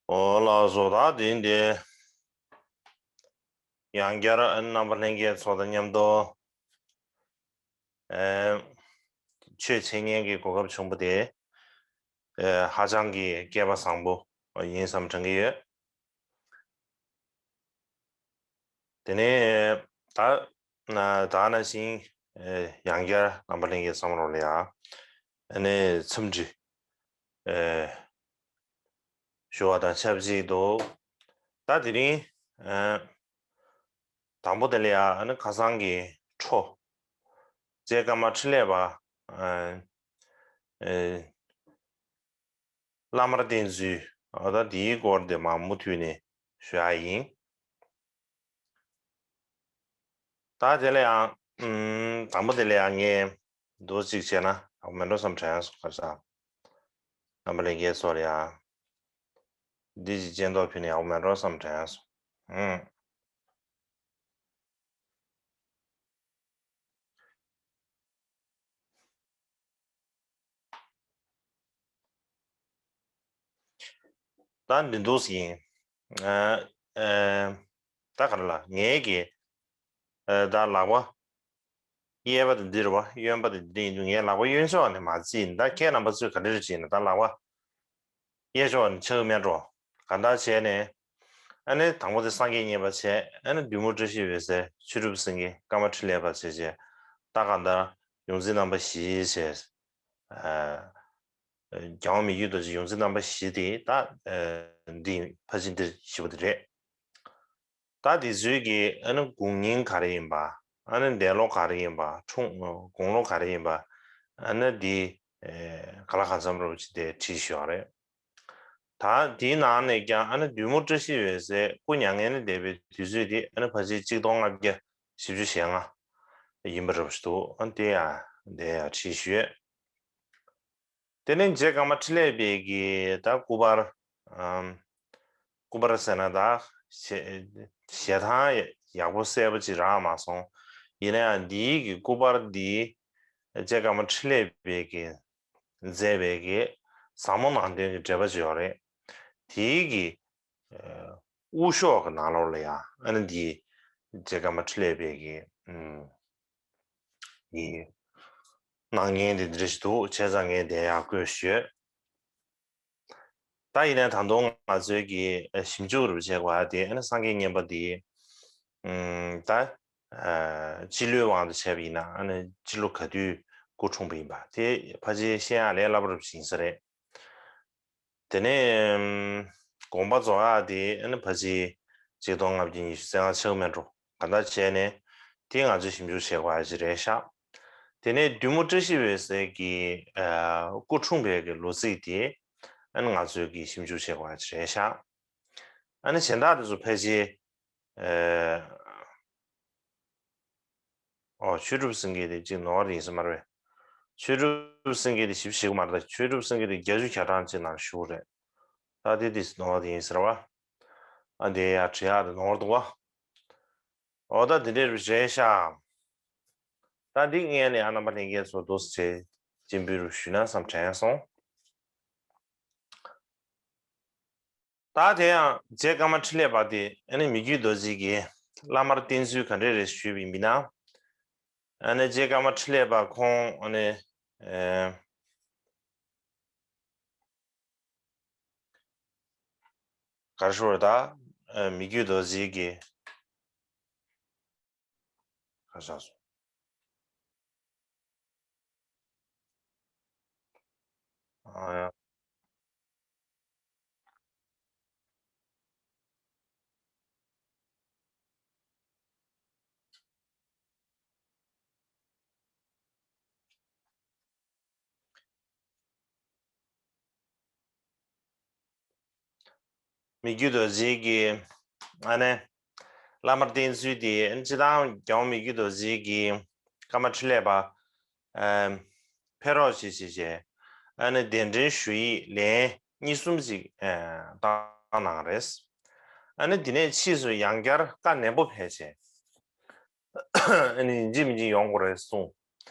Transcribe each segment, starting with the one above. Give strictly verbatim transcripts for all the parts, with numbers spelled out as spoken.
ཨོ་ལགས་སོ། ད་དེ་འདི་ཡང་བསྐྱར་རྣམ་པ་ལྷན་རྒྱས་ཚོ་དང་མཉམ་དུ་ཨེ་ཆོས་འཆད་ཉན་གྱི་གོ་སྐབས་བྱུང་བ་དེ་ཨེ་ཧ་ཅང་གི་སྐལ་པ་བཟང་པོ་ཡིན་བསམ་དྲན་གྱི་ཡོད། དེ་ནས་ད་ད་ནང་བཞིན་ཡང་བསྐྱར་རྣམ་པ་ལྷན་རྒྱས་ཚང་མ་ལ་ཡང་ཨ་ནི་འཚམས་འདྲི་ཞུ་བ་དང་ཆབས་ཅིག་ཏུ། ད་དེ་རིང་དང་པོ་དེ་ལ་ཡང་ཨ་ནི་ཁ་སང་གི་འཕྲོ་རྗེ་ཀརྨ་འཕྲིན་ལས་པ་བླ་མར་བསྟེན་ཚུལ། འོ་ད་འདིའི་སྐོར་དེ་མར་མུ་མཐུད་ནས་ཞུ་ཡ་ཡིན། ད་དེ་ལ་ཡང་དང་པོ་དེ་ལ་ཡང་ངས་འདུག་ཅིག་བྱས་ན་ཡག་པོ་མེད་འགྲོ་བསམ་དྲན་སོང་། ཁ་སང་རྣམ་པ་ལྷན་རྒྱས་ཚོ་ལ་ཡང་འདི་ཅིག་སྤྱན་ཐོག་ཕུལ་ན་ཡག་པོ་མེད་འགྲོ་བསམ་དྲན་སོང་། ད་འདི་འདུག་ཡིན། ད་ག་རེ་ལ་ངའི་གི་ད་ལག་པ་གཡས་པ་དེ་འདི་རེད་བ། གཡོན་པ་དེ་འདི་ཡིན་དུས་ངའི་ལག་པ་གཡོན་ཕྱོགས་ནས་མར་བརྩིས་ཡིན། ད་ཁྱེད་རྣམ་པ་ཚོས་ག་འདྲ་རེད་ཅེ་ན། ད་ལག་པ་གཡས་ཕྱོགས་ནས་ཆག་མེད་འགྲོ། གང་ལྟར་བྱས་ནས་ཨ་ནི་དང་པོ་དེ་སངས་རྒྱས་མཉན་པ་བྱས། ཨ་ནི་བདུད་མོ་བཀྲ་ཤིས་འོད་ཟེར་ཆོས་གྲུབ་སེང་གེ་ཀརྨ་འཕྲིན་ལས་པ་བྱས་བྱས། ད་གང་ལྟར་ཡོངས་འཛིན་རྣམ་པ་བཞི་བྱས། རྒྱལ་དབང་མི་བསྐྱོད་རྡོ་རྗེ་ཡོངས་འཛིན་རྣམ་པ་བཞི་དེ་ད་འདི་ཕལ་ཆེར་འདིར་བཞི་པོ་དེ་རེད། ད་དེ་ཚོའི་གི་ཨ་ནི་དགུང་སྙིང་ག་རེ་ཡིན་པ། ཨ་ནི་འདས་ལོ་ག་རེ་ཡིན་པ། འཁྲུངས་དགུང་ལོ་ག་རེ་ཡིན་པ། ཨ་ནི་འདི་ག་ལ་གང་འཚམ་རོབ་ཅིག་དེ་བྲིས་ཤོག་རེད། ད་དེའི་ནང་ནས་ཀྱང་ཨ་ནི་བདུད་མོ་བཀྲ་ཤིས་འོད་ཟེར་སྐུ་མྱ་ངན་ལས་འདས་པའི་དུས་ཚོད་དེ་ཨ་ནི་ཕལ་ཆེར་གཅིག་སྟོང་ལྔ་བརྒྱ་བཞི་བཅུ་ཞེ་ལྔ་ཡིན་པ་རོབ་ཅིག་འདུག་ཨ་ནི་དེ་ཡང་འདི་ཡང་བྲིས་ཤོག་དེ་ནས་རྗེ་ཀརྨ་འཕྲིན་ལས་པའི་གི་ད་སྐུ་པར། ཨམ། སྐུ་པར་ཟེར་ན་ད་ཞལ་ཞལ་ཐང་ཡག་པོ་གསལ་པོ་ཅིག་རག་མ་སོང་། ཡིན་ན་ཡང་འདིའི་གི་སྐུ་པར་འདི་རྗེ་ཀརྨ་འཕྲིན་ལས་པའི་གི་མཛད་པའི་གི་ཟབ་མོ་ནང་དོན་གྱི་འགྲེལ་པ་ཅིག་ཡོད་རེད། དེའི་གི་དབུ་ཤོག་གི་ནང་ལོགས་ལ་ཡང་ཨ་ནི་འདི་རྗེ་ཀརྨ་འཕྲིན་ལས་པའི་གི་ཨུམ། ཡིན། སྣང་བརྙན་དེ་འདི་འདྲ་ཞིག་འདུག་བྱས་ཙང་ངས་དེ་ཡང་བཀོད་ཞུས། ད་ཡིན་ནའི་ད་དུང་ང་ཚོའི་གི་ཞིབ་འཇུག་རུ་བྱེད་དགོས་པ་དེ་ཨ་ནི་སངས་རྒྱས་མཉན་པ་དེ་ཨུམ། ད་སྤྱི་ལོའི་དབང་དུ་བྱས་པ་ཡིན་ན་ཨ་ནི་སྤྱི་ལོ་ག་དུས་སྐུ་འཁྲུངས་པ་ཡིན་པ་དེ་ཕལ་ཆེར་ཤེས་ཡག་ལས་སླ་པོ་རུ་ཡིན་ས་རེད། དེ་ནས་དགོངས་པ་རྫོགས་ཡག་དེ་ཨ་ནི་ཕལ་ཆེར་ཆིག་སྟོང་ལྔ་བརྒྱ་ཉི་ཤུ་རྩ་ལྔ་ཆགས་མེད་འགྲོ། གང་ལྟར་བྱས་ནས་དེ་ང་ཚོས་ཞིབ་འཇུག་བྱེད་དགོས་ཡག་ཅིག་རེད་ཤག་དེ་ནས་བདུད་མོ་བཀྲ་ཤིས་འོད་ཟེར་གྱི་སྐུ་འཁྲུངས་པའི་གི་ལོ་ཚིགས་དེ་ཨ་ནི་ང་ཚོས་གི་ཞིབ་འཇུག་བྱེད་དགོས་ཡག་ཅིག་རེད་ཤག་ཨ་ནི་གཞན་དག་དེ་ཚོ་ཕལ་ཆེར། ཨེ། ཨོ། ཆོས་གྲུབ་སེང་གེ་དེ་གཅིག་ནོར་བ་ཡིན་ས་མ་རེད། ཆོས་གྲུབ་སེང་གེ་དེ་ཞིབ་ཞིག་མ་རེད། ཆོས་གྲུབ་སེང་གེ་དེ་བརྒྱད་ཅུ་གྱ་གྲངས་ཅིག་ནང་བཞུགས་རེད། ད་དེ་དེ་ནོར་བ་དེ་ཡིན་ཟེར་བ། ཨ་འདི་ཡ་བྲིས་ཡག་དེ་ནོར་འདུག་བ། ཨོ་ད་དེ་འདྲས་རེད་ཤག་ད་འདི་ངས་ནི་ཨ་རྣམ་པ་ལྷན་རྒྱས་ཚོ་འདུག་སེ་སྤྱན་འབུལ་རུ་ཞུས་ན་བསམ་དྲན་སོང་། ད་དེ་ཡང་རྗེ་ཀརྨ་འཕྲིན་ལས་པ་དེ་ཨ་ནི་མི་བསྐྱོད་རྡོ་རྗེ་གིས་བླ་མར་བསྟེན་ཚུལ་ག་འདྲས་རེད་ཞུས་པ་ཡིན་ན། ཨ་ནི་རྗེ་ཀརྨ་འཕྲིན་ལས་པ་ཁོང་ཨ་ནི་ཨེ། ག་རེ་ཞུ་དགོས་རེད་ད། ཨ། མི་བསྐྱོད་རྡོ་རྗེ་གིས། ག་རེ་ཆགས་སོང་། ཨ། མི་བསྐྱོད་རྡོ་རྗེ་གིས་ཨ་ནི་བླ་མར་བསྟེན་ཚུལ་དེ་སྤྱིར་བཏང་རྒྱལ་བ་མི་བསྐྱོད་རྡོ་རྗེ་གིས་ཀརྨ་འཕྲིན་ལས་པ་ཨ་ཕེབས་རོགས་བྱེད་ཅེས་བྱས། ཨ་ནི་གདན་འདྲེན་ཞུ་ཡིག་ལན་གཉིས་གསུམ་ཅིག་ཨ་བཏང་གནང་རེད། ཨ་ནི་དེ་ནས་ཕྱིས་སུ་ཡང་བསྐྱར་བཀའ་ནན་པོ་ཕེབས་བྱས། ཨ་ནི་ཡིན་གཅིག་མིན་གཅིག་ཡོང་དགོས་རེད་གསུངས།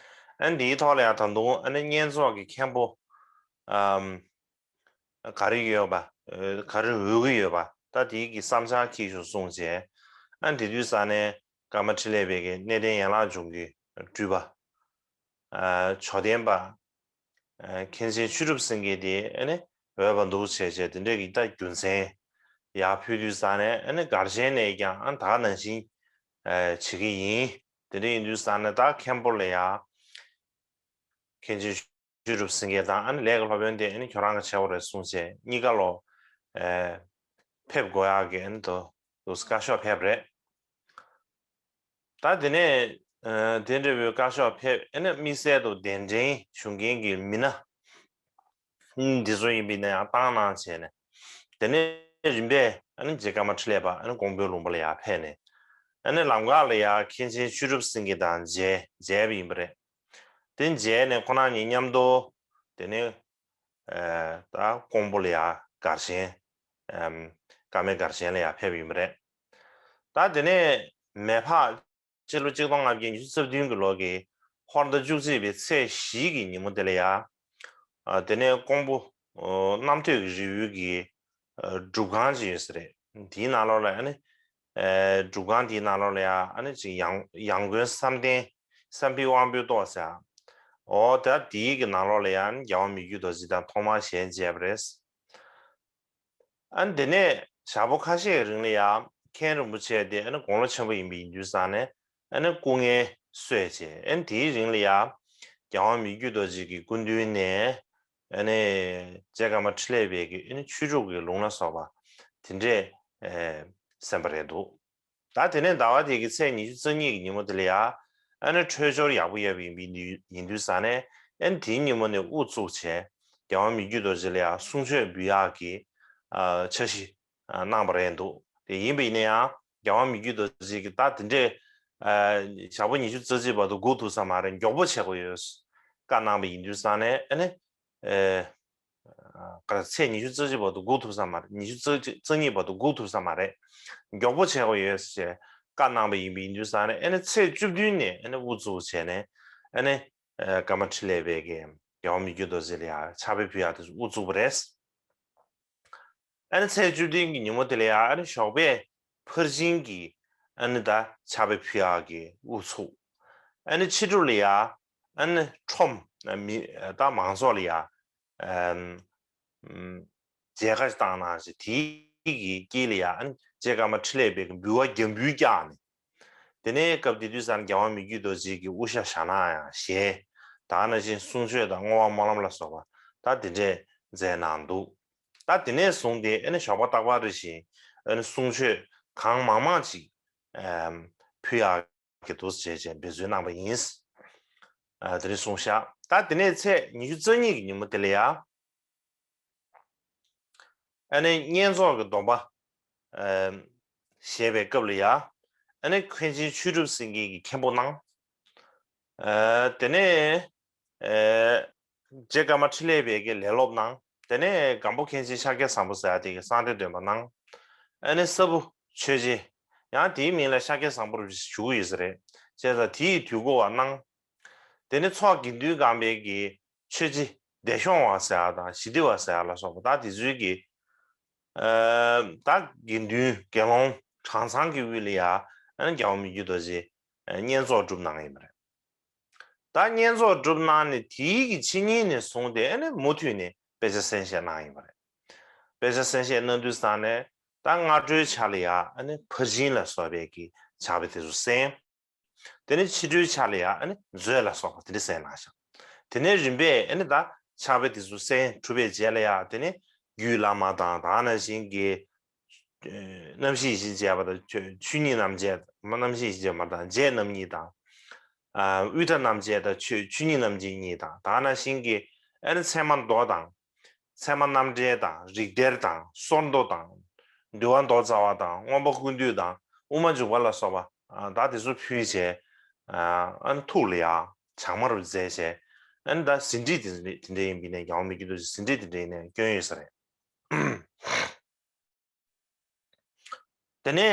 ཨ་ནི་འདིའི་ཐོག་ལ་ཡང་ད་དུང་ཨ་ནི་བསྙེན་རྫོགས་ཀྱི་མཁན་པོ་ཨམ་ག་རེ་ཡོད་པ། ག་རེ་འོས་ཀྱི་ཡོད་པ་ད་དེའི་གི་བསམ་འཆར་འཁྱེར་ཞུ་གསུངས་བྱས། ཨ་དེ་དུས་ས་ནས་ཀརྨ་ཕྲིན་ལས་པའི་གི་གནས་བརྟན་ཡན་ལག་ལྗོངས་ཀྱི་སྤྲུལ་པ། ཨ་བཅོམ་ལྡན་པ། ཨ་མཁན་ཆེན་ཆོས་གྲུབ་སེང་གེ་དེ་ཨ་ནི་འོས་པ་འདུག་བྱས་བྱས་དེ་འདྲས་ཀྱི་ད་རྒྱུ་མཚན་ཡར་ཕུལ་དུས་ས་ནས་ཨ་ནི་གར་ཞེན་ནས་ཀྱང་ཨ་ད་ནང་བཞིན་ཨ་བྱེད་ཀྱི་ཡིན། དེ་འདྲས་ཡིན་དུས་ས་ནས་ད་མཁན་པོ་ལ་ཡ་མཁན་ཆེན་ཆོས་གྲུབ་སེང་གེ་དང་ཨ་ནི་ལས་ཀྱི་སློབ་དཔོན་དེ་ཨ་ནི་ཁྱོད་རང་གི་བྱེད་དགོས་རེད་གསུངས་བྱས་གཉིས་ཀ་ལོ་ཨ་ཕེབས་དགོས་ཡག་གི་ཨ་ནི་དོ་དུས་བཀའ་ཤོག་ཕེབས་རེད། ད་དེ་ནས་ཨ་དེ་འདྲ་བའི་བཀའ་ཤོག་ཕེབས་ཨ་ནི་དམིགས་བསལ་དུ་གདན་འདྲེན་ཞུ་མཁན་གྱི་མི་སྣ་འདི་ཚོ་ཡིན་པའི་ནང་ཡང་བཏང་གནང་བྱས་ནས། དེ་ནས་རིམ་པས་ཨ་ནི་རྗེ་ཀརྨ་ཕྲིན་ལས་པ་ཨ་ནི་ཀོང་པོའི་ལུང་པ་ལ་ཡར་ཕེབས་ནས། ཨ་ནི་ལམ་ཁ་ལ་ཡར་མཁན་ཆེན་ཆོས་གྲུབ་སེང་གེ་དང་མཇལ་མཇལ་བ་ཡིན་པ་རེད། དེ་མཇལ་ནས་ཁོང་རྣམ་གཉིས་མཉམ་དུ་དེ་ནས་ཨ་ད་ཀོང་པོ་ལ་ཡར་གར་ཞེན་ཨམ་བཀའ་མའི་གར་ཞེན་ལ་ཡར་ཕེབས་ཡིན་པ་རེད། ད་དེ་ནས་མེ་ཕག་ཕྱི་ལོ་གཅིག་སྟོང་ལྔ་བརྒྱ་ཉི་ཤུ་རྩ་བདུན་གྱི་ལོ་གི་ཧོར་ཟླ་བཅུ་གཅིག་པའི་ཚེས་བཞི་གི་ཉིན་མོ་དེ་ལ་ཡ། ཨ་དེ་ནས་ཀོང་པོ་ཨ་རྣམ་ཐོས་ཀྱི་རི་བོའི་གི་ཨ་སྒྲུབ་ཁང་ཅིག་ཡོད་ས་རེད། དེའི་ནང་ལོགས་ལ་ཨ་ནི་ཨ་སྒྲུབ་ཁང་དེའི་ནང་ལོགས་ལ་ཡ་ཨ་ནི་ཅིག་ཡང་ཡང་དགོན་བསམ་གཏན་བསམ་འཕེལ་དབང་པོའི་ཏོག་ཟེར། འོ་ད་དེའི་གི་ནང་ལོགས་ལ་ཡ་ཨ་ནི་རྒྱལ་བ་མི་བསྐྱོད་རྡོ་རྗེ་དང་ཐོག་མར་ཞལ་མཇལ་བ་རེད། ཨ་ནི་དེ་ནས་ཞག་པོ་ཁ་ཤས་ཀྱི་རིང་ལ་ཡ་མཁན་རིན་པོ་ཆེ་དེ་ཨ་ནི་དགུང་ལོ་ཆེན་པོ་ཡིན་པ་ཡིན་དུས་ཙང་ནས་ཨ་ནི་སྐུ་ངལ་གསོས་བྱས་ཨ་ནི་དེའི་རིང་ལ་ཡ་རྒྱལ་བ་མི་བསྐྱོད་རྡོ་རྗེ་གི་སྐུ་མདུན་ནས་ཨ་ནི་རྗེ་ཀརྨ་ཕྲིན་ལས་པའི་གི་ཨ་ནི་ཆོས་དྲུག་གི་ལུང་ལ་སོགས་པ་དེ་འདྲས་ཨེ་གསན་པ་རེད་འདུག་ད་དེ་ནས་ཟླ་བ་དེ་གི་ཚེས་ཉི་ཤུ་རྩ་གཉིས་ཀྱི་ཉིན་མོ་དེ་ལ་ཡ་ཨ་ནི་འཕྲོད་སྦྱོར་ཡག་པོ་ཡོད་པ་ཡིན་པའི་ཡིན་དུས་ཙང་ནས་ཨ་ནི་དེའི་ཉིན་མོ་ནས་དབུ་བཙུགས་བྱས་རྒྱལ་བ་མི་བསྐྱོད་རྡོ་རྗེ་ལ་ཡ་གསུང་ཆོས་འབུལ་ཡག་གི་ཨ་འཆར་གཞི་ཨ་གནང་བ་རེད་འདུག་དེ་ཡིན་པ་ཡིན་ན་ཡང་རྒྱལ་བ་མི་བསྐྱོད་རྡོ་རྗེ་གི་ད་དེ་འདྲས་ཨ་ཞག་པོ་ཉི་ཤུ་རྩ་གཅིག་བར་དུ་སྒུག་ཐུབ་ས་མ་རེད། མགྱོགས་པོ་བྱེད་དགོས་ཡོད་བཀའ་གནང་བ་ཡིན་དུས་ཙང་ནས་ཨ་ནི་ཨེ། ག་ཚེས་ཉི་ཤུ་རྩ་གཅིག་བར་དུ་སྒུག་ཐུབ་ས་མ་རེད། ཉི་ཤུ་རྩ་གཅིག་རྩ་གཉིས་བར་དུ་སྒུག་ཐུབ་ས་མ་རེད། མགྱོགས་པོ་བྱེད་དགོས་ཡོད་ཅེས་བཀའ་གནང་བ་ཡིན་པ་ཡིན་དུས་ཙང་ནས་ཨ་ནི་ཚེས་བཅུ་བདུན་ནས་ཨ་ནི་དབུ་བཙུགས་བྱས་ནས་ཨ་ནི་ཀརྨ་ཕྲིན་ལས་པའི་གི་རྒྱལ་བ་མི་བསྐྱོད་རྡོ་རྗེ་ལ་ཡ་ཕྱག་དཔེ་ཕུལ་ཡག་དེ་ཚོ་དབུ་བཙུགས་པ་རེད། ཨ་ནི་ཚེས་བཅུ་བདུན་གྱི་ཉིན་མོ་དེ་ལ་ཡ་ཨ་ནི་ཞོགས་པའི་ཕར་ཕྱིན་གྱི་ཨ་ནི་ད་ཕྱག་དཔེ་ཕུལ་ཡག་གི་དབུ་ཚུགས། ཨ་ནི་ཕྱི་དྲོ་ལ་ཡ་ཨ་ནི་ཁྲོམ་མི་ད་མང་ཚོགས་ལ་ཡ་ཨམ་ཨམ་མཇལ་ཁ་ཞིག་བཏང་གནང་ཞིག་དེའི་གི་དཀྱིལ་ལ་ཡ་ཨ་ནི་རྗེ་ཀརྨ་ཕྲིན་ལས་པའི་གི་འབུལ་བ་རྒྱ་འབུལ་བཀྱག་ནས། དེ་ནས་སྐབས་དེ་དུས་ཙམ་རྒྱལ་བ་མི་བསྐྱོད་རྡོ་རྗེ་གི་དབུ་ཞྭ་བཞག་གནང་ཡག་ཞལ། ད་ནང་བཞིན་གསུང་ཆོས་དང་བསྔོ་བ་སྨོན་ལམ་ལ་སོགས་པ་ད་དེ་འདྲས་མཛད་གནང་འདུག་ད་དེ་ནས་བཟུང་སྟེ་ཨ་ནི་ཞོགས་པ་རྟག་པར་རེ་བཞིན་ཨ་ནི་གསུང་ཆོས་གང་མང་མང་ཅིག་ཨམ་ཕུལ་ཡག་གི་འདུག་བྱས་བྱས་འབད་བརྩོན་གནང་བ་ཡིན། ཨ་དེ་ནས་གསུངས་ཤག་ད་དེ་ནས་ཚེས་ཉི་ཤུ་རྩ་གཉིས་ཀྱི་ཉིན་མོ་དེ་ལ་ཡ། ཨ་ནི་བསྙེན་རྫོགས་ཀྱི་སྡོམ་པ་ཨ་བཞེས་པའི་སྐབས་ལ་ཡ། ཨ་ནི་མཁན་ཆེན་ཆོས་གྲུབ་སེང་གེ་གིས་མཁན་པོ་གནང་། ཨ་དེ་ནས་ཨ་རྗེ་ཀརྨ་ཕྲིན་ལས་པའི་གི་ལས་སློབ་གནང་། དེ་ནས་སྒམ་པོ་མཁན་ཆེན་ཤཱཀྱ་བཟང་པོ་ཟེར་ཡ་དེ་གི་གསང་བདེ་འདོན་པ་གནང་། ཨ་ནི་ས་བུ་ཆོས་རྗེ། ཡང་དེའི་མིང་ལ་ཤཱཀྱ་བཟང་པོ་རུ་ཞུ་གི་ཡོད་ས་རེད། བྱས་ཙང་དེ་ཡི་དུས་འཁོར་བ་གནང་། དེ་ནས་མཚོ་དགེ་འདུན་སྒང་པའི་གི་ཆོས་རྗེ་བདེ་སྐྱོང་བ་ཟེར་ཡ་དང་ཞི་བདེ་བ་ཟེར་ཡ་ལ་སོགས་པ་ད་དེ་ཚོའི་གི་ཨ་ད་དགེ་འདུན་དགེ་སློང་གྲངས་ཚང་གི་དབུས་ལ་ཡ་ཨ་ནི་རྒྱལ་བ་མི་བསྐྱོད་རྡོ་རྗེ་ཨ་བསྙེན་རྫོགས་སྒྲུབ་གནང་ཡིན་པ་རེད། ད་བསྙེན་རྫོགས་སྒྲུབ་གནང་ནས་དེའི་གི་ཕྱི་ཉིན་ནས་བཟུང་སྟེ་ཨ་ནི་མུ་མཐུད་ནས་དཔེ་ཆ་གསན་བཞེས་གནང་ཡིན་པ་རེད། དཔེ་ཆ་གསན་བཞེས་གནང་དུས་ཙང་ནས་ད་སྔ་དྲོའི་ཆ་ལ་ཡ་ཨ་ནི་ཕར་ཕྱིན་ལ་སོགས་པའི་གི་ཕྱག་དཔེ་དེ་ཚོ་གསན། དེ་ནས་ཕྱི་དྲོའི་ཆ་ལ་ཡ་ཨ་ནི་མཛོད་ལ་སོགས་པ་དེ་འདྲ་གསན་གནང་ཤག་དེ་ནས་རིམ་པས་ཨ་ནི་ད་ཕྱག་དཔེ་དེ་ཚོ་གསན་གྲུབ་པའི་རྗེས་ལ་ཡ་དེ་ནས་རྒྱུད་བླ་མ་དང་ད་ག་ནང་བཞིན་གྱི་ཨ་རྣམ་བཤད་ཡིད་བཞིན་མཛད་པ་དང་ཆོས་ཆོས་ཉིད་རྣམ་འབྱེད་མ་རྣམ་བཤད་ཡིད་བཞིན་མཛད་པ་དང་འབྱེད་རྣམ་གཉིས་དང་། ཨ་དབུས་མཐའ་རྣམ་འབྱེད་དང་ཆོས་ཆོས་ཉིད་རྣམ་འབྱེད་གཉིས་དང་ད་ག་ནང་བཞིན་གྱི་ཨ་ནི་ཚད་མ་མདོ་དང་། ཚད་མ་རྣམ་འགྲེལ་དང་རིགས་གཏེར་དང་སོར་མདོ་དང་། འདུལ་བ་མདོ་རྩ་བ་དང་མངོན་པ་ཀུན་བཏུས་དང་དབུ་མ་འཇུག་པ་ལ་སོགས་པ་ཨ་ད་དེ་ཚོ་ཕུལ་བྱས་ཨ་ཨ་ནི་ཐུགས་ལ་ཡ་བྱང་མར་མཛད་བྱས་ཨ་ནི་ད་ཟིན་བྲིས་དེ་འདྲ་དེ་འདྲ་ཡིན་པ་ཡིན་ནའི་རྒྱལ་བ་མི་བསྐྱོད་རྡོ་རྗེ་ཟིན་བྲིས་དེ་འདྲ་ཡིན་ནའི་བསྐྱོན་ཡོད་ས་རེད། དེ་ནས་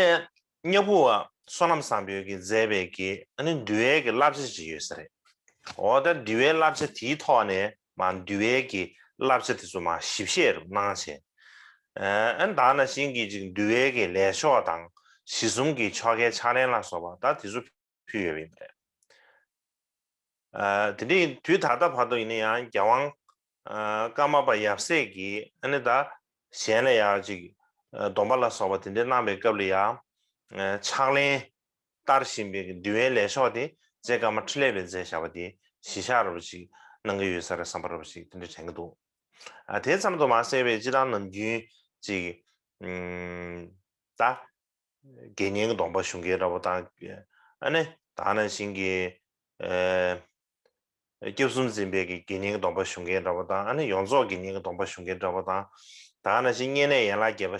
སྙ་ཕུ་བ་བསོད་ནམས་བཟང་པོས་ཀྱིས་མཛད་པའི་གི་ཨ་ནི་འདུལ་བའི་གི་བསླབ་བྱ་ཅིག་ཡོད་ས་རེད། འོ་ད་འདུལ་བའི་བསླབ་བྱ་དེའི་ཐོག་ནས་མ་འདུལ་བའི་གི་བསླབ་བྱ་དེ་ཚོ་མ་ཞིབ་བཤད་རུ་གནང་བྱས། ཨ་ནི་ད་ནང་བཞིན་གྱི་ཅིག་འདུལ་བའི་གི་ལས་ཆོག་དང་གཞི་གསུམ་གྱི་ཆོ་གའི་ཕྱག་ལེན་ལ་སོགས་པ་ད་དེ་ཚོ་ཕུལ་ཡོད་པ་ཡིན་པ་རེད། ཨ་དེ་འདྲའི་དུས་ད་ལྟ་བར་དུ་ཡིན་ན་ཡང་རྒྱལ་དབང་ཨ་ཀརྨ་པ་ཡབ་སྲས་ཀྱིས་ཨ་ནི་ད་གཞན་ལ་ཡང་ཅིག་ཨ་སྡོམ་པ་ལ་སོགས་པ་དེ་འདྲའི་གནང་བའི་སྐབས་ལ་ཡང་ཨ་ཕྱག་ལེན་བསྟར་བཞིན་པའི་འདུལ་བའི་ལས་ཆོག་དེ་རྗེ་ཀརྨ་ཕྲིན་ལས་པས་མཛད་བཞག་པ་དེ་གཞི་བཞག་འདྲ་པོ་ཅིག་གནང་གི་ཡོད་ས་རེད་བསམ་པ་འདྲ་པོ་ཅིག་དེ་འདྲ་དྲན་གྱི་འདུག་ཨ་དེ་ཙམ་དུ་མ་ཟད་པའི་སྤྱིར་བཏང་ནམ་རྒྱུན་ཅིག་ཨམ་ད་དགེ་བསྙེན་གྱི་སྡོམ་པ་ཞུ་མཁན་འདྲ་པོ་དང་། ཨ་ནི་ད་ནང་བཞིན་གྱི་ཨ་སྐྱབས་གསུམ་འཛིན་པའི་གི་དགེ་བསྙེན་གྱི་སྡོམ་པ་ཞུ་མཁན་འདྲ་པོ་དང་། ཨ་ནི་ཡོངས་རྫོགས་དགེ་བསྙེན་གྱི་སྡོམ་པ་ཞུ་མཁན་འདྲ་པོ་དང་། ད་ནང་བཞིན་བསྙེན་གནས་ཡན་ལག་བརྒྱད་པ་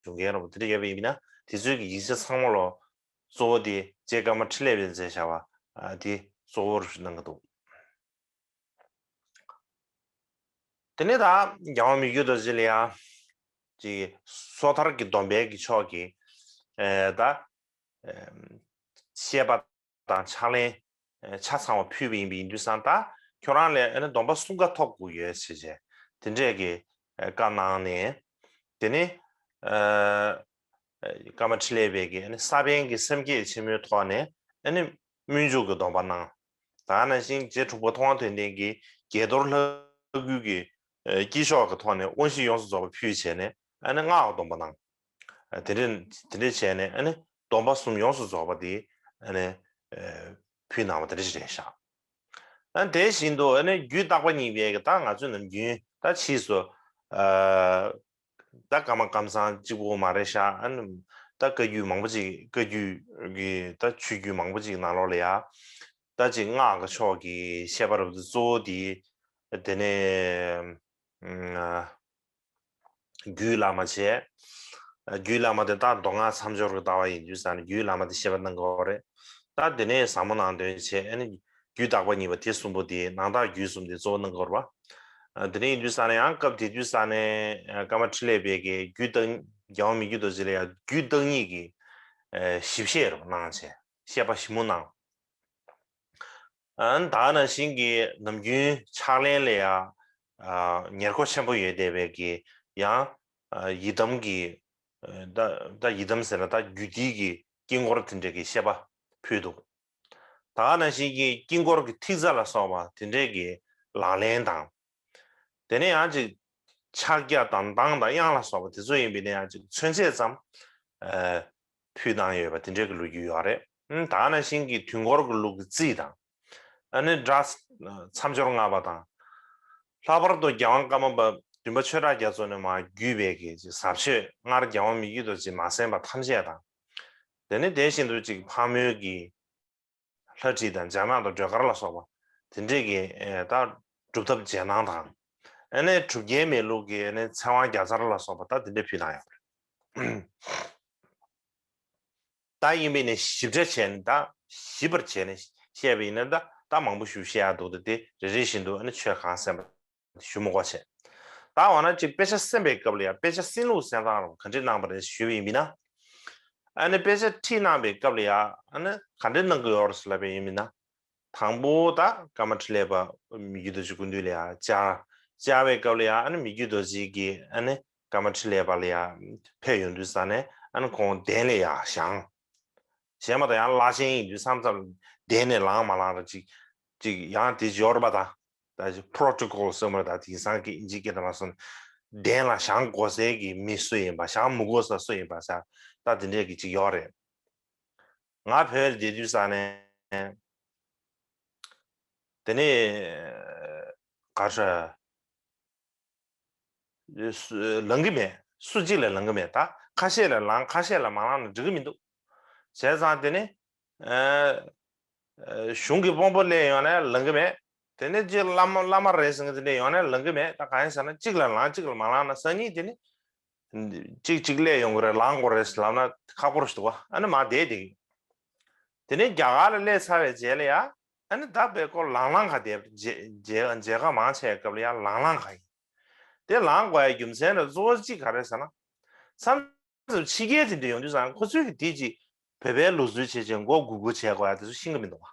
ཞུ་མཁན་འདྲ་པོ་དེ་འདྲ་ཡོད་པ་ཡིན་ན། དེ་ཚོའི་གི་ཡིག་ཆ་ཚང་མ་ལོ་གཙོ་བོ་དེ་རྗེ་ཀརྨ་ཕྲིན་ལས་པས་མཛད་བཞག་པ་ཨ་དེ་གཙོ་བོར་གནང་གི་འདུག་དེ་ནས་ད་རྒྱལ་བ་མི་བསྐྱོད་རྡོ་རྗེ་ལ་ཡང་ཅིག་སོ་ཐར་གྱི་སྡོམ་པའི་གི་ཕྱོགས་ཀྱི་ཨེ་ད་ཨེ་བཤད་པ་དང་ཕྱག་ལེན་ཨེ་ཆ་ཚང་བ་ཕུལ་བ་ཡིན་པ་ཡིན་དུས་ཙང་། ད་ཁྱོད་རང་ལ་ཨ་ནི་སྡོམ་པ་གསུམ་ཀ་ཐོབ་དགོས་ཡོད་ཟེར་བྱས་དེ་འདྲས་ཀྱི་ཨེ་བཀའ་གནང་ནས། དེ་ནས་ཨེ་ཀརྨ་ཕྲིན་ལས་པས་ཀྱི་ཨ་ནི་ས་པཎ་གྱི་སེམས་བསྐྱེད་ཆེན་མོའི་ཐོག་ནས་ཨ་ནི་སྨོན་འཇུག་གི་སྡོམ་པ་གནང་། ད་ནང་བཞིན་རྗེ་དྲུག་པ་ཐུབ་དབང་དོན་ལྡན་གྱིས་དགྱེས་རྡོར་ལྷ་སྐུ་གི་ཨེ་དཀྱིལ་ཤོག་གི་ཐོག་ནས་དབང་བཞི་ཡོངས་སུ་རྫོགས་པ་ཕུལ་བྱས་ནས་ཨ་ནི་སྔགས་ཀྱི་སྡོམ་པ་གནང་། ཨ་དེ་འདྲ་དེ་འདྲ་བྱས་ནས་ཨ་ནི་སྡོམ་པ་གསུམ་ཡོངས་སུ་རྫོགས་པ་དེ་ཨ་ནི་ཨེ་ཕུལ་གནང་བ་དེ་འདྲ་ཞིག་རེད་ཤག་ཨ་དེ་བཞིན་དུ་ཨ་ནི་རྒྱུད་བརྟག་པ་གཉིས་པའི་གི་ད་ང་ཚོས་ནམ་རྒྱུན་ད་ཕྱིས་སུ་ཨ་ད་ཀརྨ་ཀཾ་ཚང་གཅིག་པོ་མ་རེད་ཤག་ཨ་ནི་ད་བཀའ་བརྒྱུད་མང་པོ་ཅིག་བཀའ་བརྒྱུད་ཀྱི་ད་ཆོས་བརྒྱུད་མང་པོ་ཅིག་ནང་ལོགས་ལ་ཡ་ད་ཅིག་སྔགས་ཀྱི་ཕྱོགས་ཀྱི་བཤད་པ་རབ་ཏུ་གཙོ་བོ་དེ། དེ་ནས་ཨ་རྒྱུད་བླ་མ་བྱས། རྒྱུད་བླ་མ་དེ་ད་མདོ་སྔགས་མཚམས་སྦྱོར་གྱི་ལྟ་བ་ཡིན་དུས་ཙང་ནས་རྒྱུད་བླ་མ་དེ་བཤད་པ་གནང་དགོས་པ་རེད། ད་དེ་ནས་ཟབ་མོ་ནང་དོན་བྱས། ཨ་ནི་རྒྱུད་བརྟག་པ་གཉིས་པ་དེ་གསུམ་པོ་དེ་ནང་བརྟག་རྒྱུད་གསུམ་དེ་གཙོ་བོ་གནང་དགོས་པ། དེ་ནས་ཡིན་དུས་ཙང་ནས་ཡང་སྐབས་དེ་དུས་ཙང་ནས་ཀརྨ་ཕྲིན་ལས་པས་ཀྱི་རྒྱུད་བརྟག་རྒྱལ་བ་མི་བསྐྱོད་རྡོ་རྗེ་ལ་ཡང་རྒྱུད་བརྟག་གཉིས་ཀྱི་ཞིབ་བཤད་རུ་གནང་བྱས། བཤད་པ་ཞིབ་མོ་གནང་། ཨ་ད་ནང་བཞིན་གྱི་ནམ་རྒྱུན་ཕྱག་ལེན་ལ་ཡང་ཉེར་མཁོ་ཆེན་པོ་ཡོད་བསྡད་པའི་གི་ཡང་ཡི་དམ་གྱི་ད་ད་ཡི་དམ་ཟེར་ན་ད་རྒྱུད་སྡེའི་གི་དཀྱིལ་འཁོར་དེ་འདྲའི་གི་བཤད་པ་ཕུལ་འདུག་ད་ནང་བཞིན་གྱི་དཀྱིལ་འཁོར་གྱི་ཐིག་རྩ་ལ་སོགས་པ་དེ་འདྲའི་གི་ལག་ལེན་དང་། དེ་ནས་ཡང་ཅིག་ཕྱག་རྒྱ་དང་གདངས་དང་དབྱངས་ལ་སོགས་པ་དེ་ཚོ་ཡིན་པས་ན་ཡང་ཅིག་མཚོན་བྱེད་ཙམ་ཨ་ཕུལ་གནང་ཡོད་པ་དེ་འདྲའི་གི་ལོ་རྒྱུས་ཡོད་རེད། ཨ་ད་ནང་བཞིན་གྱི་དུས་འཁོར་གྱི་ལུགས་ཀྱི་རྩིས་དང་། ཨ་ནི་སྒྲ་མཚམས་སྦྱོར་ལྔ་པ་དང་། ལྷག་པར་དུ་རྒྱལ་དབང་ཀརྨ་པ་བདུན་པ་ཆོས་གྲགས་རྒྱ་མཚོ་ནས་མར་བརྒྱུད་པའི་གི་ཅིག་ཟབ་ཆོས་སྔར་རྒྱལ་བ་མི་བསྐྱོད་རྡོ་རྗེས་མ་གསན་པ་ཐམས་ཅད་དང་། དེ་ནས་དེ་བཞིན་དུ་ཅིག་ཕག་མོའི་གི་ལྷ་བྲིས་དང་འཇམ་དབྱངས་དང་སྒྲོལ་དཀར་ལ་སོགས་པ་དེ་འདྲས་ཀྱི་ཨེ་ད་སྒྲུབ་ཐབས་རྗེས་གནང་དང་། ཨ་ནི་གྲུབ་རྒྱལ་མའི་ལུགས་ཀྱི་ཨ་ནི་ཚེ་དབང་རྒྱ་ཚར་ལ་སོགས་པ་ད་དེ་འདྲས་ཕུལ་གནང་ཡོད་པ་རེད། ད་ཡིན་པས་ནས་ཞིབ་ཕྲ་བྱས་ནས་ད་ཞིབ་པར་བྱས་ནས་བཤད་པ་ཡིན་ན་ད་ད་མང་པོ་ཞིག་བཤད་ཡག་འདུག་ད་དེ་རེ་རེ་བཞིན་དུ་ཨ་ནི་ཆོས་གང་གསན་པ། ཞུ་མི་དགོས་བྱས། ད་འོ་ན་ཅིག་དཔེ་ཆ་གསན་པའི་སྐབས་ལ་ཡང་དཔེ་ཆ་གསན་ལུགས་གསན་སྟངས་ལ་ག་འདྲས་གནང་བ་རེད་ཞུས་པ་ཡིན་མིན་ན། ཨ་ནི་དཔེ་ཆ་ཁྲིད་གནང་པའི་སྐབས་ལ་ཡང་ཨ་ནི་ག་འདྲས་གནང་གི་ཡོད་རེད་ཟེར་ལབ་པ་ཡིན་མིན་ན། དང་པོ་ད་ཀརྨ་ཕྲིན་ལས་པ་མི་བསྐྱོད་རྡོ་རྗེ་སྐུ་མདུན་ལ་ཡང་བཅར། བཅར་བའི་སྐབས་ལ་ཡང་ཨ་ནི་མི་བསྐྱོད་རྡོ་རྗེ་གིས་ཨ་ནི་ཀརྨ་ཕྲིན་ལས་པ་ལ་ཡང་ཕེབས་ཡོང་དུས་ཙང་ནས་ཨ་ནི་ཁོང་གདན་ལ་ཡང་བཞེངས། བྱས་མ་ད་ཡང་བླ་ཆེན་ཡིན་དུས་མཚམས་མཚམས་གདན་ནས་ལངས་མ་ལངས་ར་ཅིག་ཅིག་ཡང་དེ་ཡོད་རེད་པ་ད། ད་ཅིག་protocol་ཟེར་མ་རེད་ད་དེང་སང་གི་ཨིན་ཇི་སྐད་དུ་མ་སོང་། གདན་ལ་བཞེངས་དགོས་སའི་གི་མི་སུ་ཡིན་པ་བཞེངས་མི་དགོས་ས་སུ་ཡིན་པ་ཟེར་ད་དེ་འདྲའི་གི་ཅིག་ཡོད་རེད། ང་བོད་ལ་བསྡད་དུས་ཙང་ནས་དེ་ནས་ག་རེ་ལངས་གི་མེད། སུ་གཅིག་ལ་ལངས་གི་མེད། ད་ཁ་ཤས་ལ་ལངས་ཁ་ཤས་ལ་མ་ལངས་ན་འགྲིག་གི་མི་འདུག་བྱས་ཙང་དེ་ནི་ཨ་ཨ་གཞུང་གི་དཔོན་པོ་སླེབས་ཡོང་ན་ལངས་གི་མེད། དེ་ནི་ཅིག་བླ་མ་བླ་མ་རེད་ཟེར་མཁན་དེ་འདྲ་ཡོང་ན་ལངས་གི་མེད། ད་གང་ཡིན་ཟེར་ན་གཅིག་ལ་ལངས་གཅིག་ལ་མ་ལངས་ན་སང་ཉིན་དེ་ནི་གཅིག་གཅིག་སླེབས་ཡོང་གི་རེད་ལངས་དགོས་རེད་ལབ་ན་ཁག་པོ་རེད་འདུག་བ། ཨ་ནི་མ་བསྡད་དེ། དེ་ནས་རྒྱ་གར་ལ་སླེབས་ཚར་བའི་རྗེས་ལ་ཡ། ཨ་ནི་ད་བའི་སྐོར་ལང་ལང་ག་དེ་མཇལ་མཇལ་མཇལ་ཁ་མང་ཆེ་བའི་སྐབས་ལ་ཡང་ལང་ལང་ག་ཡིན། དེ་ལང་དགོས་ཡ་རྒྱུ་མཚན་ལ་གཙོ་བོ་གཅིག་ག་རེ་ཟེར་ན། མཚམས་མཚམས་ཕྱི་རྒྱལ་དེ་འདྲ་ཡོང་དུས་ཙང་ཁོ་ཚོས་ཀྱི་དེ་ཅིག་བོད་པའི་ལུགས་སྲོལ་བྱས་བྱས་མགོ་སྒུར་སྒུར་བྱས་དགོས་ཡ་དེ་ཚོ་ཤེས་ཀྱི་མི་འདུག་བ།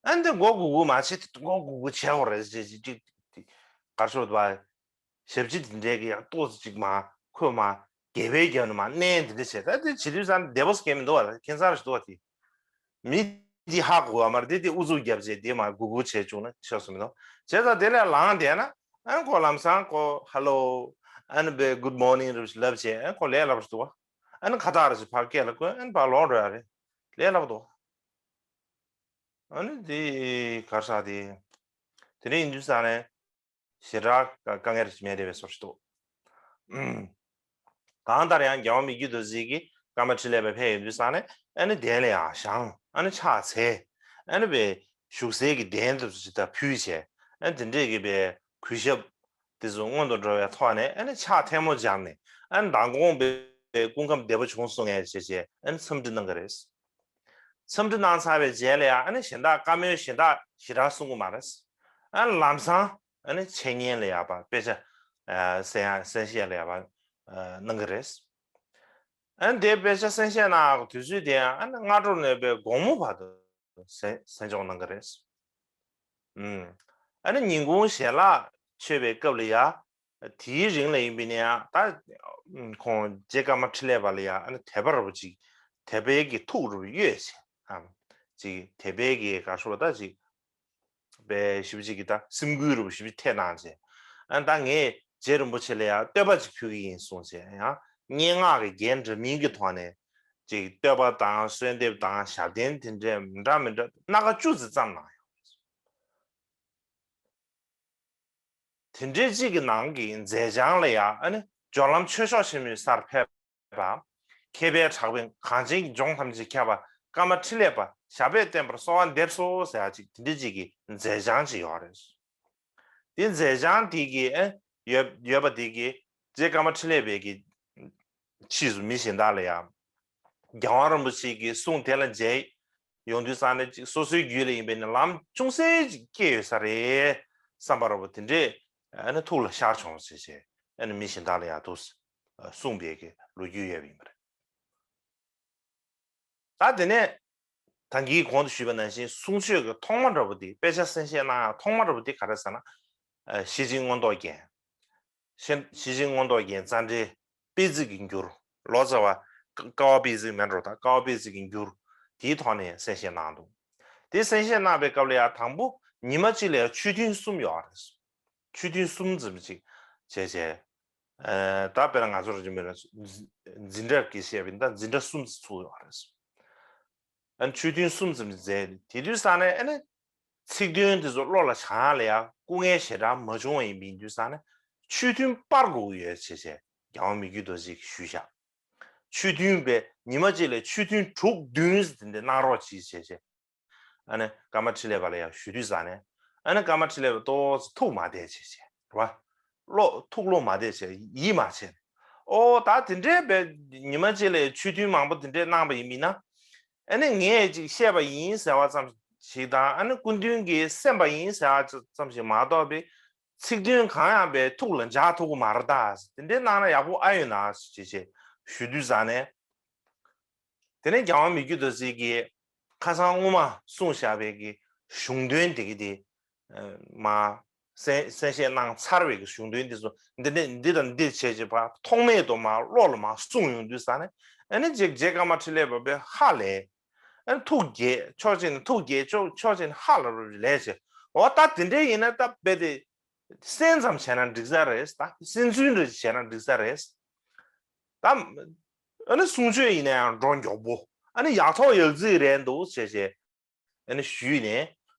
ཨ་ནི་དེ་མགོ་སྒུར་སྒུར་མ་བྱེད་དེ་མགོ་སྒུར་སྒུར་བྱས་དགོས་རེད་ཅེས་ཅིག་ཅིག་ག་རེ་ཞུ་དགོས་བ། ཞབས་ཕྱི་དེ་འདྲའི་གི་ཡང་ཏོག་ཙམ་ཅིག་མ་ ཁོས་མ་སྒལ་པའི་རྒྱབ་ནས་མ་མནན་དེ་འདྲ་བྱས། ད་དེ་བྱེད་དུས་ཙང་བདེ་པོ་སྐྱེ་མི་འདུག་བ། ཁྱད་མཚར་ཞིག་འདུག་བ། དེ་མི་འདི་ཧ་གོ་བ་མ་རེད། དེ་དེ་ཨུ་ཚུགས་རྒྱབ་བྱས་དེ་མ་སྒུར་སྒུར་བྱས་བཅུག་ན་ཆོག་སུ་མི་འདུག་བྱས་ཙང་དེ་ལས་ལངས་བསྡད་ན། ཨ་ཁོ་ལམ་སང་ཁོ་hello ཨ་ནི་བས་good morning་རེ་ལབ་བྱས། ཨ་ཁོ་ལས་སླ་པོ་ཞིག་འདུག་བ། ཨ་ནི་ཁ་བཏགས་རེ་ཞིག་ཕར་སྐད་ལ་བཀོན། ཨ་ནི་ཕར་ལོག་འགྲོ་ཡ་རེད། ལས་སླ་པོ་འདུག་ཨ་ནི་དེ་གར་ས་དེ་དེ་འདྲ་ཡིན་དུས་ཙང་ནས། ཞེ་དྲག་དཀའ་ངལ་མེད་བསྡད་པའི་བཟོ་ཞིག་འདུག་གང་ལྟར་ཡང་རྒྱལ་བ་མི་བསྐྱོད་རྡོ་རྗེ་གིས་ཀརྨ་འཕྲིན་ལས་པ་ཕེབས་ཡོང་དུས་ཙང་ནས། ཨ་ནི་གདན་ལ་ཡར་བཞེངས། ཨ་ནི་ཕྱག་འཚལ། ཨ་ནི་བས་བཞུགས་སའི་གི་གདན་དུ་ཇི་ལྟར་ཕུལ་བྱས། ཨ་ནི་དེ་འདྲས་ཀྱི་བས་གུས་ཞབས་དེ་ཚོ་སྔོན་དུ་འགྲོ་བའི་ཐོག་ནས། ཨ་ནི་ཕྱག་ཐལ་མོ་སྦྱར་ནས། ཨ་ནི་མདང་དགོང་བས་སྐུ་ཁམས་བདེ་པོ་བྱུང་སོང་ངས་བྱས་བྱས། ཨ་ནི་འཚམས་འདྲི་གནང་གི་རེད། འཚམས་འདྲི་གནང་ཚར་བའི་རྗེས་ལ་ཡང་། ཨ་ནི་གཞན་དག་བཀའ་མོལ་གཞན་དག་ཞེ་དྲག་གསུང་གི་མ་རེད། ཨ་ནི་ལམ་སང་ཨ་ནི་འཆད་ཉན་ལ་ཡར་ཕར་དཔེ་ཆ་ཨ་གསན་ཡ་གསན་བཤད་ལ་ཡར་ཕར་ཨ་གནང་གི་རེད། ཨ་ནི་དེ་དཔེ་ཆ་གསན་བཤད་གནང་དུས་ཚོད་དེ་ཡང་ཨ་ནི་སྔ་དྲོ་ནས་བས་དགོང་མོ་བར་དུ་གསན་གསན་འཇོག་གནང་གི་རེད། ཨུམ། ཨ་ནི་ཉིན་གུང་ཞལ་ལག་མཆོད་པའི་སྐབས་ལ་ཡ། དེའི་རིང་ལ་ཡིན་པས་ན་ཡང་། ད་ཁོང་རྗེ་ཀརྨ་འཕྲིན་ལས་པ་ལ་ཡ་ཨ་ནི་དད་པ་ར་བོ་ཅིག་དད་པའི་གི་ཐུགས་ར་བོ་ཡོད་བྱས། ཨམ། ཅིག་དད་པའི་གི་ག་ཤོ་ད་ཅིག་པའི་ཞིབ་ཅིག་གི་ད་སེམས་འགུལ་ར་བོ་ཞིབ་ཅིག་ཐེབས་གནང་བྱས། ཨ་ནི་ད་ངས་རྗེ་རིན་པོ་ཆེ་ལ་ཡ་བསྟོད་པ་ཅིག་ཕུལ་གི་ཡིན་གསུངས་བྱས། ཡང་སྙན་ངག་གི་རྒྱན་འདྲ་མིན་གྱི་ཐོག་ནས་ཅིག་བསྟོད་པ་དང་གསོལ་འདེབས་དང་ཞབས་བརྟན་དེ་འདྲའི་མི་འདྲ་མི་འདྲ་སྣ་ཁ་བཅུ་ཙམ་གནང་ཡོད་རེད། དེ་འདྲའི་གཅིག་གི་ནང་གི་མཛད་བྱང་ལ་ཡ། ཨ་ནི་སྦྱོར་ལམ་ཆོས་མཆོག་ཆེན་མོའི་སར་ཕེབས་པ། མཁས་པའི་གྲགས་པས་གངས་ཅན་གྱི་ལྗོངས་ཐམས་ཅད་ཁྱབ་པ་ཀརྨ་འཕྲིན་ལས་པ་ཞབས་པད་བརྟན་པར་གསོལ་བ་འདེབས་སོ་ཟེར་ཡ་ཅིག་དེ་འདྲའི་གཅིག་གི་མཛད་བྱང་ཅིག་ཡོད་རེད། དེ་མཛད་བྱང་དེ་གི་ཨ་ཡོད་ཡོད་པ་དེ་གི་རྗེ་ཀརྨ་འཕྲིན་ལས་པའི་གི་ཕྱིས་སུ་མི་གཞན་དག་ལ་ཡང་རྒྱལ་དབང་རིན་པོ་ཆེ་གི་གསུང་དེ་ལ་མཇལ་ཡོང་དུས་ཙང་ནས་ཅིག་སོ་སོའི་རྒྱུད་ལ་ཡིན་པས་ན་ལམ་ཅུང་ཟད་ཅིག་སྐྱེས་ཡོད་ས་རེད་བསམ་པ་ར་བོ་དེ་འདྲས་ཨ་ནི་ཐུགས་ལ་ཤར་བྱུང་བྱས་བྱས། ཨ་ནི་མི་གཞན་དག་ལ་ཡང་འདུག་གསུངས་པའི་གི་ལོ་རྒྱུས་ཡོད་པ་ཡིན་པ་རེད། ད་དེ་ནས་ད་གིན་གོང་དུ་ཞུས་པ་ནང་བཞིན་གསུང་ཆོས་ཀྱི་ཐོག་མ་འདྲ་བོ་དེ། དཔེ་ཆ་གསན་བཤད་གནང་ཡག་ཐོག་མ་འདྲ་བོ་དེ་ག་རེ་ཟེར་ན། ཨ་ཤེར་ཕྱིན་མངོན་རྟོགས་རྒྱན། ཤེར་ཤེར་ཕྱིན་མངོན་རྟོགས་རྒྱན་རྩ་འགྲེལ་དཔེ་རྩིས་ཀྱི་འགྱུར། ལོ་ཙཱ་བ་ཀ་ཀ་བ་དཔེ་རྩིས་མེད་འགྲོ། ད་ཀ་བ་དཔེ་རྩིས་ཀྱི་འགྱུར་དེའི་ཐོག་ནས་གསན་བཤད་གནང་འདུག་དེ་གསན་བཤད་གནང་བའི་སྐབས་ལ་ཡང་དང་པོ་ཉི་མ་གཅིག་ལ་ཡང་ཆོས་ཐུན་གསུམ་ཡོད་རེད། ཆོས་ཐུན་གསུམ་ཙམ་ཅིག་བྱས་བྱས། ཨ་ད་དཔེར་ན་ང་ཚོར་རིམ་པས་འཛིན་གྲྭ་གི་བཤད་པ་ཡིན་ན་འཛིན་གྲྭ་གསུམ་ཙམ་ཚུགས་ཡོད་རེད། ཨ་ནི་ཆོས་ཐུན་གསུམ་ཙམ་མཛད། དེ་དུས་ཙང་ནས་ཨ་ནི་ཚིག་དོན་དེ་ཚོ་བློ་ལ་བྱང་ཡག་ལ་ཡང་སྐུ་ངལ་ཞེ་དྲག་མ་བྱུང་བ་ཡིན་པའི་དུས་ཙང་ནས་ཆོས་ཐུན་སྤར་དགོས་ཀྱི་ཡོད་བྱས་བྱས། རྒྱལ་དབང་མི་བསྐྱོད་རྡོ་རྗེ་གིས་ཞུས་བཞག་ཆོས་ཐུན་པས་ཉི་མ་གཅིག་ལ་ཆོས་ཐུན་དྲུག་བདུན་ཙམ་དེ་འདྲ་གནང་རོགས་གྱིས་བྱས་བྱས། ཨ་ནི་ཀརྨ་འཕྲིན་ལས་པ་ལ་ཡང་ཞུ་དུས་ཙང་ནས། ཨ་ནི་ཀརྨ་འཕྲིན་ལས་པ་ཏོག་ཙམ་ཐུགས་མ་བདེ་བྱས་བྱས་རེད་བ། བློ་ཐུགས་བློ་མ་བདེ་བྱས་ཡིད་མ་ཆེས་ནས། ཨོ་ད་དེ་འདྲའི་བས་ཉི་མ་གཅིག་ལ་ཆོས་ཐུན་མང་པོ་དེ་འདྲས་གནང་པ་ཡིན་མིན་ན། ཨ་ནི་ངས་ཅིག་བཤད་པ་ཡིན་ཟེར་བ་ཙམ་ཞིག་དང་། ཨ་ནི་སྐུ་མདུན་གྱིས་གསན་པ་ཡིན་ཟེར་བ་ཙམ་ཞིག་མ་གཏོགས་པའི་ཚིག་དོན་གང་ཡང་བས་ཐུགས་ལ་འཇགས་ཐུབ་ཀྱི་མ་རེད། ད་དེ་འདྲའི་གནང་ན་ཡག་པོ་ཨ་ཡོད་ན་ཞེས་བྱས་ཞུ་དུས་ཙང་ནས། དེ་ནས་རྒྱལ་དབང་མི་བསྐྱོད་རྡོ་རྗེ་གིས་ཁ་སང་སྔོན་མ་གསུངས་བཞག་པའི་གི་གཞུང་དོན་དེ་གི་དེ་མ་གསན་གསན་བཤད་གནང་ཚར་བའི་གི་གཞུང་དོན་དེ་ཚོ་འདི་འདི་འདི་དང་འདི་བྱས་བྱས་པ་ཐོགས་མེད་དུ་མ་བློ་ལ་མ་བཟུང་ཡོང་དུས་ཙང་ནས། ཨ་ནི་རྗེ་རྗེ་ཀརྨ་འཕྲིན་ལས་པ་བས་ཧ་ལས། ཨ་ནི་ཐུགས་དགྱེས། ཕྱོགས་གཅིག་ནས་ཐུགས་དགྱེས། ཕྱོགས་ཕྱོགས་གཅིག་ནས་ཧ་ལས་རུ་ལས་བྱས། འོ་ད་དེ་འདྲའི་ཡིན་ན་ད་རྦད་དེ་གསན་ཙམ་བྱས་ན་འགྲིག་ས་རེད། ད་གསན་ཚུལ་འདྲ་བྱས་ན་འགྲིག་ས་རེད། ད་ཨ་ནི་གསུང་ཆོས་ཡིན་ན་ཡང་འགྲོ་མགྱོགས་པོ། ཨ་ནི་ཡག་ཐོག་ཡག་བརྩེགས་རེད་འདུག་བྱས་བྱས་ཨ་ནི་ཞུས་ནས།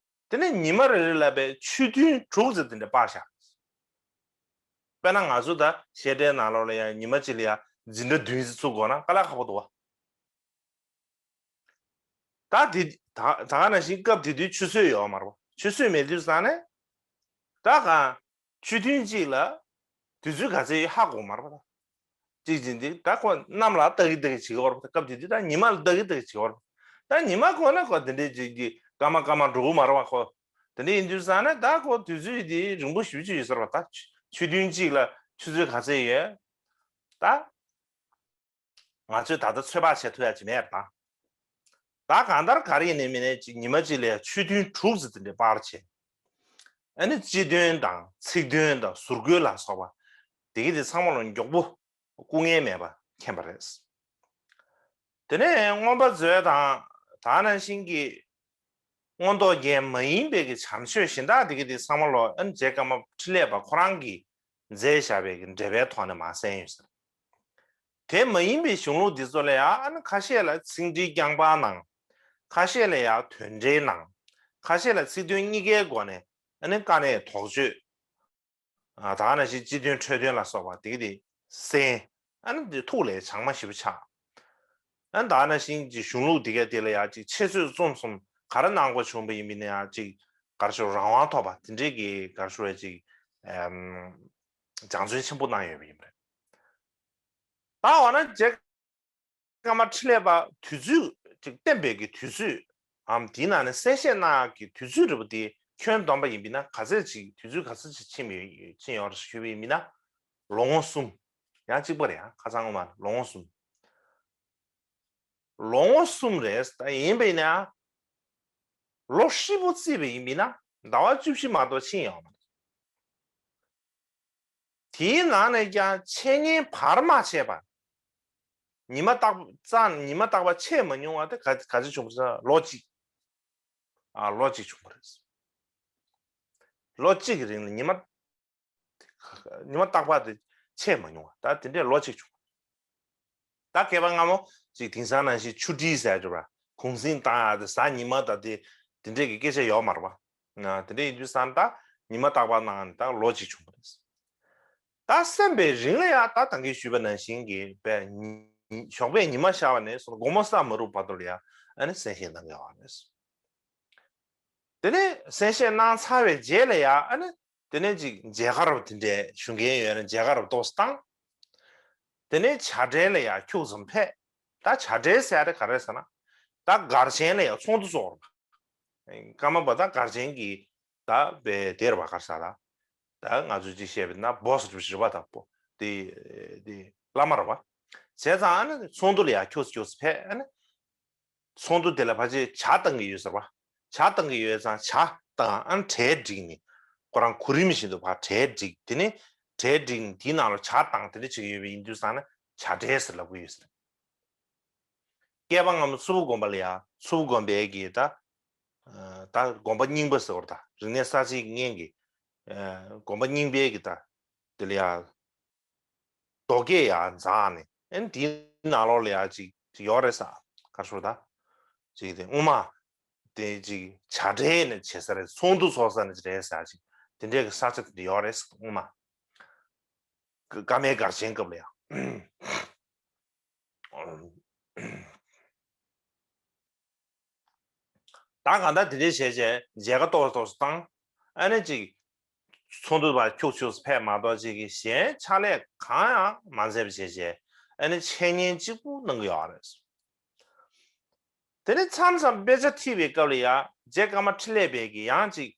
དེ་ནས་ཉི་མ་རེ་རེ་ལ་བས་ཆོས་ཐུན་དྲུག་ཙམ་དེ་འདྲ་སྤར་བཞག་དཔེར་ན་ང་ཚོ་ད་བཤད་གྲྭའི་ནང་ལོགས་ལ་ཡང་ཉི་མ་གཅིག་ལ་ཡང་འཛིན་གྲྭ་བདུན་ཙམ་ཚུགས་དགོས་ན་དཀའ་ལས་ཁག་པོ་འདུག་བ། ད་དེ་ད་ད་ག་ནང་བཞིན་སྐབས་དེ་དུས་ཆུ་ཚོད་ཡོད་མ་རེད་པ། ཆུ་ཚོད་མེད་དུས་ཙང་ནས་ད་གང་ཆོས་ཐུན་གཅིག་ལ་དུས་ཚོད་ག་ཚད་ཡོད་ཧ་གོ་མ་རེད་པ། ད་གཅིག་གཅིག་འདི་ད་ཁོ་གནམ་ལ་ལྟ་གི་ལྟ་གི་བྱེད་ཀྱི་ཡོད་རེད་པ། སྐབས་དེ་དུས་ད་ཉི་མ་ལ་ལྟ་གི་ལྟ་གི་བྱེད་ཀྱི་ཡོད་རེད་པ། ད་ཉི་མ་ཁོ་ན་ཁོ་དེ་འདྲའི་གཅིག་གི་སྐར་མ་སྐར་མ་འགྲོ་གི་མ་རེད་པ། ཁོ་དེ་འདྲ་ཡིན་དུས་ཙང་ནས་ད་ཁོ་དུས་ཚོད་འདི་རིང་པོ་ཞེ་པོ་ཅིག་ཡོད་ས་རེད་པ། ད་ཆུ་ཆུ་ཐུན་གཅིག་ལ་ཆུ་ཚོད་ག་ཚད་ཡོད་ད། ང་ཚོས་ད་ལྟ་ཚོད་དཔག་བྱེད་ཐུབ་ཡ་ཅིག་མེད་རེད་ད། ད་གང་ལྟར་ག་རེ་ཡིན་ནའི་མིན་ནའི་ཅིག་ཉི་མ་གཅིག་ལ་ཆོས་ཐུན་དྲུག་ཙམ་དེ་འདྲའི་སྤར་བྱས། ཨ་ནི་སྤྱི་དོན་དང་ཚིག་དོན་དང་ཟུར་བཀོད་ལ་སོགས་པ་དེ་གི་དེ་ཚང་མ་ལ་མགྱོགས་པོ་ སྐུ་ངལ་མེད་པ་མཁྱེན་པ་རེད། དེ་ནས་མངོན་པ་མཛོད་དང་ད་ག་ནང་བཞིན་གྱི་མངོན་རྟོགས་རྒྱན་མ་ཡིན་པའི་གི་བྱམས་ཆོས་གཞན་དག་དེ་གི་དེ་ཚང་མ་ལོ་ཨ་ནི་རྗེ་ཀརྨ་འཕྲིན་ལས་པ་ཁོ་རང་གིས་མཛད་བཞག་པའི་གི་འགྲེལ་པའི་ཐོག་ནས་མར་གསན་ཡོད་ཟེར། དེ་མ་ཡིན་པའི་གཞུང་ལུགས་འདི་ཚོ་ལ་ཡང་ཨ་ནི་ཁ་ཤས་ལ་ཚིག་འགྲེལ་རྐྱང་པ་གནང་། ཁ་ཤས་ལ་ཡང་དོན་འགྲེལ་གནང་། ཁ་ཤས་ལ་ཚིག་དོན་གཉིས་ཀའི་སྒོ་ནས་ཨ་ནི་དཀའ་གནད་དོགས་གཅོད། ད་ག་ནང་བཞིན་སྤྱི་དོན་འཕྲོས་དོན་ལ་སོགས་པ་དེ་གི་དེ་གསན། ཨ་ནི་དེ་ཐུགས་ལ་བྱང་མ་ཞེ་པོ་ཆགས། ཨ་ནི་ད་ག་ནང་བཞིན་གྱི་གཞུང་ལུགས་དེ་ག་དེ་ལ་ཡང་ཅིག་འཆད་རྩོད་རྩོམ་གསུམ་ག་རེ་གནང་དགོས་བྱུང་བ་ཡིན་པ་ཡིན་ན་ཡང་ཅིག་ག་རེ་ཞུ་རང་དབང་ཐོབ་པ་དེ་འདྲའི་གི་ག་རེ་ཞུ་བའི་ཅིག་སྦྱང་བརྩོན་ཆེན་པོ་གནང་ཡོད་པ་ཡིན་པ་རེད། ད་འོ་ན་རྗེ་ཀརྨ་འཕྲིན་ལས་པ་དུས་ཚོད་ཅིག་བསྟན་པའི་གི་དུས་ཚོད་འམ་དེའི་ནང་ནས་གསན་བཞེས་གནང་ཡག་གི་དུས་ཚོད་རེད་པ། དེ་ཁྱོན་བསྡོམས་པ་ཡིན་པ་ཡིན་ན་ག་ཚད་ཅིག་དུས་ཚོད་ག་ཚད་ཅིག་ཕྱིན་ཡོད་ཕྱིན་ཡོད་རེད་ཞུས་པ་ཡིན་པ་ཡིན་ན་ལོ་ངོ་གསུམ། ཡང་གཅིག་པ་རེད། ཡང་ཁ་སང་ངོ་མ་ལོ་ངོ་གསུམ། ལོ་ངོ་གསུམ་རེད། ད་ཡིན་པ་ཡིན་ན་ལོ་ཧྲིལ་པོ་བརྩིས་པ་ཡིན་པ་ཡིན་ན་ཟླ་བ་བཅུ་བཞི་མ་གཏོགས་ཕྱིན་ཡོད་མ་རེད། དེའི་ནང་ནས་ཀྱང་འཆད་ཉན་བར་མ་ཆད་པ། ཉི་མ་རྟག་རྩ་ཉི་མ་རྟག་པ་ཆད་མ་མྱོང་བ་དེ་ག་ག་ཚོད་བྱུང་བ་ཟེར་ན་ལོ་གཅིག་ཨ་ལོ་གཅིག་བྱུང་བ་རེད། ལོ་གཅིག་གི་རིང་ལ་ཉི་མ་ཉི་མ་རྟག་པ་དེ་ཆད་མ་མྱོང་བ་ད་དེ་འདྲས་ལོ་གཅིག་བྱུང་བ། ད་བསྐལ་པ་སྔ་མོ་ཅིག་དེང་སང་ནང་བཞིན་ཆུ་ཊི་ཟེར་ཡག་ཅིག་ཡོད་རེད་པ། གུང་གསེང་བཏང་ཡག་དེ་གཟའ་ཉི་མ་ད་དེ་དེ་འདྲས་ཀྱི་སྐད་ཆ་ཡོད་མ་རེད་པ། དེ་འདྲས་ཡིན་དུས་ཙང་ད་ཉི་མ་རྟག་པར་གནང་ནས་ད་ལོ་གཅིག་བྱུང་བ་རེད། ད་གསན་པའི་རིང་ལ་ཡང་ད་ད་གིན་ཞུས་པ་ནང་བཞིན་གྱི་པས་ཉི་ཞོགས་པའི་ཉི་མ་ཤར་བ་ནས་བཟུང་དགོང་མོ་ས་མ་རུབ་བར་དུ་ལ་ཡང་ཨ་ནི་གསན་བཞེས་གནང་གི་ཡོད་རེད། དེ་ནས་གསན་བཞེས་གནང་ཚར་བའི་རྗེས་ལ་ཡང་ཨ་ནི་དེ་ནས་ཅིག་མཇལ་ཁ་རུ་དེ་འདྲའི་ཞུ་མཁན་ཡོད་ན་མཇལ་ཁ་རུ་ཏོག་ཙམ་བཏང་། དེ་ནས་བྱ་བྲལ་ལ་ཡང་ཁྱུག་ཙམ་ཕེབས། ད་བྱ་བྲལ་ཟེར་ཡ་དེ་ག་རེ་ཟེར་ན་ད་སྒར་ཆེན་ལ་ཡང་ཚོགས་འདུ་ཚོགས་རེད་པ། ཀརྨ་པ་ད་སྒར་ཆེན་གྱི་ད་པའི་དེ་རེད་པ། ག་རེ་ཟེར་ད། ད་ང་ཚོས་ཅིག་བཤད་པ་ཡིན་ན་བོ་སི་རེད་པ། ད་པོ་དེ་དེ་བླ་མ་རེད་པ། བྱས་ཙང་ཨ་ནི་ཚོགས་འདུ་ལ་ཡང་ཁྱུག་ཙམ་ཁྱུག་ཙམ་ཕེབས། ཨ་ནི་ཚོགས་འདུ་དེ་ལ་ཕལ་ཆེར་ཇ་བཏང་གི་ཡོད་ཟེར་བ། ཇ་བཏང་གི་ཡོད་ཙང་ཇ་བཏང་ཨ་ནི་གྲལ་བསྒྲིགས་ནས་ཁོ་རང་གོ་རིམ་བཞིན་དུ་ཕར་གྲལ་བསྒྲིགས། དེ་ནས་གྲལ་བསྒྲིགས་ནས་དེའི་ནང་ལ་ཇ་བཏང་དེ་འདྲ་བྱེད་ཀྱི་ཡོད་པ་ཡིན་དུས་ཙང་ནས་ཇ་བྲལ་ཟེར་ལབ་ཀྱི་ཡོད་ཟེར། བསྐལ་པ་སྔ་མོ་མཚུར་ཕུ་དགོན་པ་ལ་ཡང་མཚུར་ཕུ་དགོན་པའི་གི་ད་ད་དགོན་པ་རྙིང་པ་ཟེར་བ་ད་རིག་གནས་གསར་བརྗེའི་སྔོན་གྱི་དགོན་པ་རྙིང་པའི་གི་ད་དེ་ལ་ཡང་རྡོ་སྐས་ཡང་འཛེགས་ནས་ཨ་ནི་དེའི་ནང་ལོགས་ལ་ཡང་ཅིག་ཅིག་ཡོད་རེད་ས། ག་རེ་ཞུ་དགོས་རེད་ད། ཅིག་དེ་སྔོན་མ་དེ་ཅིག་ཇ་བྲལ་ནས་བྱེད་ས་རེད། ཚོགས་འདུ་ཚོགས་ས་ནས་རེད་ས། ཅིག་དེ་འདྲའི་གི་ས་ཆ་དེ་འདྲ་ཡོད་རེད་ས་སྔོན་མ། ཀ་ཀརྨའི་སྒར་ཆེན་སྐབས་ལ་ཡང་། ད་གང་ལྟར་དེ་འདྲའི་བྱས་བྱས་མཇལ་ཁ་ཏོག་ཙམ་ཏོག་ཙམ་བཏང་། ཨ་ནི་ཅིག་ཚོགས་འདུ་བར་ཁྱུག་ཁྱུག་ཕེབས་མ་གཏོགས་ཅིག་གི་གཞན་ཕྱག་ལས་གང་ཡང་མ་མཛད་པ་བྱས་བྱས་ཨ་ནི་འཆད་ཉན་གཅིག་པུ་གནང་གི་ཡོད་རེད། དེ་ནས་མཚམས་མཚམས་དཔེ་ཆ་ཁྲིད་པའི་སྐབས་ལ་ཡང་རྗེ་ཀརྨ་འཕྲིན་ལས་པས་ཀྱི་ཡང་ཅིག་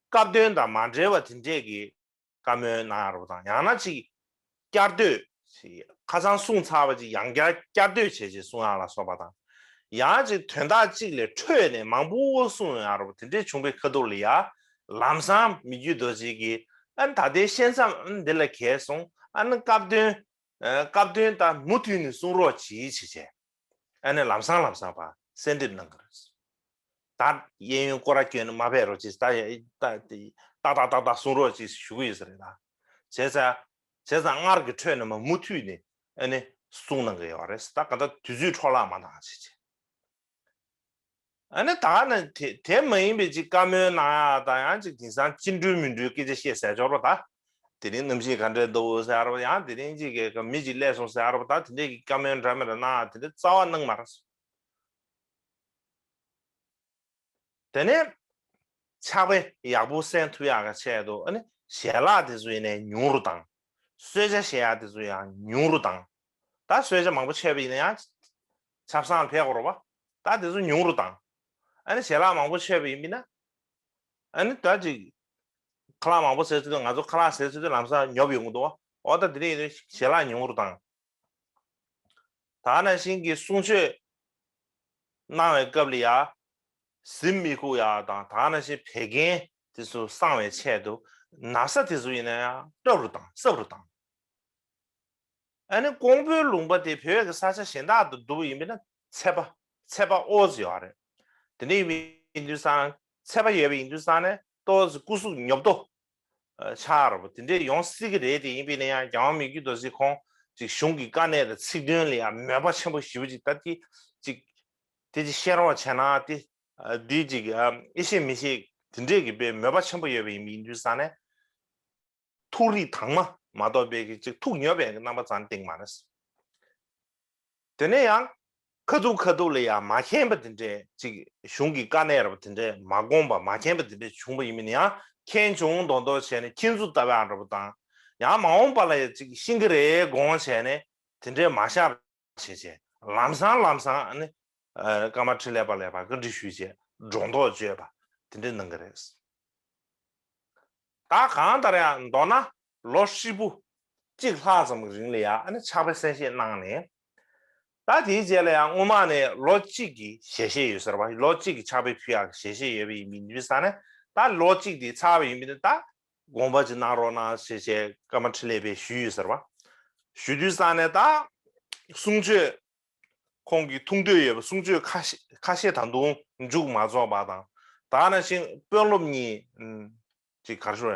སྐབས་དོན་དང་མ་འབྲེལ་བ་དེ་འདྲས་ཀྱི་བཀའ་མོལ་གནང་ཡག་རེད་པ་དང་། ཡང་ན་ཅིག་བསྐྱར་ཟློས། ཁ་སང་གསུངས་ཚར་བ་ཅིག་ཡང་བསྐྱར་བསྐྱར་ཟློས་བྱས་བྱས་གསུང་ཡག་ལ་སོགས་པ་དང་། ཡང་ཅིག་དོན་དག་གཅིག་ལས་འཕྲོས་ནས་མང་པོ་གསུང་ཡག་རེད་པ། དེ་འདྲས་བྱུང་བའི་ཁ་ཐུག་ལ་ཡང་ལམ་སང་མི་བསྐྱོད་རྡོ་རྗེ་གིས་ཨ་ནི་ད་ལྟའི་བཤད་མཚམས་ཨ་ནི་འདི་ལ་གས་སོང་། ཨ་ནི་སྐབས་དོན་སྐབས་དོན་ད་མུ་མཐུད་ནས་གསུང་རོགས་གྱིས་བྱས་བྱས། ཨ་ནི་ལམ་སང་ལམ་སང་ཕར་གསལ་འདེབས་གནང་གི་རེད། ད་གཡས་གཡོན་སྐོར་ར་སྐྱོན་ནས་མ་ཕེབས་རོགས་གྱིས། ད་ཡ་ད་ཏག་ཏག་ཏག་ཏག་གསུང་རོགས་གྱིས་ཞུ་གི་ཡོད་ས་རེད་ད། བྱས་ཙང་བྱས་ཙང་སྔར་གྱི་འཕྲོས་ནས་མ་མུ་མཐུད་ནས་ཨ་ནི་གསུང་གནང་གི་ཡོད་རེད། ད་ག་ད་དུས་ཚོད་འཕྲོ་བརླག་མ་གཏང་བྱས་བྱས། ཨ་ནི་ད་ནི་དེ་དེ་མ་ཡིན་པའི་ཅིག་བཀའ་མོལ་གནང་ཡག་དང་ཡང་ཅིག་དེང་སང་ཅི་འགྲུལ་མི་འགྲུལ་སྐད་ཆ་བཤད་ཟེར་ཆོག་རོགས་ད། དེ་རིང་གནམ་གཤིས་ག་འདྲས་འདུག་ཟེར་རོགས། ཡང་དེ་རིང་ཅིག་གི་མི་ཅིག་སླེབས་སོང་ཟེར་རོགས་ད། དེ་འདྲས་ཀྱི་བཀའ་མོལ་འདྲ་མི་འདྲ་གནང་ཡག་དེ་འདྲས་རྩ་བ་གནང་མ་རེད། དེ་ནས་ཕྱག་དཔེ་ཡག་པོ་གསན་ཐུབ་ཡག་གི་ཆེད་དུ་ཨ་ནི་ཞལ་ལག་དེ་ཚོ་ཡིན་ནའི་ཉུང་རུ་བཏང་། གསོལ་ཇ་བཞེས་ཡག་དེ་ཚོ་ཡང་ཉུང་རུ་བཏང་། ད་གསོལ་ཇ་མང་པོ་མཆོད་པ་ཡིན་ན་ཡང་ཆབ་གསང་ལ་ཕེབས་དགོས་རེད་པ། ད་དེ་ཚོ་ཉུང་རུ་བཏང་། ཨ་ནི་ཞལ་ལག་མང་པོ་མཆོད་པ་ཡིན་པ་ཡིན་ན། ཨ་ནི་ད་ཅིག་ཁ་ལག་མང་པོ་ཟས་ཚུལ་དུ་ང་ཚོ་ཁ་ལག་ཟས་ཚུལ་དུ་ལམ་སང་ཉོབ་ཡོང་གི་འདུག་པ། འོ་ད་དེ་འདྲ་ཡིན་དུས་ཞལ་ལག་ཉུང་རུ་བཏང་། ད་ག་ནང་བཞིན་གྱི་གསུང་ཆོས་གནང་བའི་སྐབས་ལ་ཡ། གཟིམ་མི་ཁུག་ཡ་དང་ད་ག་ནང་བཞིན་བད་ཀན་དེ་ཚོ་གསང་བའི་ཆེད་དུ་ན་བཟའ་དེ་ཚོ་ཡིན་ན་ཡང་སྲབ་རུ་བཏང་། སྲབ་རུ་བཏང་། ཨ་ནི་ཀོང་པོའི་ལུང་པ་དེ་བོད་ཀྱི་ས་ཆ་གཞན་དག་ཏུ་བསྡུ་བ་ཡིན་པས་ན་ཚད་པ་ཚད་པ་ཨོ་ཙི་ཡོད་རེད། དེ་འདྲ་ཡིན་པ་ཡིན་དུས་ཙང་ཚད་པ་ཡོད་པ་ཡིན་དུས་ཙང་ནས་ཏོག་ཙམ་སྐུ་གཟུགས་ཉོབ་ཏོ་ཆགས་ར་པོ་དེ་འདྲས་ཡོང་སྲིད་ཀྱི་རེད། དེ་ཡིན་པས་ན་ཡང་རྒྱལ་དབང་མི་བསྐྱོད་རྡོ་རྗེ་ཁོང་ཅིག་གཞུང་གི་དཀའ་གནད་དང་ཚིག་དོན་ལ་ཡང་མོས་པ་ཆེན་པོ་ཞེ་པོ་ཅིག་ད་དེ་ཅིག་དེ་ཅིག་བཤད་རོགས་བྱས་ན་དེ་འདི་ཅིག་ཨེ་ཤེས་མི་ཤེས་དེ་འདྲས་ཀྱི་དཔེ་མོས་པ་ཆེན་པོ་ཡོད་པ་ཡིན་པ་ཡིན་དུས་ཙང་ནས། ཐུགས་རིག་དྭངས་མ་མ་གཏོགས་པའི་གི་ཅིག་ཐུགས་ཉོབ་པའི་གི་རྣམ་པ་ཙམ་སྟེང་མ་རེད། དེ་ནས་ཡང་ཁ་ཐུག་ཁ་ཐུག་ལ་ཡང་མ་མཁྱེན་པ་དེ་འདྲས་ཅིག་གཞུང་གི་དཀའ་གནད་རབ་དེ་འདྲས་མ་དགོངས་པ་མ་མཁྱེན་པ་དེ་འདྲས་བྱུང་པ་ཡིན་མིན་ཡང་མཁྱེན་བྱུང་མདོག་མདོག་བྱས་ནས་མཁྱེན་ཚུལ་ལྟ་བའང་འདྲ་པོ་དང་ཡང་མ་འོངས་པ་ལ་ཡང་ཅིག་ཤེས་ཀྱི་རེད་དགོངས་བྱས་ནས་དེ་འདྲས་མ་བཞག་བྱས་བྱས་ལམ་སང་ལམ་སང་ཨ་ནི་ཀརྨ་འཕྲིན་ལས་པ་ལ་ཡང་བཀའ་འདྲི་ཞུས་བྱས་སྒྲོ་འདོགས་གཅོད་པ་དེ་འདྲས་གནང་གི་རེད། ད་གང་ལྟར་ཡང་མདོར་ན་ལོ་ཧྲིལ་པོ་གཅིག་ལྷག་ཙམ་གྱི་རིང་ལ་ཡང་ཨ་ནི་ཕྱག་དཔེ་གསན་བཞེས་གནང་ནས། ད་དེའི་རྗེས་ལ་ཡང་སྔོན་མ་ནས་ལོ་གཅིག་གི་ཞལ་བཞེས་ཡོད་ཟེར་བ། ལོ་གཅིག་གི་ཕྱག་དཔེ་ཕུལ་ཡག་གི་ཞལ་བཞེས་ཡོད་པ་ཡིན་མིན་དུས་ཙང་ནས་ད་ལོ་གཅིག་དེ་ཚར་བ་ཡིན་མིན་ད་དགོངས་པ་ཅིག་གནང་རོགས་གནང་ཞེས་བྱས་ཀརྨ་འཕྲིན་ལས་པས་ཞུས་ཡོད་ཟེར་བ། ཞུ་དུས་ཙང་ནས་ད་གསུང་ཆོས་ཁོང་གིས་ཐུགས་འདོད་ཡོད་པ་གསུང་ཆོས་ཁ་ཤས་ཁ་ཤས་ད་དུང་མཇུག་མ་རྫོགས་པ་དང་། ད་ནང་བཞིན་དཔོན་སློབ་གཉིས་ཅིག་གར་ཤོར་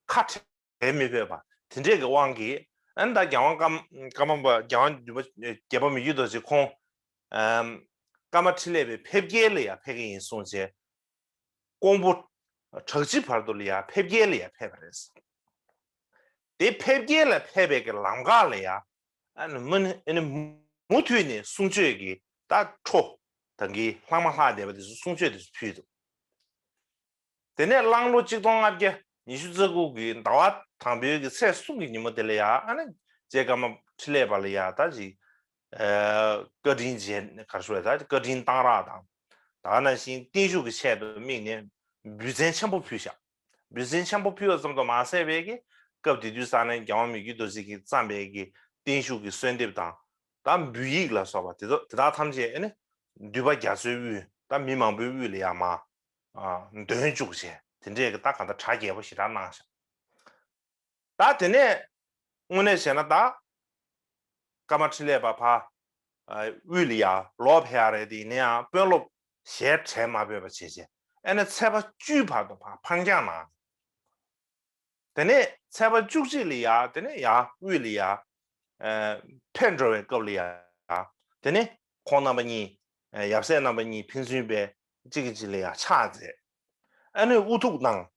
ཁ་བྲལ་མི་ཕོད་པ་དེ་འདྲས་ཀྱི་དབང་གིས་ཨ་ནི་ད་རྒྱལ་དབང་ཀརྨ་ཀརྨ་པ་རྒྱལ་དབང་འདུས་པ་བརྒྱད་པ་མི་བསྐྱོད་རྡོ་རྗེ་ཁོང་ཀརྨ་འཕྲིན་ལས་པའི་ཕེབས་སྐྱེལ་ལ་ཡང་ཕེབས་ཀྱི་ཡིན་གསུངས་བྱས། ཀོང་པོ་བྲག་སྤྱི་བར་དུ་ལ་ཡང་ཕེབས་སྐྱེལ་ལ་ཡང་ཕེབས་པ་རེད། དེ་ཕེབས་སྐྱེལ་ལ་ཕེབས་པའི་གི་ལམ་ཁ་ལ་ཡང་ཨ་ནི་མུ་ནི་ཨ་ནི་མུ་མཐུད་ནས་གསུང་ཆོས་ཀྱི་ད་འཕྲོ་ད་གིན་ལྷག་མ་ལྷག་བསྡད་པ་དེ་ཚོ་གསུང་ཆོས་དེ་ཚོ་ཕུལ་འདུག་དེ་ནས་གླང་ལོ་གཅིག་སྟོང་ལྔ་བརྒྱ་ཉི་ཤུ་རྩ་དགུ་གི་ཟླ་བ་དང་པོའི་གི་ཚེས་གསུམ་གྱི་ཉིན་མོ་དེ་ལ་ཡང་ཨ་ནི་རྗེ་ཀརྨ་འཕྲིན་ལས་པ་ལ་ཡང་ད་ཅིག་ཨ་བཀའ་དྲིན་རྗེས་ག་རེ་ཞུ་དགོས་རེད། ད་བཀའ་དྲིན་གཏང་རག་དང་ད་ནང་བཞིན་བརྟན་བཞུགས་ཀྱི་ཆེད་དུ་དམིགས་ནས་འབུལ་ཚན་ཆེན་པོ་ཕུལ་བཞག་འབུལ་ཚན་ཆེན་པོ་ཕུལ་བ་ཙམ་དུ་མ་ཟད་པའི་གི་སྐབས་དེ་དུས་ས་གནས་རྒྱལ་དབང་མི་བསྐྱོད་རྡོ་རྗེ་གིས་བརྩམས་པའི་གི་བརྟན་བཞུགས་ཀྱི་གསོལ་འདེབས་དང་ད་འབུལ་ཡིག་ལ་སོགས་པ་དེ་དག་དེ་དག་ཐམས་ཅད་ཨ་ནི་འདུས་པ་རྒྱ་མཚོའི་དབུས་ད་མི་མང་པོའི་དབུས་ལ་ཡང་མར་འདོན་བཅུག་བྱས་དེ་འདྲས་ཀྱི་ད་གང་ལྟར་གྲ་རྒྱས་པོ་ཞེ་དྲག་གནང་བཞག་ད་དེ་ནས་དངོས་གནས་བྱས་ན་ད་ཀརྨ་འཕྲིན་ལས་པ་ཕར་དབུས་ལ་ཡར་ལོག་ཕེབས་ཡག་རེད། དེ་ཡིན་ན་ཡང་དཔོན་སློབ་ཞལ་བྲལ་མ་ཕོད་པ་བྱས་བྱས་ཨ་ནི་ཚེས་པ་བཅུའི་བར་དུ་ཕར་འཕང་རྒྱག་གནང་། དེ་ནས་ཚེས་པ་བཅུ་གཅིག་ལ་ཡར་དེ་ནས་ཡར་དབུས་ལ་ཡར་ཕེབས་འགྲོ་བའི་སྐབས་ལ་ཡར་དེ་ནས་ཁོང་རྣམ་པ་གཉིས་ཡབ་སྲས་རྣམ་པ་གཉིས་ཕན་ཚུན་པའི་གཅིག་གིས་གཅིག་ལ་ཡར་ཕྱག་མཛད། ཨ་ནི་དབུ་ཐུག་གནང་།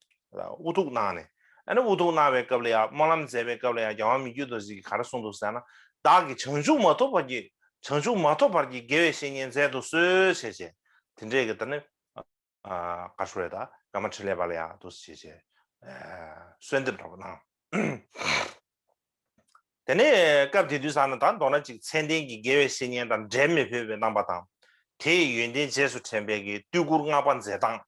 དབུ་ཐུག་གནང་ནས་ཨ་ནི་དབུ་ཐུག་གནང་བའི་སྐབས་ལ་ཡང་སྨོན་ལམ་མཛད་པའི་སྐབས་ལ་ཡང་རྒྱལ་དབང་མི་བསྐྱོད་རྡོ་རྗེ་གིས་ག་རེ་གསུངས་འདུག་ཟེར་ན། བདག་གིས་བྱང་ཆུབ་མ་ཐོབ་བར་གྱི་བྱང་ཆུབ་མ་ཐོབ་བར་གྱི་དགེ་བའི་བཤེས་གཉེན་མཛད་དུ་གསོལ་ཞེས་བྱས་དེ་འདྲས་ཀྱི་ད་ནི་ག་རེ་ཞུ་དགོས་རེད། ད་ཀརྨ་འཕྲིན་ལས་པ་ལ་ཡང་འདུག་ཞེས་བྱས་གསོལ་འདེབས་འདྲ་པོ་གནང་། དེ་ནས་སྐབས་དེ་དུས་ཙམ་ན་ད་མདོར་ན་ཅིག་མཚན་ལྡན་གྱི་དགེ་བའི་བཤེས་གཉེན་དང་འབྲལ་མི་ཕོད་པའི་རྣམ་པ་དང་། དེ་ཡི་ཡོན་ཏན་རྗེས་སུ་དྲན་པའི་གི་བསྟོད་བཀུར་བསྔགས་པ་མཛད་སྟངས་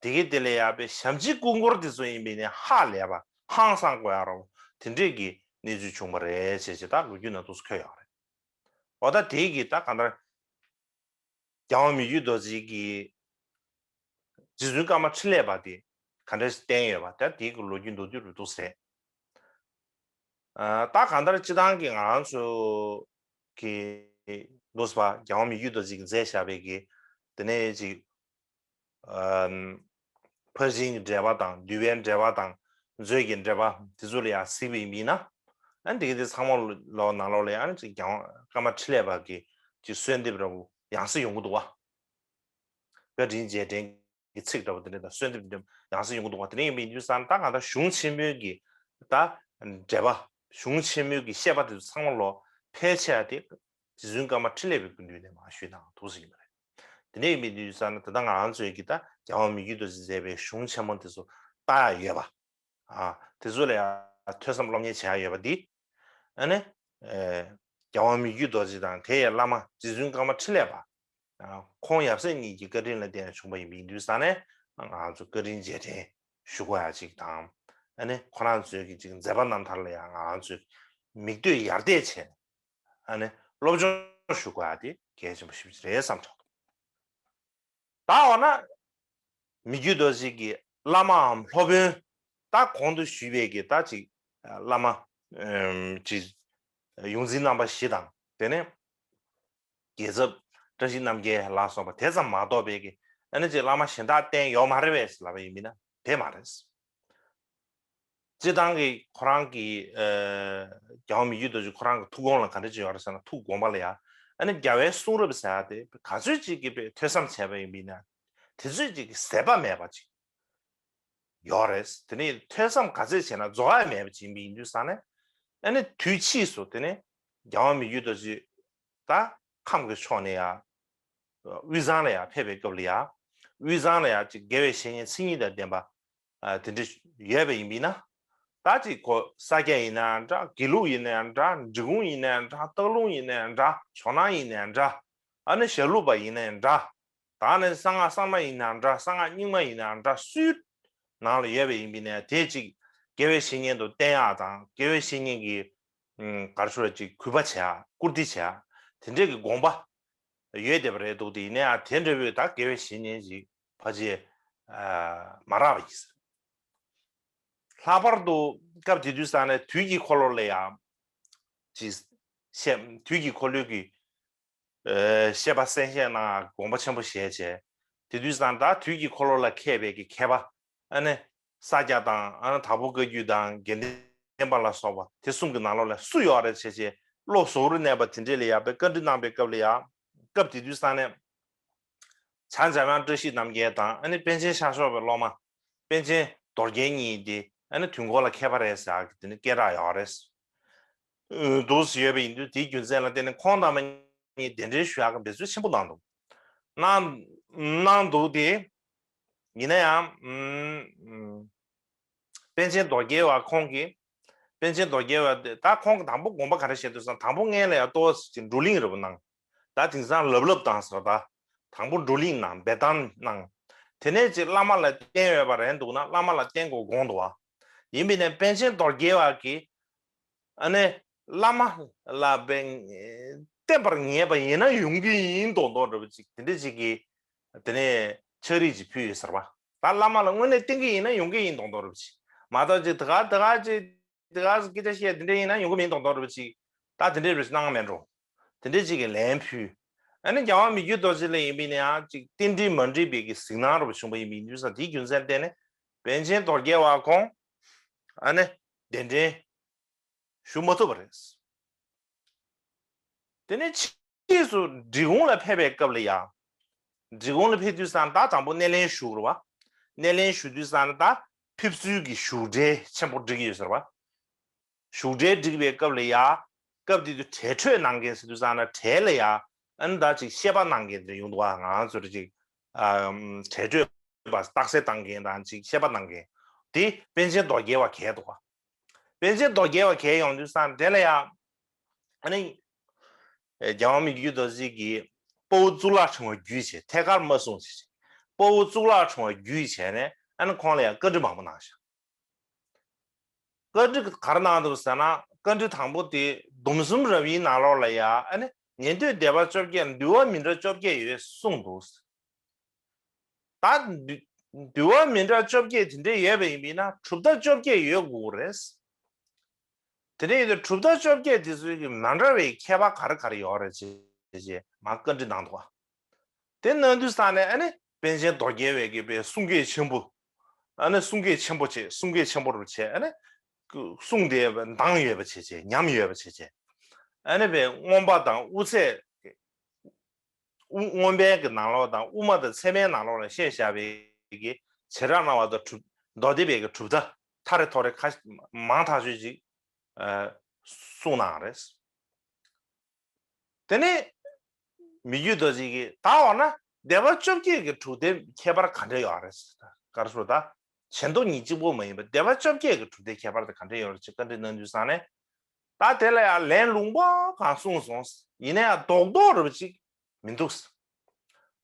དེ་གི་དེ་ལས་ཡག་པའི་ཞབས་ཕྱི་སྐུ་འཁོར་དེ་ཚོ་ཡིན་པས་ནི་ཧ་ལས་པ་ཧང་སང་དགོས་ཡག་རོ་དེ་འདྲས་ཀྱི་གནས་ཚུལ་བྱུང་བ་རེད་ཅེས་ཅེས་ད་ལོ་རྒྱུས་ནང་དུ་འཁོད་ཡོད་རེད། འོ་ད་དེ་གི་ད་གང་ལྟར། རྒྱལ་དབང་མི་བསྐྱོད་རྡོ་རྗེ་གིས་རྗེ་བཙུན་ཀརྨ་འཕྲིན་ལས་པ་དེ་ག་འདྲ་ཞིག་བསྟེན་ཡོད་པ་ད་དེའི་གི་ལོ་རྒྱུས་མདོར་བསྡུས་རུ་འདུག་ཟེར། ཨ་ད་གང་ལྟར་སྤྱི་བཏང་གི་ང་རང་ཚོ་གི་འདུག་ཟེར་བ་རྒྱལ་དབང་མི་བསྐྱོད་རྡོ་རྗེ་གིས་མཛད་བཞག་པའི་གི་དེ་ནས་ཅིག་ཨམ་ཕར་ཕྱིན་གྱི་འགྲེལ་པ་དང་འདུལ་བའི་འགྲེལ་པ་དང་མཛོད་ཀྱི་འགྲེལ་པ་དེ་ཚོ་ལ་ཡང་གཟིགས་པ་ཡིན་ན་ཨ་འདི་གི་དེ་ཚང་མ་ལོ་ནང་ལོགས་ལ་ཡང་ཅིག་རྒྱལ་དབང་ཀརྨ་འཕྲིན་ལས་པ་གི་ཅིག་གསོལ་འདེབས་འདྲ་པོ་ཡང་སེ་ཡོང་གི་འདུག་བ། བཀའ་དྲིན་རྗེས་དྲན་གྱི་ཚིག་འདྲ་པོ་དེ་འདྲ་དང་གསོལ་འདེབས་འདྲ་ཡང་སེ་ཡོང་གི་འདུག་བ། དེ་འདྲ་ཡིན་པའི་དུས་ཙང་ད་གང་ལྟར་གཞུང་ཆེན་མོའི་གི་ད་འགྲེལ་པ་གཞུང་ཆེན་མོའི་གི་བཤད་པ་དེ་ཚོ་ཚང་མ་ལོ་ཕལ་ཆེ་བ་དེ་རྗེ་བཙུན་ཀརྨ་འཕྲིན་ལས་པའི་སྐུ་མདུན་ནས་མར་ཞུས་གནང་འདུག་ཟེར་གྱི་ཡོད་རེད། དེ་འདྲ་ཡིན་པའི་དུས་ཙང་ན་ད་ལྟ་ང་རང་ཚོའི་གི་ད་རྒྱལ་དབང་མི་བསྐྱོད་རྡོ་རྗེས་མཛད་པའི་གཞུང་ཆེན་མོ་དེ་ཚོ་ལྟ་ཡག་ཡོད་པ། ཨ་དེ་ཚོ་ལ་ཡང་ཐོས་བསམ་སློབ་གཉེར་བྱེད་ཡག་ཡོད་པ་འདི། ཨ་ནི། ཨེ་རྒྱལ་དབང་མི་བསྐྱོད་རྡོ་རྗེ་དང་དེ་ཡི་བླ་མ་རྗེ་བཙུན་ཀརྨ་འཕྲིན་ལས་པ། ཨ་ཁོང་ཡབ་སྲས་གཉིས་ཀྱི་བཀའ་དྲིན་ལ་བརྟེན་ནས་བྱུང་བ་ཡིན་པའི་དུས་ཙང་ནས་ང་ཚོ་བཀའ་དྲིན་རྗེས་དྲན་ཞུ་དགོས་ཡག་ཅིག་དང་། ཨ་ནི་ཁོ་རང་ཚོའི་གི་ཅིག་མཛད་པ་རྣམ་ཐར་ལ་ཡང་ང་ཚོས་མིག་ལྟོས་ཡར་བལྟས་བྱས་ནས། ཨ་ནི་སློབ་སྦྱོང་ཞུ་དགོས་ཡག་དེ་གལ་ཆེན་པོ་ཞིག་རེད་བསམ་ཆོག་འདུག་ད་འོ་ན་མི་བསྐྱོད་རྡོ་རྗེ་གི་བླ་མའམ་སློབ་དཔོན་ད་གོང་དུ་ཞུས་པའི་གི་ད་ཅིག་བླ་མ་ཨམ་ཅིག་ ཡོངས་འཛིན་རྣམ་པ་བཞི་དང་དེ་ནས་རྒྱལ་ཚབ་བཀྲ་ཤིས་རྣམ་རྒྱལ་ལ་སོགས་པ་དེ་ཙམ་མ་གཏོགས་པའི་གི་ཨ་ནི་ཅིག་བླ་མ་གཞན་དག་བསྟེན་ཡོད་མ་རེད་པས་ལབ་པ་ཡིན་མིན་ན་དེ་མ་རེད། སྤྱིར་བཏང་གི་ཁོ་རང་གི་རྒྱལ་བ་མི་བསྐྱོད་རྡོ་རྗེ་ཁོ་རང་གི་ཐུགས་དགོངས་ལ་ག་འདྲ་ཅིག་ཡོད་རེད་ཟེར་ན། ཐུགས་དགོངས་པ་ལ་ཡ་ཨ་ནི་རྒྱལ་བའི་གསུང་རབ་ཟེར་ཡ་དེ་ག་ཚོད་ཅིག་གི་པའི་ཐོས་བསམ་བྱས་པ་ཡིན་པ་ཡིན་ན་དེ་ཚོད་ཅིག་གི་ཟད་པ་མེད་པ་ཅིག་ཡོད་རེད། དེ་ནས་ཐོས་བསམ་ག་ཚོད་བྱས་ན་རྫོགས་ཡ་མེད་པ་ཅིག་ཡིན་པ་ཡིན་དུས་ཙང་ནས་ཨ་ནི་དུས་ཕྱིས་སུ་དེ་ནས་རྒྱལ་བ་མི་བསྐྱོད་རྡོ་རྗེ་ད་ཁམས་ཀྱི་ཕྱོགས་ནས་ཡ་དབུས་གཙང་ལ་ཡ་ཕེབས་པའི་སྐབས་ལ་ཡ་དབུས་གཙང་ལ་ཡ་ཅིག་དགེ་བའི་བཤེས་གཉེན་མཚན་ཉིད་དང་ལྡན་པ་ཨ་དེ་འདྲ་ཡོད་པ་ཡིན་པས་ན། ད་ཅིག་གོ་ས་སྐྱ་ཡིན་ན་འདྲ། དགེ་ལུགས་ཡིན་ན་འདྲ། འབྲི་གུང་ཡིན་ན་འདྲ། སྟག་ལུང་ཡིན་ན་འདྲ། ཇོ་ནང་ཡིན་ན་འདྲ། ཨ་ནི་ཞྭ་ལུ་པ་ཡིན་ན་འདྲ། ད་ནི་གསང་སྔགས་གསར་མ་ཡིན་ན་འདྲ། གསང་སྔགས་རྙིང་མ་ཡིན་ན་འདྲ། སུའི་ནང་ལ་ཡོད་པ་ཡིན་པས་ན་དེ་ཅིག་དགེ་བའི་བཤེས་གཉེན་དུ་བསྟེན་ཡག་དང་། དགེ་བའི་བཤེས་གཉེན་གྱི་ཨུམ་ག་རེ་ཞུ་ར་ཅིག་གུས་པ་བྱེད་ཡག་བཀུར་སྟི་བྱེད་ཡག་དེ་འདྲས་ཀྱི་དགོངས་པ་ཡོད་བསྡད་པ་རེད་འདུག་དེ་ཡིན་ན་ཡང་དེ་འདྲ་བོའི་ད་དགེ་བའི་བཤེས་གཉེན་ཅིག་ཕལ་ཆེར་ཨ་མ་རག་པ་ཡིན། ལྷག་པར་དུ་སྐབས་དེ་དུས་ཙང་ནས་དུས་ཀྱི་འཁོར་ལོ་ལ་ཡང་ཅིག་བཤད། དུས་ཀྱི་འཁོར་ལོའི་གི་ཨ་བཤད་པ་གསན་བཤད་གནང་དགོངས་པ་ཆེན་པོ་བཞེས་བྱས། དེ་དུས་ཙང་ད་དུས་ཀྱི་འཁོར་ལོ་ལ་མཁས་པའི་གི་མཁས་པ་ཨ་ནི་ས་སྐྱ་དང་། ཨ་ནི་དྭགས་པོ་བཀའ་བརྒྱུད་དང་དགེ་ལྡན་པ་ལ་སོགས་པ་དེ་གསུམ་གྱི་ནང་ལོགས་ལ་སུ་ཡོད་རེད་བྱས་བྱས་བློ་གཟུ་བོར་གནས་པ་དེ་འདྲས་ལ་ཡ་དཔེ་བཀའ་འདྲི་གནང་པའི་སྐབས་ལ་ཡ། སྐབས་དེ་དུས་ཙང་ནས་བྱང་འཇམ་དབྱངས་བཀྲ་ཤིས་རྣམ་རྒྱལ་དང་། ཨ་ནི་པཎ་ཆེན་ཤར་ཕྱོགས་པའི་སློབ་མ་པཎ་ཆེན་རྡོ་རྒྱལ་གཉིས་དེ་ཨ་ནི་དུས་འཁོར་ལ་མཁས་པ་རེད་ཟེར་ཡག་གི་དེ་ནི་སྐད་གྲགས་ཡོད་རེད། འདུག་སེ་ཡོད་པ་ཡིན་དུས་དེའི་རྒྱུ་མཚན་ལ་བརྟེན་ནས་ཁོང་རྣམ་པ་གཉིས་གདན་འདྲེན་ཞུ་ཡག་གི་འབད་རྩོལ་ཆེན་པོ་གནང་འདུག་གནང་གནང་འདུག་སྟེ། ཡིན་ན་ཡང་ཨུམ་ཨུམ་པཎ་ཆེན་རྡོ་རྒྱལ་བ་ཁོང་གིས། པཎ་ཆེན་རྡོ་རྒྱལ་བ་དེ་ད་ཁོང་གིས་དང་པོ་དགོངས་པ་ག་རེ་བཞེས་འདུག་ཟེར་ན། དང་པོ་སྔོན་ལ་ཡང་ཏོག་ཙམ་བགྲོ་གླེང་འདྲ་པོ་གནང་། ད་དེང་སང་ལབ་ལབ་བཏང་ཟེར་བ། ད་དང་པོ་བགྲོ་གླེང་གནང་། འབེལ་གཏམ་གནང་། དེ་ནས་ཅིག་བླ་མ་ལ་བསྟེན་འོས་པ་རན་འདུག་ན་བླ་མ་ལ་བསྟེན་དགོས་དགོངས་འདུག་བ། ཡིན་པས་ན་པཎ་ཆེན་རྡོ་རྒྱལ་བ་གིས་ཨ་ནི་བླ་མ་ལ་བསྟེན་པར་ངེས་པ་ཡིན་ན་ཡོང་གི་ཡིན་མདོག་མདོག་འདྲ་པོ་ཅིག་དེ་འདྲ་ཅིག་གིས་དེ་ནས་ཕྱག་བྲིས་ཅིག་ཕུལ་ཡོད་ཟེར་བ། ད་བླ་མ་ལ་དངོས་གནས་བསྟེན་གི་ཡིན་ན་ཡོང་གི་ཡིན་མདོག་མདོག་འདྲ་པོ་ཅིག་མ་གཏོགས་ཅིག་དེ་ག་དེ་ག་ཅིག་དེ་ག་སྐད་ཆ་བཤད་དེ་འདྲ་ཡིན་ན་ཡོང་གི་མིན་མདོག་མདོག་འདྲ་པོ་ཅིག་ད་དེ་འདྲའི་རེ་གནང་མེད་འགྲོ། དེ་འདྲའི་ཅིག་གི་ལན་ཕུལ། ཨ་ནི་རྒྱལ་བ་མི་བསྐྱོད་རྡོ་རྗེ་ལ་ཡིན་པས་ན་ཡང་ཅིག་རྟེན་འབྲེལ་མ་འགྲིག་པའི་གི་གཟིགས་སྣང་འདྲ་པོ་བྱུང་བ་ཡིན་པ་ཡིན་དུས་ཙང་དེའི་རྒྱུ་མཚན་བརྟེན་ནས་པཎ་ཆེན་རྡོ་རྒྱལ་བ་ཁོང་ཨ་ནི་གདན་འདྲེན་ཞུ་མ་ཐུབ་པ་རེད། དེ་ནས་ཕྱིས་སུ་འབྲི་གུང་ལ་ཕེབས་པའི་སྐབས་ལ་ཡང་། འབྲི་གུང་ལ་ཕེབས་དུས་ཙང་ད་དང་པོ་སྣེ་ལེན་ཞུ་དགོས་རེད་བ། སྣེ་ལེན་ཞུ་དུས་ཙང་ད་ཕེབས་བསུའི་གི་བཞུགས་གྲལ་ཆེན་པོ་སྒྲིག་གི་ཡོད་ཟེར་བ། བཞུགས་གྲལ་སྒྲིག་པའི་སྐབས་ལ་ཡ། སྐབས་དེ་དུས་གྲལ་གྲོལ་གནང་མཁན་ཟེར་དུས་ཙང་ན་གྲལ་ལ་ཡ། ཨ་ནི་ད་ཅིག་བཤད་པ་གནང་མཁན་དེ་འདྲ་ཡོང་འདུག་བ། ང་ཚོར་ཅིག་ཨ་གྲལ་གྲོལ་བ་རྟགས་གསལ་བཏང་མཁན་དང་ཅིག་བཤད་པ་གནང་མཁན་དེ་པཎ་ཆེན་རྡོ་རྒྱལ་བ་གལ་འདུག་བ། པཎ་ཆེན་རྡོ་རྒྱལ་བ་གལ་ཡོང་དུས་ཙང་དེ་ལ་ཡ། ཨ་ནི་རྒྱལ་བ་མི་བསྐྱོད་རྡོ་རྗེ་གིས་དཔའ་བོ་གཙུག་ལག་ཕྲེང་བ་བརྒྱུད་བྱས། ཐད་ཀར་མ་གསུངས་བྱས། དཔའ་བོ་གཙུག་ལག་ཕྲེང་བ་བརྒྱུད་བྱས་ནས་ཨ་ནི་ཁོང་ལ་ཡང་བཀའ་འདྲི་མང་པོ་གནང་ཤག་བཀའ་འདྲི་ག་རེ་གནང་འདུག་ཟེར་ན། བཀའ་འདྲི་དང་པོ་དེ་སྡོམ་གསུམ་རབ་དབྱེའི་ནང་ལོགས་ལ་ཡ་ཨ་ནི་ཉན་ཐོས་སྡེ་པ་བཅོ་བརྒྱད་འདུལ་བ་མི་འདྲ་བཅོ་བརྒྱད་ཡོད་གསུངས་འདུག་ད་འདུལ་འདུལ་བ་མི་འདྲ་བཅོ་བརྒྱད་དེ་འདྲ་ཡོད་པ་ཡིན་པས་ན་གྲུབ་མཐའ་བཅོ་བརྒྱད་ཡོད་དགོས་རེད། དེ་འདྲ་ཡིན་དུས་གྲུབ་མཐའ་བཅོ་བརྒྱད་དེ་ཚོའི་གི་མ་འདྲ་བའི་ཁྱད་པར་ག་རེ་ག་རེ་ཡོད་རེད་ཅེས་ཅེས་མར་བཀའ་འདྲི་གནང་འདུག་བ། དེ་གནང་དུས་ཙང་ནས་ཨ་ནི་པཎ་ཆེན་རྡོ་རྒྱལ་བའི་གི་པའི་གསུང་སྐད་ཆེན་པོ། ཨ་ནི་གསུང་སྐད་ཆེན་པོ་བྱས། གསུང་སྐད་ཆེན་པོ་རུ་བྱས། ཨ་ནི་གསུང་དེ་མདངས་ཡོད་པ་བྱས་བྱས། ཉམས་ཡོད་པ་བྱས་བྱས། ཨ་ནི་པའི་མངོན་པ་དང་དབུ་ཚད། དབུ་མངོན་པའི་གི་ནང་ལོགས་དང་དབུ་མ་དང་ཚད་མའི་ནང་ལོགས་ལ་བཤད་བཞག་པའི་གི་བྱེ་བྲག་སྨྲ་བ་དང་གྲུབ་མདོ་སྡེ་པའི་གི་གྲུབ་མཐའ་ཐ་རེ་ཐོ་རེ་ཁ་མང་ཐག་ཆོད་ཅིག་ཨ་གསུངས་གནང་རེད། དེ་ནས་མི་བསྐྱོད་རྡོ་རྗེ་གིས་ད་འོ་ན་སྡེ་པ་བཅོ་བརྒྱད་ཀྱི་གྲུབ་མཐའི་ཁྱད་པར་ག་འདྲ་ཡོད་རེད། ག་རེ་ཟེར་ད་བྱེ་མདོ་གཉིས་གཅིག་པོ་མ་ཡིན་པ་སྡེ་པ་བཅོ་བརྒྱད་ཀྱི་གྲུབ་མཐའི་ཁྱད་པར་དེ་ག་འདྲ་ཡོད་རེད་ཅེས་བཀའ་འདྲི་གནང་དུས་ཙང་ནས། ད་དེ་ལ་ཡང་ལན་ལུང་པ་གང་གསུངས་སོང་། ཡིན་ན་ཡང་རྡོག་རྡོག་རེ་བ་ཅིག་མི་འདུག་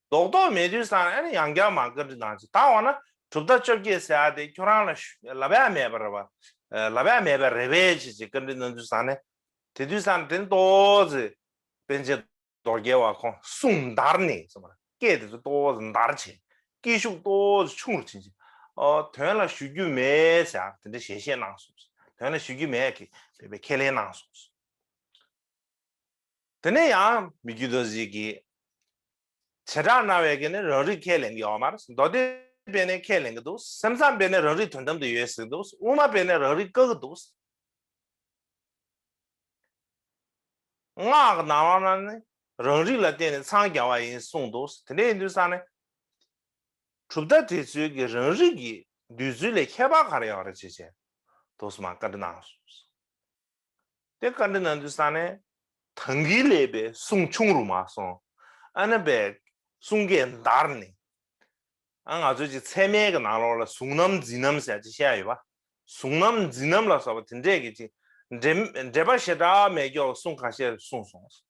རྡོག་རྡོག་མེད་དུས་ཙང་ཨ་ནི་ཡང་བསྐྱར་མར་བཀའ་འདྲི་གནང་ཅིག་ད་འོ་ན་གྲུབ་མཐའ་བཅོ་བརྒྱད་ཟེར་ཡ་དེ་ཁྱོད་རང་ལ་ཞུ་ལབ་ཡ་མེད་པ་རེད་བ། ལབ་ཡ་མེད་པ་རེད་པས་ཅེས་ཅེས་བཀའ་འདྲི་གནང་དུས་ཙང་ནས། དེ་དུས་ཙང་དེ་ཏོག་ཙེ་པཎ་ཆེན་རྡོ་རྒྱལ་བ་ཁོང་གསུང་འདར་ནས་གསུངས་པ། སྐད་དེ་ཚོ་ཏོག་ཙེ་འདར་བྱས། སྐད་ཤུགས་ཏོག་ཙེ་ཆུང་རུ་ཕྱིན་ཅིག་ཨོ་དོན་ལ་ཞུ་རྒྱུ་མེད་ཟེར་དེ་འདྲ་ཞལ་བཞེས་གནང་སོང་། དོན་ལ་ཞུ་རྒྱུ་མེད་ཀི་བོད་པའི་ཁས་ལེན་གནང་སོང་། དེ་ནས་ཡང་མི་བསྐྱོད་རྡོ་རྗེ་གིས་བྱེ་བྲག་སྨྲ་བའི་གི་ནི་རང་རིག་ཁས་ལེན་གི་ཡོད་མ་རེད། མདོ་སྡེ་པས་ནི་ཁས་ལེན་གི་འདུག། སེམས་ཙམ་པས་ནི་རང་རིག་དོན་དམ་དུ་ཡོད་ཟེར་གི་འདུག། དབུ་མ་པས་ནི་རང་རིག་བཀག་གི་འདུག། སྔགས་ཀྱི་ནང་ལོགས་ན་ནི་རང་རིག་ལ་བརྟེན་ནས་འཚང་རྒྱ་བ་ཡིན་གསུངས་འདུག། དེ་འདྲ་ཡིན་དུས་ཙང་ནས་གྲུབ་མཐའ་དེ་ཚོའི་གི་རང་རིག་གི་འདོད་ཚུལ་ལས་ཁྱད་པར་ག་རེ་ཡོད་རེད་ཅེས་བྱས་འདུག་སེ་མར་བཀའ་འདྲི་གནང་སོང་། དེ་བཀའ་འདྲི་གནང་དུས་ཙང་ནས་ཐང་གི་ལས་པའི་གསུང་ཆུང་རུ་མ་སོང་། ཨ་ནི་པའི་གསུང་སྐད་འདར་ནས། ཨ་ང་ཚོའི་ཅིག་ཚད་མའི་གི་ནང་ལོགས་ལ་གཟུང་རྣམ་འཛིན་རྣམ་ཟེར་ཅིག་བཤད་ཡོད་པ། གཟུང་རྣམ་འཛིན་རྣམ་ལ་སོགས་པ་དེ་འདྲས་ཀྱི་ཅིག་འགྲེལ་འགྲེལ་པ་ཞེ་དྲག་མེད་ཀྱོག་གསུང་ཁ་ཤས་གསུངས་སོང་།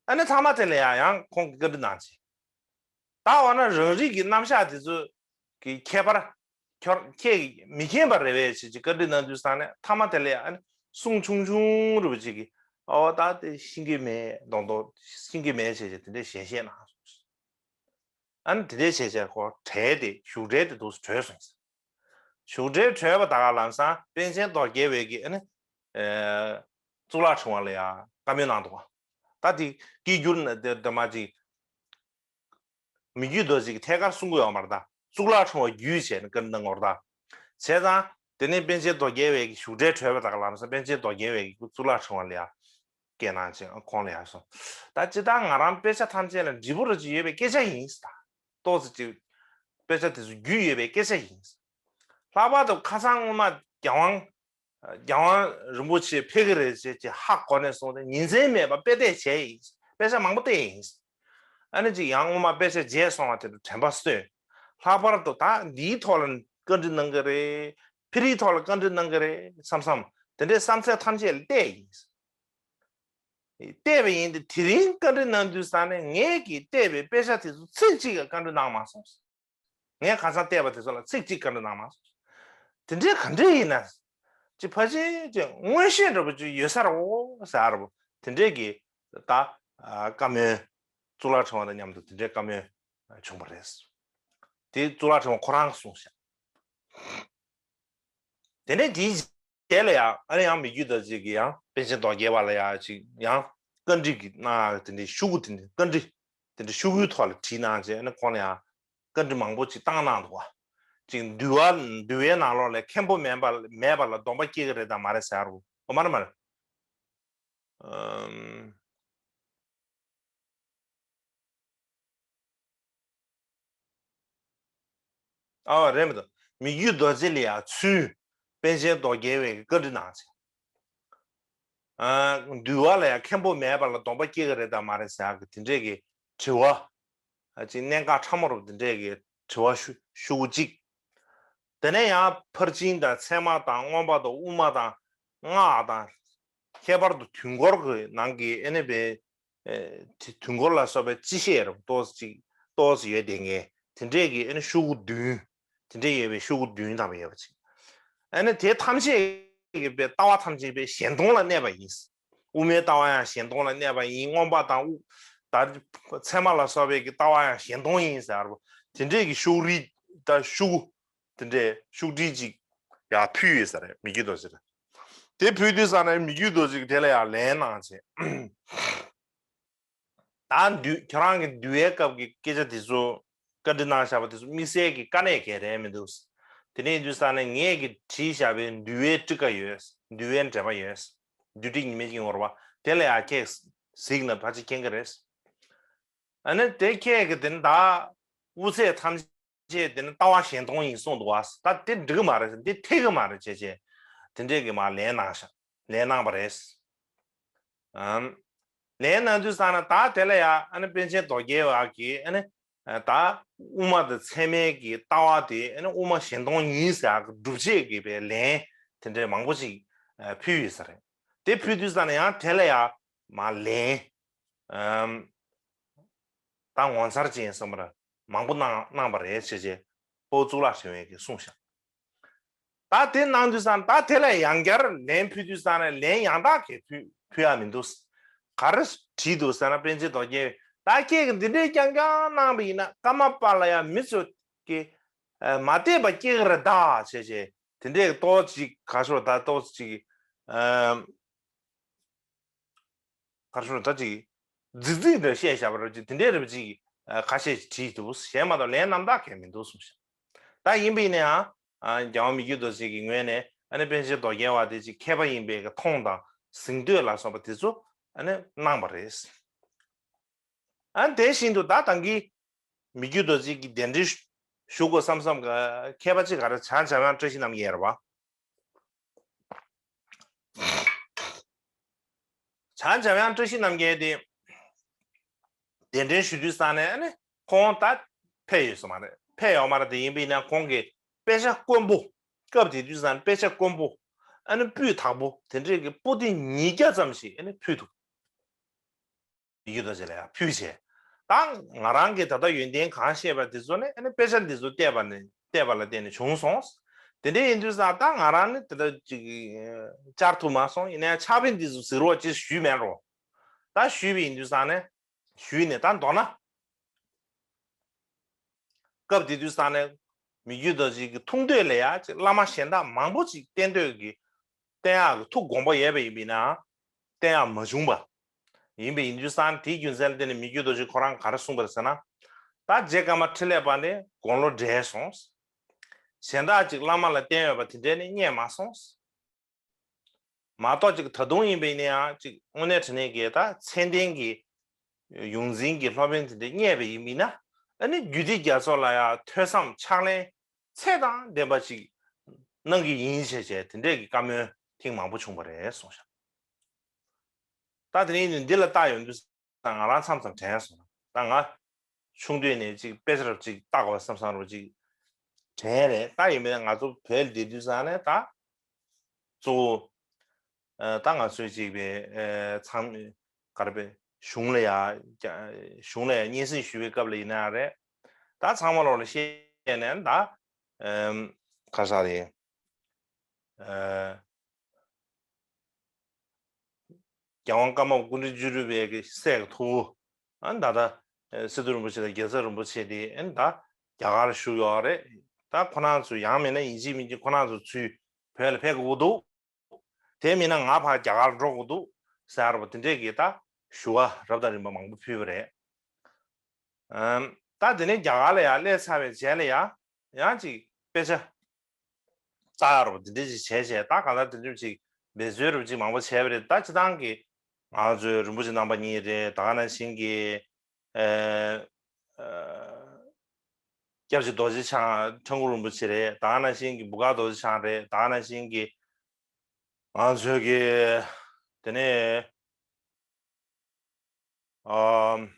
ཨ་ནི་ཚང་མ་དེ་ལ་ཡང་ཡང་ཁོང་གིས་བཀའ་འདྲི་གནང་ཅིག། ད་འོ་ན་རང་རིག་གི་རྣམ་གཞག་དེ་ཚོ་གི་ཁྱད་པར་ཁྱོད་ཁྱེད་ཀྱིས་མི་མཁྱེན་པ་རེད་པས་ཅེས་ཀྱི་བཀའ་འདྲི་གནང་དུས་ཙང་ནས་མཐའ་མ་དེ་ལ་ཡང་ཨ་ནི་གསུང་ཆུང་ཆུང་རུ་བ་ཅིག་གིས་ཨོ་ད་དེ་ཤེས་ཀྱི་མེད་མདོག་མདོག་ཤེས་ཀྱི་མེད་ཅེས་ཀྱི་དེ་འདྲས་ཞལ་བཞེས་གནང་སོང་། ཨ་ནི་དེ་འདྲས་བྱས་བྱས་ཁོ་གྲལ་དེ་བཞུགས་གྲལ་དེ་འདུག་སེ་གྲོལ་སོང་། བཞུགས་གྲལ་གྲོལ་བ་ད་ག་ལམ་སང་པཎ་ཆེན་རྡོ་རྗེ་བས་ཀྱི་ཨ་ནི་གཙུག་ལག་ཕྲེང་བ་ལ་ཡང་བཀའ་མོལ་གནང་འདུག་བ། ད་དེ་སྐད་སྒྱུར་ན་དེ་དེ་མ་ཅིག་མི་བསྐྱོད་རྡོ་རྗེ་གིས་ཐད་ཀར་གསུང་གི་ཡོད་མ་རེད་ད། གཙུག་ལག་ཕྲེང་བ་བརྒྱུད་བྱས་ནས་བཀའ་འདྲི་གནང་གི་ཡོད་རེད་ད། བྱས་ཙང་དེ་ནས་པཎ་ཆེན་རྡོ་རྗེ་བས་ཀྱི་བཞུགས་གྲལ་གྲོལ་བ་ད་ག་ལམ་སང་པཎ་ཆེན་རྡོ་རྗེ་བས་ཀྱི་གཙུག་ལག་ཕྲེང་བ་ལ་ཡང་སྐད་གནང་བྱས་ཁོང་ལ་ཡང་གསུངས། ད་ཅི་ད་ང་རང་དཔེ་ཆ་ཐམས་ཅད་ལ་འབྲས་བུ་ར་ཅིག་ཡོད་པའི་སྐད་ཆ་ཡིན་ཟེར་ད། ཏོག་ཙམ་ཅིག་དཔེ་ཆ་དེ་ཚོ་རྒྱུས་ཡོད་པའི་སྐད་ཆ་ཡིན་ཟེར། ལྷག་པར་དུ་ཁ་སང་སྔོན་མ་རྒྱལ་དབང་རྒྱལ་དབང་རིན་པོ་ཆེ་ཕེབས་ཀྱི་རེད་ཅེས་ཀྱི་ཧ་གོ་ནས་བཟུང་སྟེ་ཉིན་མཚན་མེད་པར་དཔེ་བལྟས་བྱས་ཡིན། དཔེ་ཆ་མང་པོ་བལྟས་ཡིན། ཨ་ནི་ཅིག་ཡང་སྔོན་མ་དཔེ་ཆ་བརྗེད་སོང་བ་དེ་ཚོ་དྲན་པ་གསོས། ལྷག་པར་དུ་ད་འདིའི་ཐོག་ལ་བཀའ་འདྲི་གནང་གི་རེད། ཕི་རིའི་ཐོག་ལ་བཀའ་འདྲི་གནང་གི་རེད་བསམ་བསམ་དེ་འདྲའི་བསམ་ཚུལ་ཐམས་ཅད་ལ་བལྟས་ཡིན། བལྟས་པ་ཡིན་ཏེ་དེ་རིང་བཀའ་འདྲི་གནང་དུས་ཙང་ནས་ངས་ཀྱིས་བལྟས་པའི་དཔེ་ཆ་དེ་ཚོ་ཚིག་གཅིག་ལ་བཀའ་འདྲི་གནང་མ་སོང་། ངས་ཁ་སང་བལྟས་པ་དེ་ཚོ་ལ་ཚིག་གཅིག་བཀའ་འདྲི་གནང་མ་སོང་། དེ་འདྲའི་ག་འདྲ་ཡིན་ན། ཅི་ཕལ་ཆེར་ཅི་མངོན་ཤེས་འདྲ་པོ་ཅིག་ཡོད་ས་རེད་འོ་ཟེར་བ། དེ་འདྲའི་གི་ད་བཀའ་མོལ། གཙུག་ལག་ཕྲེང་བ་དང་མཉམ་དུ་དེ་འདྲའི་བཀའ་མོལ་བྱུང་བ་རེད། དེ་གཙུག་ལག་ཕྲེང་བ་ཁོ་རང་གིས་གསུངས་ཤག། དེ་ནས་དེའི་རྗེས་ལ་ཡང་ཨ་ནི་ཡང་མི་བསྐྱོད་རྡོ་རྗེ་གིས་ཡང་པཎ་ཆེན་རྡོ་རྗེ་བ་ལ་ཡང་ཅིག་ཡང་བཀའ་འདྲི་གི་གནང་ཡག་དེ་འདྲའི་ཤོག་གུ་དེ་འདྲའི་བཀའ་འདྲི་དེ་འདྲའི་ཤོག་གུའི་ཐོག་ལ་བྲིས་གནང་བྱས་ཨ་ནི་ཁོང་ལ་ཡང་བཀའ་འདྲི་མང་པོ་ཅིག་བཏང་གནང་འདུག་བ། ཅིག་འདུལ་བ་འདུལ་བའི་ནང་ལོགས་ལ་མཁན་པོ་མེད་པ་མེད་པ་ལ་སྡོམ་པ་སྐྱེ་གི་རེད་དམ་མ་རེད་ཟེར་རོ། འོ་མ་རེད་མ་རེད། ཨམ། ཨ་རེད་མི་འདུག། མི་བསྐྱོད་རྡོ་རྗེ་ལ་ཡང་ཚུར་པཎ་ཆེན་རྡོ་རྗེ་བས་བཀའ་འདྲི་གནང་བྱས། ཨ་འདུལ་བ་ལ་ཡང་མཁན་པོ་མེད་པ་ལ་སྡོམ་པ་སྐྱེ་གི་རེད་དམ་མ་རེད་ཟེར་གི་དེ་འདྲས་ཀྱི་དྲི་བ། ཨ་ཅིག་གནད་འགག་ཕྲ་མོ་རུ་དེ་འདྲས་ཀྱི་དྲི་བ་ཤོ་ཤོག་གུ་གཅིག། དེ་ནས་ཡང་ཕར་ཕྱིན་དང་ཚད་མ་དང་མངོན་པ་དང་དབུ་མ་དང་སྔགས་དང་། ཁྱད་པར་དུ་དུས་འཁོར་གྱི་ནང་གི་ཨེ་ནི་པའི་ཨེ་དེ་དུས་འཁོར་ལ་སོགས་པའི་སྤྱི་བཤད་རུ་ཏོག་ཙམ་ཅིག་ཏོག་ཙམ་ཡོད་དེ་ངས་དེ་འདྲས་ཀྱི་ཨེ་ནི་ཤོག་གུ་བདུན། དེ་འདྲས་ཡོད་པའི་ཤོག་གུ་བདུན་ཙམ་ཡོད་པ་ཅིག། ཨེ་ནི་དེ་ཐམས་ཅད་ཀྱི་པའི་ལྟ་བ་ཐམས་ཅད་པའི་གཞན་སྟོང་ལ་གནས་པ་ཡིན། དབུ་མའི་ལྟ་བ་ཡང་གཞན་སྟོང་ལ་གནས་པ་ཡིན། མངོན་པ་དང་དབུ་ད་ཚད་མ་ལ་སོགས་པའི་གི་ལྟ་བ་ཡང་གཞན་སྟོང་ཡིན་ཟེར་བ་དེ་འདྲས་ཀྱི་ཤོག་རིས་ད་ཤོག་གུ་དེ་འདྲས་ཤོག་དྲིལ་ཅིག་ཡར་ཕུལ་ཡོད་ས་རེད་མི་བསྐྱོད་རྡོ་རྗེ་ལ། དེ་ཕུལ་དུས་ཙ་ན་མི་བསྐྱོད་རྡོ་རྗེ་གིས་དེ་ལ་ཡང་ལན་གནང་བྱས། ད་འདུལ་ཁྱོད་རང་གི་འདུལ་བའི་སྐབས་ཀྱི་སྐད་ཆ་དེ་ཚོ་བཀའ་འདྲི་གནང་བཞག་པ་དེ་ཚོ་དམིགས་བསལ་གྱི་དཀའ་གནད་གལ་རེད་མི་འདུག། དེ་ནས་ཡིན་དུས་ཙ་ན་ངས་ཀྱིས་བྲིས་བཞག་པའི་འདུལ་བའི་ཊཱི་ཀ་ཡོད། འདུལ་བའི་འགྲེལ་པ་ཡོད། འདུལ་ཊཱི་ཉི་མའི་དཀྱིལ་འཁོར་བ་དེ་ལ་ཡང་ཁྱེད་གཟིགས་ན་ཕལ་ཆེར་མཁྱེན་གྱི་རེད། ཨ་ནི་དེ་ཁྱེད་ཀྱི་དེ་ནི་ད་དབུ་ཚད་ཐམས་ཅད་དེ་ནི་ལྟ་བ་གཞན་སྟོང་ཡིན་གསུངས་འདུག་བ། ད་དེ་འགྲིག་གི་མ་རེད་འདི་འཐད་གི་མ་རེད་བྱས་བྱས་དེ་འདྲས་ཀྱི་མར་ལན་གནང་ཤག། ལན་གནང་བ་རེད། ཨམ། ལན་གནང་དུས་ཙ་ན་ད་དེ་ལ་ཡང་ཨ་ནི་པཎ་ཆེན་རྡོ་རྗེ་བ་གིས་ཨ་ནི་ད་དབུ་མ་དང་ཚད་མའི་གི་ལྟ་བ་དེ་ཨ་ནི་དབུ་མ་གཞན་སྟོང་ཡིན་ཟེར་ཡག་གི་སྒྲུབ་བྱེད་ཀྱི་པའི་ལན་དེ་འདྲས་མང་པོ་ཅིག་ཕུལ་ཡོད་ས་རེད། དེ་ཕུལ་དུས་ཙ་ན་ཡང་དེ་ལ་ཡང་མར་ལན། ཨམ། ད་ངོ་མཚར་ཅན་གསུངས་པར་མང་པོ་གནང་གནང་བ་རེད་ཞེས་བྱས་དཔའ་བོ་གཙུག་ལག་ཕྲེང་བས་ཀྱིས་གསུངས་ཤག། ད་དེ་གནང་དུས་ཙ་ན་ད་དེ་ལ་ཡང་བསྐྱར་ལན་ཕུལ་དུས་ཙ་ན་ལན་ཡང་དག་གིས་ཕུལ་ཕུལ་ཡ་མི་འདུག། ག་རེ་བྲིས་འདུག་ཟེར་ན་པཎ་ཆེན་རྡོ་རྗེ་ད་ཁྱེད་ཀྱིས་འདི་འདྲའི་རྐྱང་རྐྱང་གནང་བ་ཡིན་ན་ཀརྨ་པ་ལ་ཡང་མི་ཚོ་གི་མ་བལྟས་པ་སྐྱེ་གི་རེད་ད་བྱས་བྱས་དེ་འདྲའི་ཏོག་ཅིག་ག་ཤོར་ད་ཏོག་ཅིག་ཨམ། ག་རེ་ཞུ་ད་ཅིག་རྫིག་རྫིག་འདྲ་བཤད་བཞག་པ་རེད་ཅིག་དེ་འདྲའི་རེད་པ་ཅིག་ཁ་ཤས་ཅིག་བྲིས་འདུག་གཞན་མ་གཏོགས་ལན་རྣམ་དག་གང་མི་འདུག་གསུངས་ཤག་ད་ཡིན་པ་ཡིན་ན་ཡང་རྒྱལ་དབང་མི་བསྐྱོད་རྡོ་རྗེ་གི་ངོས་ནས་ཨ་ནི་པཎ་ཆེན་དོལ་རྒྱལ་བ་དེ་ཅིག་མཁས་པ་ཡིན་པའི་གི་མཐོང་དང་གཟེངས་བསྟོད་ལ་སོགས་པ་དེ་ཚོ་ཨ་ནི་གནང་བ་རེད། ཨ་ནི་དེ་བཞིན་དུ་ད་ད་གིན་མི་བསྐྱོད་རྡོ་རྗེ་གི་གདན་འདྲེན་ཞུ་དགོས་བསམ་བསམ་ག་མཁས་པ་ཅིག་ག་རེ་བྱང་འཇམ་དབྱངས་བཀྲ་ཤིས་རྣམ་རྒྱལ་རེད་བ། བྱང་འཇམ་དབྱངས་བཀྲ་ཤིས་རྣམ་རྒྱལ་དེ་གདན་འདྲེན་ཞུ་དུས་ཙང་ནས་ཨ་ནི་ཁོང་ད་ཕེབས་ཡོད་ས་མ་རེད། ཕེབས་ཡོད་མ་རེད་དེ་ཡིན་པ་ཡིན་ན་ཁོང་གི་དཔེ་ཆ་དཀོན་པོ་སྐབས་དེ་དུས་ཙང་དཔེ་ཆ་དཀོན་པོ་ཨ་ནི་སྤུས་དག་པོ་དེ་འདྲས་ཀྱི་པོ་ཏི་ཉིས་བརྒྱ་ཙམ་ཞིག་ཨ་ནི་ཕུལ་འདུག་མི་བསྐྱོད་རྡོ་རྗེ་ལ་ཡང་ཕུལ་བྱས། ད་ང་རང་གིས་ད་ལྟ་ཡོན་ཏན་གང་བཤད་པ་དེ་ཚོ་ནི་ཨ་ནི་དཔེ་ཆ་འདི་ཚོ་བལྟས་པ་ནི་བལྟས་པ་ལ་བརྟེན་ནས་བྱུང་སོང་། དེ་འདྲ་ཡིན་དུས་ཙང་ད་ང་རང་ནི་དེ་ལྟ་ཅིག་བཅར་ཐུབ་མ་སོང་། ཡིན་ན་ཡང་ཕྱག་དཔེ་འདི་ཚོ་གཟིགས་རོགས་ཅེས་ཞུས་མེད་རོ། ད་ཞུས་པ་ཡིན་དུས་ཙང་ནས་ཞུས་ནས་ད་མདོར་ན། སྐབས་དེ་དུས་ཙང་ནས་མི་བསྐྱོད་རྡོ་རྗེ་གི་ཐུགས་འདོད་ལ་ཡང་ཅིག་བླ་མ་གཞན་དག་མང་པོ་ཅིག་བསྟེན་འདོད་ཀྱི་བསྟེན་ཡག་གི་ཐུགས་དགོངས་པ་ཡོད་པ་ཡིན་པས་ན་བསྟེན་ཡག་མ་བྱུང་བ་ཡིན་པ་ཡིན་དུས་ཙང་དེའི་རྒྱུ་མཚན་ལ་བརྟེན་ནས་མི་བསྐྱོད་རྡོ་རྗེ་ཁོ་རང་ག་རེ་གསུངས་པ་རེད་ཟེར་ན། ད་རྗེ་ཀརྨ་འཕྲིན་ལས་པ་ནི་དགུང་ལོ་བགྲེས་སོང་། གཞན་དག་ཅིག་བླ་མ་ལ་བསྟེན་ཡོད་པ་དེ་འདྲས་ནི་རྙེད་མ་སོང་། མ་གཏོགས་ཅིག་ད་དུང་ཡིན་པ་ཡིན་ན་ཡང་ཅིག་དངོས་གནས་དྲང་གནས་ཀྱི་ད་མཚན་ལྡན་གྱི་ཡོངས་འཛིན་གྱི་སློབ་དཔོན་དེ་འདྲ་རྙེད་པ་ཡིན་པ་ཡིན་ན་ཨ་ནི་རྒྱུད་སྡེ་རྒྱ་མཚོ་ལ་ཡང་ཐོས་བསམ་ཕྱག་ལེན་ཚད་དང་ལྡན་པ་ཅིག་གནང་གི་ཡིན་ཞེས་བྱས་དེ་འདྲས་ཀྱི་བཀའ་མོལ་ཐེངས་མང་པོ་བྱུང་བ་རེད་གསུངས་ཤག་ད་དེ་ནས་འདི་ལ་བལྟ་ཡོང་དུས་ང་རང་མཚམས་མཚམས་དྲན་སོང་། ད་ང་ཆུང་དུས་ནས་ཅིག་དཔེ་ཆ་རབ་ཅིག་ལྟ་དགོས་བསམ་བསམ་རབ་ཅིག་དྲན་རེད། ད་ཡིན་པས་ང་ཚོ་བོད་ལ་བསྡད་དུས་ཙང་ནས་ད་གཙོ་བོ་ད་ང་ཚོས་ཅིག་པའི་ཚང་ག་རེ་པའི་གཞུང་ལ་ཡ་གཞུང་ལ་ཡ་སྙན་སེང་ཞུ་བའི་སྐབས་ལ་ཡིན་ན་རེད། ད་ཚང་མ་ལོག་ལ་བཤད་ནས་ད་ག་ས་རེད། རྒྱལ་དབང་ཀརྨ་པ་སྐུ་ཕྲེང་བཅུ་དྲུག་པའི་གི་སྲས་ཀྱི་ཐུ་བོ། ཨ་ནི་ད་ལྟ་སི་ཏུ་རིན་པོ་ཆེ་དང་རྒྱལ་ཚབ་རིན་པོ་ཆེ་དེ་ཨ་ནི་ད་རྒྱ་གར་བཞུགས་ཡོད་རེད། ད་ཁོ་རང་ཚོ་ཡང་མིན་ན་ཡིན་གཅིག་མིན་གཅིག་ཁོ་རང་ཚོ་ཚུར་བོད་ལ་ཕེབས་དགོས་ཀྱི་འདུག་དེ་མིན་ན་ང་ཕར་རྒྱ་གར་འགྲོ་དགོས་འདུག་ཟེར་བ་དེ་འདྲས་ཀྱི་ད་ཞུ་བ་རབ་དང་རིམ་པ་མང་པོ་ཕུལ་བ་རེད། ཨམ། ད་དེ་ནས་རྒྱ་གར་ལ་ཡང་སླེབས་ཚར་བའི་རྗེས་ལ་ཡང་ཡང་ཅིག་དཔེ་ཆ་ལྟ་རོགས་དེ་འདྲ་ཅིག་བྱས་བྱས་ད་གང་ལྟར་དེ་འདྲ་ཅིག་འབད་རྩོལ་རུ་ཅིག་མང་པོ་བྱས་པ་རེད། ད་སྤྱི་བཏང་གི་ང་ཚོའི་རིན་པོ་ཆེ་རྣམ་པ་གཉིས་རེད། ད་ག་ནང་བཞིན་གྱི་ཨ་ཨ་སྐྱབས་རྗེ་རྡོ་རྗེ་འཆང་ཁྲ་འགུ་རིན་པོ་ཆེ་རེད། ད་ག་ནང་བཞིན་གྱི་འབུམ་དཀར་རྡོ་རྗེ་འཆང་རེད། ད་ག་ནང་བཞིན་གྱི་ང་ཚོའི་གི་དེ་ནས་ཨམ།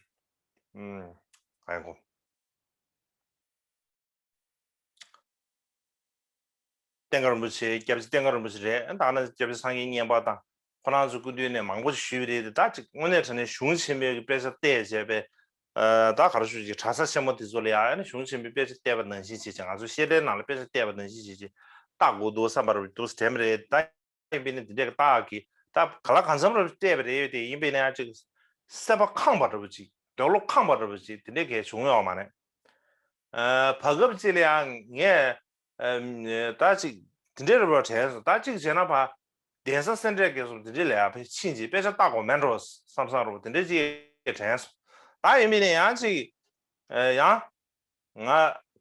ཨམ། ག་ཡང་གོ། བསྟན་དགའ་རིན་པོ་ཆེ། སྐྱབས་རྗེ་བསྟན་དགའ་རིན་པོ་ཆེ་རེད། ད་ནི་སྐྱབས་རྗེ་སངས་རྒྱས་མཉན་པ་དང་ཁོ་རང་ཚོ་སྐུ་མདུན་ནས་མང་པོ་ཞིག་ཞུས་པ་རེད་དེ། ད་ཅིག་དངོས་གནས་དྲང་གནས་གཞུང་ཆེན་པོའི་གི་དཔེ་ཆ་བལྟས་བྱས་པའི་ཨ་ད་ག་རེ་ཞུ་ཅིག་གྲྭ་ས་ཆེན་མོ་དེ་ཚོ་ལ་ཡང་ཨ་ནི་གཞུང་ཆེན་པོའི་དཔེ་ཆ་བལྟས་པ་ནང་བཞིན་བྱས་ཅིག་ང་ཚོ་བཤད་གྲྭའི་ནང་ལ་དཔེ་ཆ་བལྟས་པ་ནང་བཞིན་བྱས་ཅིག་ལྟ་དགོས་འདུག་བསམ་པ་རེད་འདུག་དྲན་པ་རེད། ད་ཡིན་པས་ན་འདི་འདྲའི་རྟགས་ཀྱིས་ད་ག་ལ་གང་འཚམ་རབ་བལྟས་པ་རེད་དེ། ཡིན་པས་ན་ཅིག་སེམས་པ་ཁེངས་པ་འདྲ་པོ་ཅིག་འདོད་བློ་ཁེངས་པ་འདྲ་པོ་ཅིག་དེ་འདྲའི་གས་བྱུང་ཡོད་མ་རེད། ཨ་བར་སྐབས་ཅིག་ལ་ཡང་ངས་ཨ་ད་ཅིག་དེ་འདྲའི་རབ་རབ་དྲན་སོང་། ད་ཅིག་བྱས་ན་ཕ་གདན་ས་སེ་འབྲས་དགེ་གསུམ་དེ་འདྲའི་ལ་ཡང་ཕ་ཕྱིན་ཅིག་དཔེ་ཆ་ལྟ་དགོས་མེད་འགྲོ་བསམ་བསམ་རབ་དེ་འདྲའི་ཅིག་དྲན་སོང་། ད་ཡིན་པས་ན་ཡང་ཅིག་ཨ་ཡང་། ང་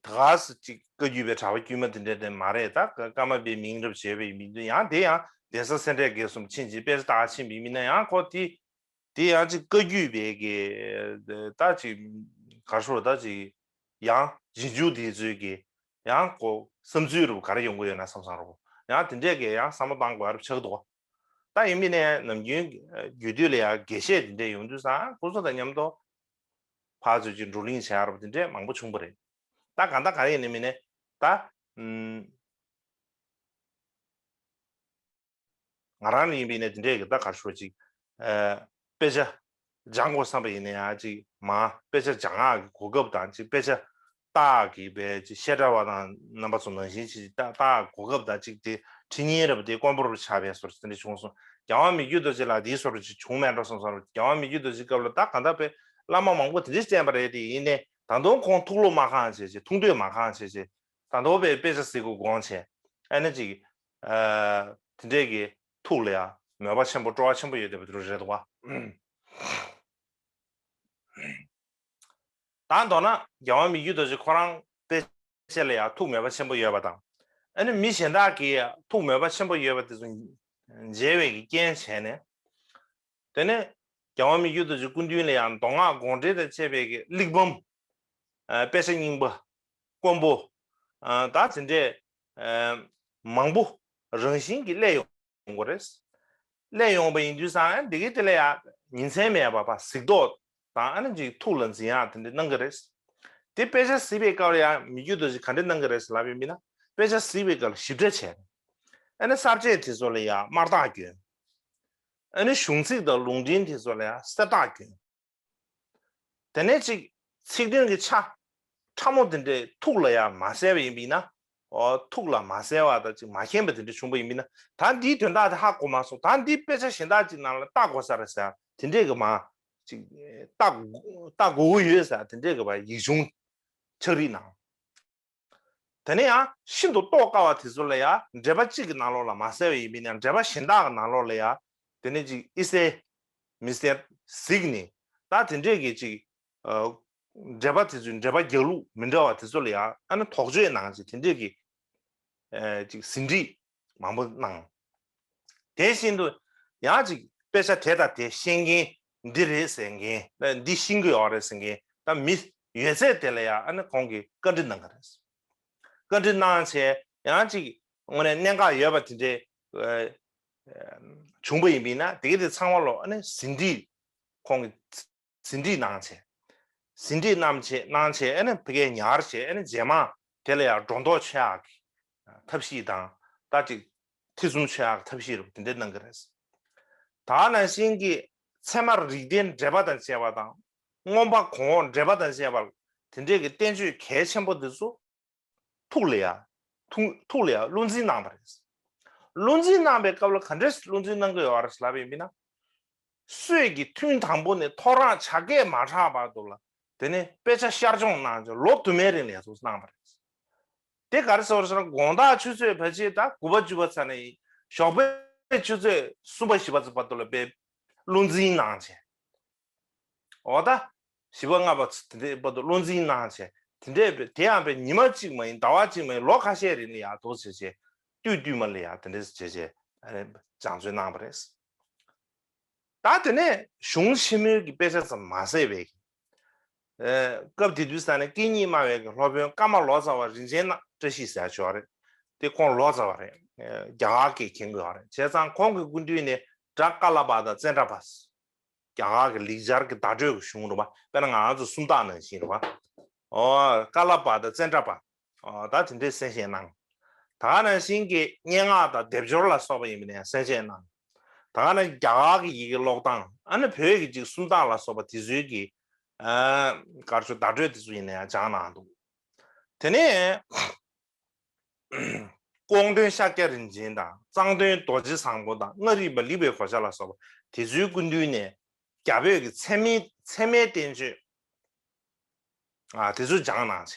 ད་ག་སེ་ཅིག་བཀའ་བརྒྱུད་པའི་གྲྭ་པ་དཀྱུས་མ་དེ་འདྲ་དེ་མ་རེད། ད་ཀ་ཀརྨ་པའི་མིང་རབ་བྱས་པའི་མི་འདུག་ཡང་དེ་ཡང་གདན་ས་སེ་འབྲས་དགེ་གསུམ་ཕྱིན་ཅིག་དཔེ་ཆ་ལྟ་ཕྱིན་པའི་མི་ན་ཡང་ཁོ་དེ་དེ་ཡང་ཅིག་བཀའ་བརྒྱུད་པའི་གི་ད་ཅིག་ག་རེ་ཞུ་ད་ཅིག་ཡང་རྗེས་འཇུག་དེ་ཚོའི་གི་ཡང་ཁོ་བསམ་ཚུལ་རུ་ག་རེ་ཡོང་གི་ཡོད་ན་བསམ་བསམ་རུ་ཡང་དེ་འདྲས་གི་ཡང་བསམ་བློ་བཏང་དགོས་ཡ་རབ་ཆགས་འདུག་ད་ཡིན་མིན་ནས་ནམ་རྒྱུན་རྒྱུད་སྟོད་ལ་ཡང་དགེ་བཤེས་དེ་འདྲས་ཡོང་དུས་སང་ཁོ་ཚོ་དང་མཉམ་དུ་ཕར་ཚུར་གྱི་བགྲོ་གླེང་བྱེད་ཡ་རབ་དེ་འདྲས་མང་པོ་བྱུང་བ་རེད། ད་གང་ལྟར་ག་རེ་ཡིན་ནི་མིན་ནས་ད་ཨུམ། ང་རང་ལ་ཡིན་པའི་ནས་དེ་འདྲས་ཀྱི་ད་གར་ཤོར་ཅིག་ཨ་དཔེ་ཆ་སྦྱང་དགོས་བསམ་པ་ཡིན་ན་ཡང་ཅིག་མ་དཔེ་ཆ་སྦྱང་ཡག་གི་གོ་སྐབས་དང་ཅིག་དཔེ་ཆ་ལྟ་ཡག་གི་བས་ཅིག་བཤད་གྲྭ་བ་དང་རྣམ་པ་ཚོ་ནང་བཞིན་ཅིག་ལྟ་ལྟ་ཡག་གོ་སྐབས་དང་ཅིག་དེ་ཁྲི་གཉན་རབ་དེ་དཀོན་པོ་རུ་ཆགས་པའི་སོར་དེ་འདྲ་བྱུང་སོང་། རྒྱལ་དབང་མི་བསྐྱོད་རྡོ་རྗེ་ལགས་དེའི་སོར་ཅིག་བྱུང་མེད་འགྲོ་སོང་སོང་། རྒྱལ་དབང་མི་བསྐྱོད་རྡོ་རྗེ་སྐབས་ལ་ད་གང་ལྟར་དཔེ་བླ་མ་མང་པོ་དེ་འདྲས་བསྟེན་པ་རེད་དེ། ཡིན་ནའི་ད་དུང་ཁོང་ཐུགས་བློ་མ་ཁེངས་བྱས་བྱས་ཐུགས་འདོད་མ་ཁེངས་བྱས་བྱས། ད་དུང་དཔེ་དཔེ་ཆ་གཟིགས་དགོས་དགོངས་བྱས། ཨ་ནི་ཅིག་ཨ་དེ་འདྲས་ཀྱི་ཐུགས་ལ་ཡང་མོས་པ་ཆེན་པོ་སྤྲོ་བ་ཆེན་པོ་ཡོད་བསྡད་པ་དེ་རུ་རེད་འདུག་བ། ད་མདོར་ན་རྒྱལ་བ་མི་བསྐྱོད་རྡོ་རྗེ་ཁོ་རང་དཔེ་ཆ་ལ་ཡང་ཐུགས་མོས་པ་ཆེན་པོ་ཡོད་པ་དང་། ཨ་ནི་མི་གཞན་དག་གིས་ཐུགས་མོས་པ་ཆེན་པོ་ཡོད་པ་དེ་ཚོ་མཇལ་བའི་གི་རྐྱེན་བྱས་ནས། དེ་ནས་རྒྱལ་བ་མི་བསྐྱོད་རྡོ་རྗེ་སྐུ་མདུན་ལ་ཡང་མདོ་སྔགས་དགོངས་འགྲེལ་དང་བཅས་པའི་གི་གླེགས་བམ། ཨ་དཔེ་ཆ་རྙིང་པ། དཀོན་པོ། ཨ་ད་དེ་འདྲས་ཨ་མང་པོ་རང་བཞིན་གྱིས་སླེབས་ཡོང་གི་རེད། སླེབས་ཡོང་བ་ཡིན་དུས་ཙང་འདི་གའི་དེ་ལ་ཡང་ཉིན་མཚན་མེད་པར་ཕར་གཟིགས་རྟོག་དང་ཨ་ནི་ཅིག་ཐུགས་ལ་འཛིན་ཡག་དེ་འདྲ་གནང་གི་རེད། དེ་དཔེ་ཆ་གཟིགས་པའི་སྐབས་ལ་ཡང་མི་བསྐྱོད་རྡོ་རྗེ་ག་འདྲ་གནང་གི་རེད་ལབ་པ་ཡིན་ན། དཔེ་ཆ་གཟིགས་པའི་སྐབས་ལ་ཞིབ་ཕྲ་བྱས། ཨ་ནི་ས་བཅད་དེ་ཚོ་ལ་ཡང་དམར་རྟགས་གྱོན། ཨ་ནི་གཞུང་ཚིག་དང་ལུང་འདྲེན་དེ་ཚོ་ལ་ཡང་སེར་རྟགས་གྱོན། དེ་ནས་ཅིག་ཚིག་དོན་གྱི་ཆ་ཕྲ་མོ་དེ་འདྲའི་ཐུགས་ལ་ཡང་མ་གསལ་བ་ཡིན་པ་ཡིན་ན། འོ་ཐུགས་ལ་མ་གསལ་བ་དང་ཅིག་མ་མཁྱེན་པ་དེ་འདྲ་བྱུང་བ་ཡིན་པ་ཡིན་ན། ད་འདིའི་དོན་དག་དེ་ཧ་གོ་མ་སོང་། ད་འདི་དཔེ་ཆ་གཞན་དག་ཅིག་ནང་ལ་བལྟ་དགོས་ས་རེད་ཟེར་དེ་འདྲས་ཀྱི་མ་ཅིག་བལྟ་བལྟ་དགོས་ཀྱི་ཡོད་ཟེར་དེ་འདྲས་ཀྱི་བ་ཡིག་ཆུང་ཕྱག་བྲིས་གནང་། དེ་ནས་ཡང་ཤིན་ཏུ་རྟོགས་དཀའ་བ་དེ་ཚོ་ལ་ཡང་འགྲེལ་པ་གཅིག་གི་ནང་ལོགས་ལ་མ་གསལ་བ་ཡིན་པ་ཡིན་ན་འགྲེལ་པ་གཞན་དག་གི་ནང་ལོགས་ལ་ཡང་དེ་ནས་ཅིག་ཨི་གསལ་མི་གསལ་གཟིགས་ནས། ད་དེ་འདྲས་ཀྱི་ཅིག་ཨ་འགྲེལ་པ་དེ་ཚོའི་འགྲེལ་པ་རྒྱག་ལུགས་མི་འདྲ་བ་དེ་ཚོ་ལ་ཡང་ཨ་ནི་དོགས་གཅོད་གནང་ཅིག་དེ་འདྲས་ཀྱི་ཨ་ཅིག་ཟིན་བྲིས་མང་པོ་གནང་། དེ་བཞིན་དུ་ཡང་ཅིག་དཔེ་ཆ་དེ་དང་དེ་ཤེས་མཁན་འདི་རེད་ཟེར་མཁན་འདི་ཤེས་ཀྱི་ཡོད་རེད་ཟེར་མཁན་ད་མི་ཡོད་ཚད་དེ་ལ་ཡང་ཨ་ནི་ཁོང་གིས་བཀའ་འདྲི་གནང་གི་རེད། བཀའ་འདྲི་གནང་བྱས་ཡང་ཅིག་དངོས་གནས་གནད་འགག་ཡོད་པ་དེ་འདྲའི་ཨ་བྱུང་བ་ཡིན་པ་ཡིན་ན་དེ་ག་དེ་ཚང་མ་ལོ་ཨ་ནི་ཟིན་བྲིས་ཁོང་གིས་ཟིན་བྲིས་གནང་བྱས། ཟིན་བྲིས་གནང་བྱས་གནང་བྱས་ཨ་ནི་ཕ་གིར་ཉར་བྱས་ཨ་ནི་རྗེས་མ་དེ་ལ་ཡང་སྒྲོ་འདོགས་ཆོད་ཡག་གི་ཐབས་ཤེས་དང་ད་ཅིག་ཐེ་ཚོམ་ཆོད་ཡག་གི་ཐབས་ཤེས་རུ་དེ་འདྲ་གནང་གི་རེད། ད་ནང་བཞིན་གྱི་ཚད་མ་རིགས་ལྡན་འགྲེལ་པ་དང་བཅས་པ་དང་མངོན་པ་གོང་འོག་འགྲེལ་པ་དང་བཅས་པ་དེ་འདྲས་ཀྱི་བསྟན་བཅོས་གལ་ཆེན་པོ་འདི་ཚོ་ཐུགས་ལ་ཡ། ཐུགས་ཐུགས་ལ་ཡ་བློ་འཛིན་གནང་བ་རེད། བློ་འཛིན་གནང་བའི་སྐབས་ལ་ག་འདྲས་བློ་འཛིན་གནང་གི་ཡོད་རེད་ལབ་པ་ཡིན་ན། སྲོད་ཀྱི་ཐུན་དང་པོ་ནས་ཐོ་རངས་བྱ་སྐད་མ་གྲགས་བར་དུ་ལ་དེ་ནས་དཔེ་ཆ་ཤར་སྦྱོང་གནང་བྱས་ལོ་དུ་མའི་རིང་ལ་ཡ་ཚོགས་གནང་བ་རེད། དེ་ག་རེ་ཟེར་བ་ཟེར་ན་དགོང་དག་ཆུ་ཚོད་ཕལ་ཆེར་ད་དགུ་པ་བཅུ་པ་ཚར་ནས་ཞོགས་པའི་ཆུ་ཚོད་གསུམ་པ་བཞི་པ་ཚོ་བར་དུ་ལ་དཔེ་བློ་འཛིན་གནང་བྱས། འོ་ད། བཞི་པ་ལྔ་པ་ཚོ་དེ་འདྲའི་བར་དུ་བློ་འཛིན་གནང་བྱས་དེ་འདྲའི་དེ་ཡང་པའི་ཉི་མ་གཅིག་མ་ཡིན་ཟླ་བ་གཅིག་མ་ཡིན་ལོ་ཁ་ཤས་རིང་ལ་ཡང་དོགས་བྱས་བྱས་དུས་དུས་མ་ལ་ཡང་དེ་འདྲས་བྱས་བྱས་སྦྱང་བརྩོན་གནང་བ་རེད། ད་དེ་ནས་གཞུང་ཆེན་མོའི་གི་དཔེ་ཆ་ཙམ་མ་ཟད་པའི་གི་སྐབས་དེ་དུས་ས་ནས་སྐད་གཉིས་སྨྲ་བའི་གི་སློབ་དཔོན་ཀརྨ་ལོ་ཙཱ་བ་རིན་ཆེན་བཀྲ་ཤིས་ཟེར་ཡ་ཅིག་ཡོད་རེད། དེ་ཁོང་ལོ་ཙཱ་བ་རེད། རྒྱ་གར་གི་མཁྱེན་གྱི་ཡོད་རེད། བྱས་ཙང་ཁོང་གི་སྐུ་མདུན་ནས་སྒྲ་ཀ་ལ་པ་དང་ཙནྡྲ་པ། རྒྱ་གར་གྱི་ལེགས་སྦྱར་གྱི་བརྡ་སྤྲོད་ཀྱི་གཞུང་རེད་པ། དཔེར་ན་ང་རང་ཚོ་སུམ་རྟགས་ནང་བཞིན་རེད་པ། ཨོ་ཀ་ལ་པ་དང་ཙནྡྲ་པ། ཨོ་ད་དེ་འདྲའི་གསན་བཤད་གནང་། ད་ག་ནང་བཞིན་གྱི་སྙན་ངག་དང་སྡེབ་སྦྱོར་ལ་སོགས་པ་ཡིན་པ་ནས་གསན་བཤད་གནང་། ད་ག་ནང་རྒྱ་གར་གྱི་ཡི་གེ་ཀློག་སྟངས་ཨ་ནི་བོད་ཀྱི་ཅིག་སུམ་རྟགས་ལ་སོགས་པ་དེ་ཚོའི་གི་ཨ་ག་རེ་ཟེར་བརྡ་སྤྲོད་དེ་ཚོ་ཡིན་ན་ཡང་སྦྱངས་གནང་འདུག་དེ་ནས། ཀོང་སྟོན་ཤཱཀྱ་རིན་ཆེན་དང་གཙང་སྟོན་རྡོ་རྗེ་བཟང་པོ་དང་མངའ་རིས་པ་ལི་པའི་གོ་ཆ་ལ་སོགས་པ་དེ་ཚོའི་སྐུ་མདུན་ནས་རྒྱ་བོད་ཀྱི་ཚད་མའི་ཚད་མའི་བསྟན་བཅོས་ཨ་དེ་ཚོ་སྦྱངས་གནང་བྱས།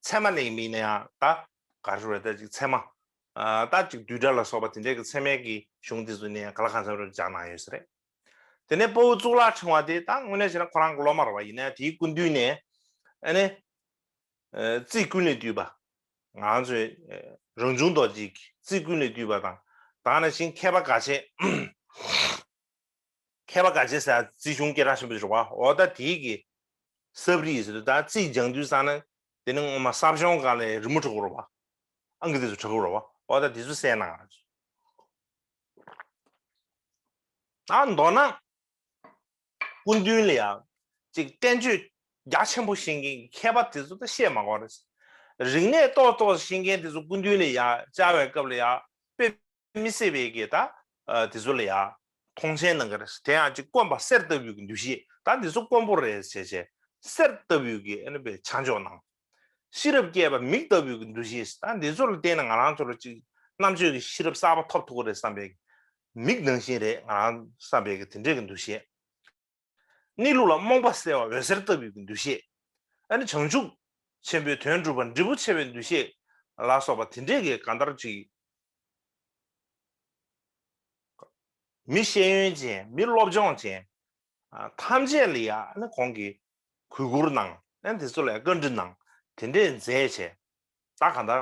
ཚད་མ་ལེན་མིན་ན་ཡང་ད་ག་རེ་རེད་ད་ཅིག་ཚད་མ་ཨ་ད་ཅིག་བསྡུས་གྲྭ་ལ་སོགས་པ་དེ་འདྲའི་གི་ཚད་མའི་གི་གཞུང་དེ་ཚོ་ནས་ག་ལ་གང་འཚམ་རེ་སྦྱངས་གནང་ཡོད་ས་རེད། དེ་ནས་དཔའ་བོ་གཙུག་ལག་ཕྲེང་བ་དེ་ད་དངོས་གནས་བྱས་ན་ཁོ་རང་གི་སློབ་མ་རེད་པ། ཡིན་ནའི་དེའི་སྐུ་མདུན་ནས་ཨ་ནི། ཨ་རྩིས་ཀུན་ལས་བཏུས་པ། ང་ཚོའི་ཨ་རང་བྱུང་རྡོ་རྗེའི་རྩིས་ཀུན་ལས་བཏུས་པ་དང་། ད་ག་ནང་བཞིན་མཁས་པ་དགའ་བྱེད། མཁས་པ་དགའ་བྱེད་ཟེར་རྩིས་གཞུང་སྐད་གྲགས་ཆེན་པོ་ཞིག་རེད་པ། འོ་ད་དེའི་གི་གསབ་རིས་ཟེར་དུས་ད་རྩིས་སྦྱང་དུས་ཙང་ནས་དེ་ནི་ངོ་མ་གསབ་སྦྱོང་སྒང་ལ་རི་མོ་འབྲི་དགོས་རེད་པ། ཨང་ཀི་དེ་ཚོ་འབྲི་དགོས་རེད་པ། འོ་ད་དེ་ཚོ་གསན་གནང་རེད། ད་མདོར་ན། སྐུ་མདུན་ལ་ཡང་ཅིག་བསྟན་བཅོས་རྒྱ་ཆེན་པོ་ཤེས་མཁན་མཁས་པ་དེ་ཚོ་ད་བཤད་མ་དགོས་རེད། རིག་གནས་ཏོག་ཏོག་ཤེས་མཁན་དེ་ཚོ་སྐུ་མདུན་ལ་ཡང་བཅར་བའི་སྐབས་ལ་ཡང་དཔེ་མི་སྲིད་པའི་གི་ད་དེ་ཚོ་ལ་ཡང་མཐོང་ཆེན་གནང་གི་རེད། དེ་ཡང་ཅིག་དཀོན་པ་གསེར་ལྟ་བུའི་གི་འདུ་ཤེས་ད་འདི་ཚོ་དཀོན་པོ་རེད་ཟེར་བྱས་གསེར་ལྟ་བུའི་གི་ཨ་ནི་དཔེ་ཆ་འཇོག་གནང་། ཤེས་རབ་བསྐྱེད་པ་མིག་ལྟ་བུའི་གི་འདུ་ཤེས་ད་འདི་ཚོ་ལ་བརྟེན་ནས་ང་རང་ཚོ་ལ་ཅིག་རྣམ་དཔྱོད་ཀྱི་ཤེས་རབ་གསར་པ་ཐོབ་ཐུབ་ཀྱི་རེད་བསམ་པའི་མིག་ནང་བཞིན་རེད་ང་རང་བསམ་པའི་གི་དེ་འདྲའི་གི་འདུ་ཤེས། གནས་ལུགས་ལ་རྨོངས་པ་སེལ་བ་འོད་ཟེར་ལྟ་བུའི་གི་འདུ་ཤེས། ཨ་ནི་བྱང་ཆུབ་ཆེན་པོའི་དོན་སྒྲུབ་པ་འབྲས་བུ་ཆེ་བའི་འདུ་ཤེས་ལ་སོགས་པ་དེ་འདྲའི་གི་གང་ལྟར་ཅིག་མི་ཤེས་ཡོན་ཅན། མི་སློབ་སྦྱོང་ཅན། ཨ། ཐམས་ཅད་ལ་ཡང་ཨ་ནི་ཁོང་གིས་གུས་བཀུར་གནང་། ཨ་ནི་དེ་ཚོ་ལ་ཡང་བཀའ་འདྲི་གནང་། དེ་འདྲས་མཛད་བྱས། ད་གང་ལྟར་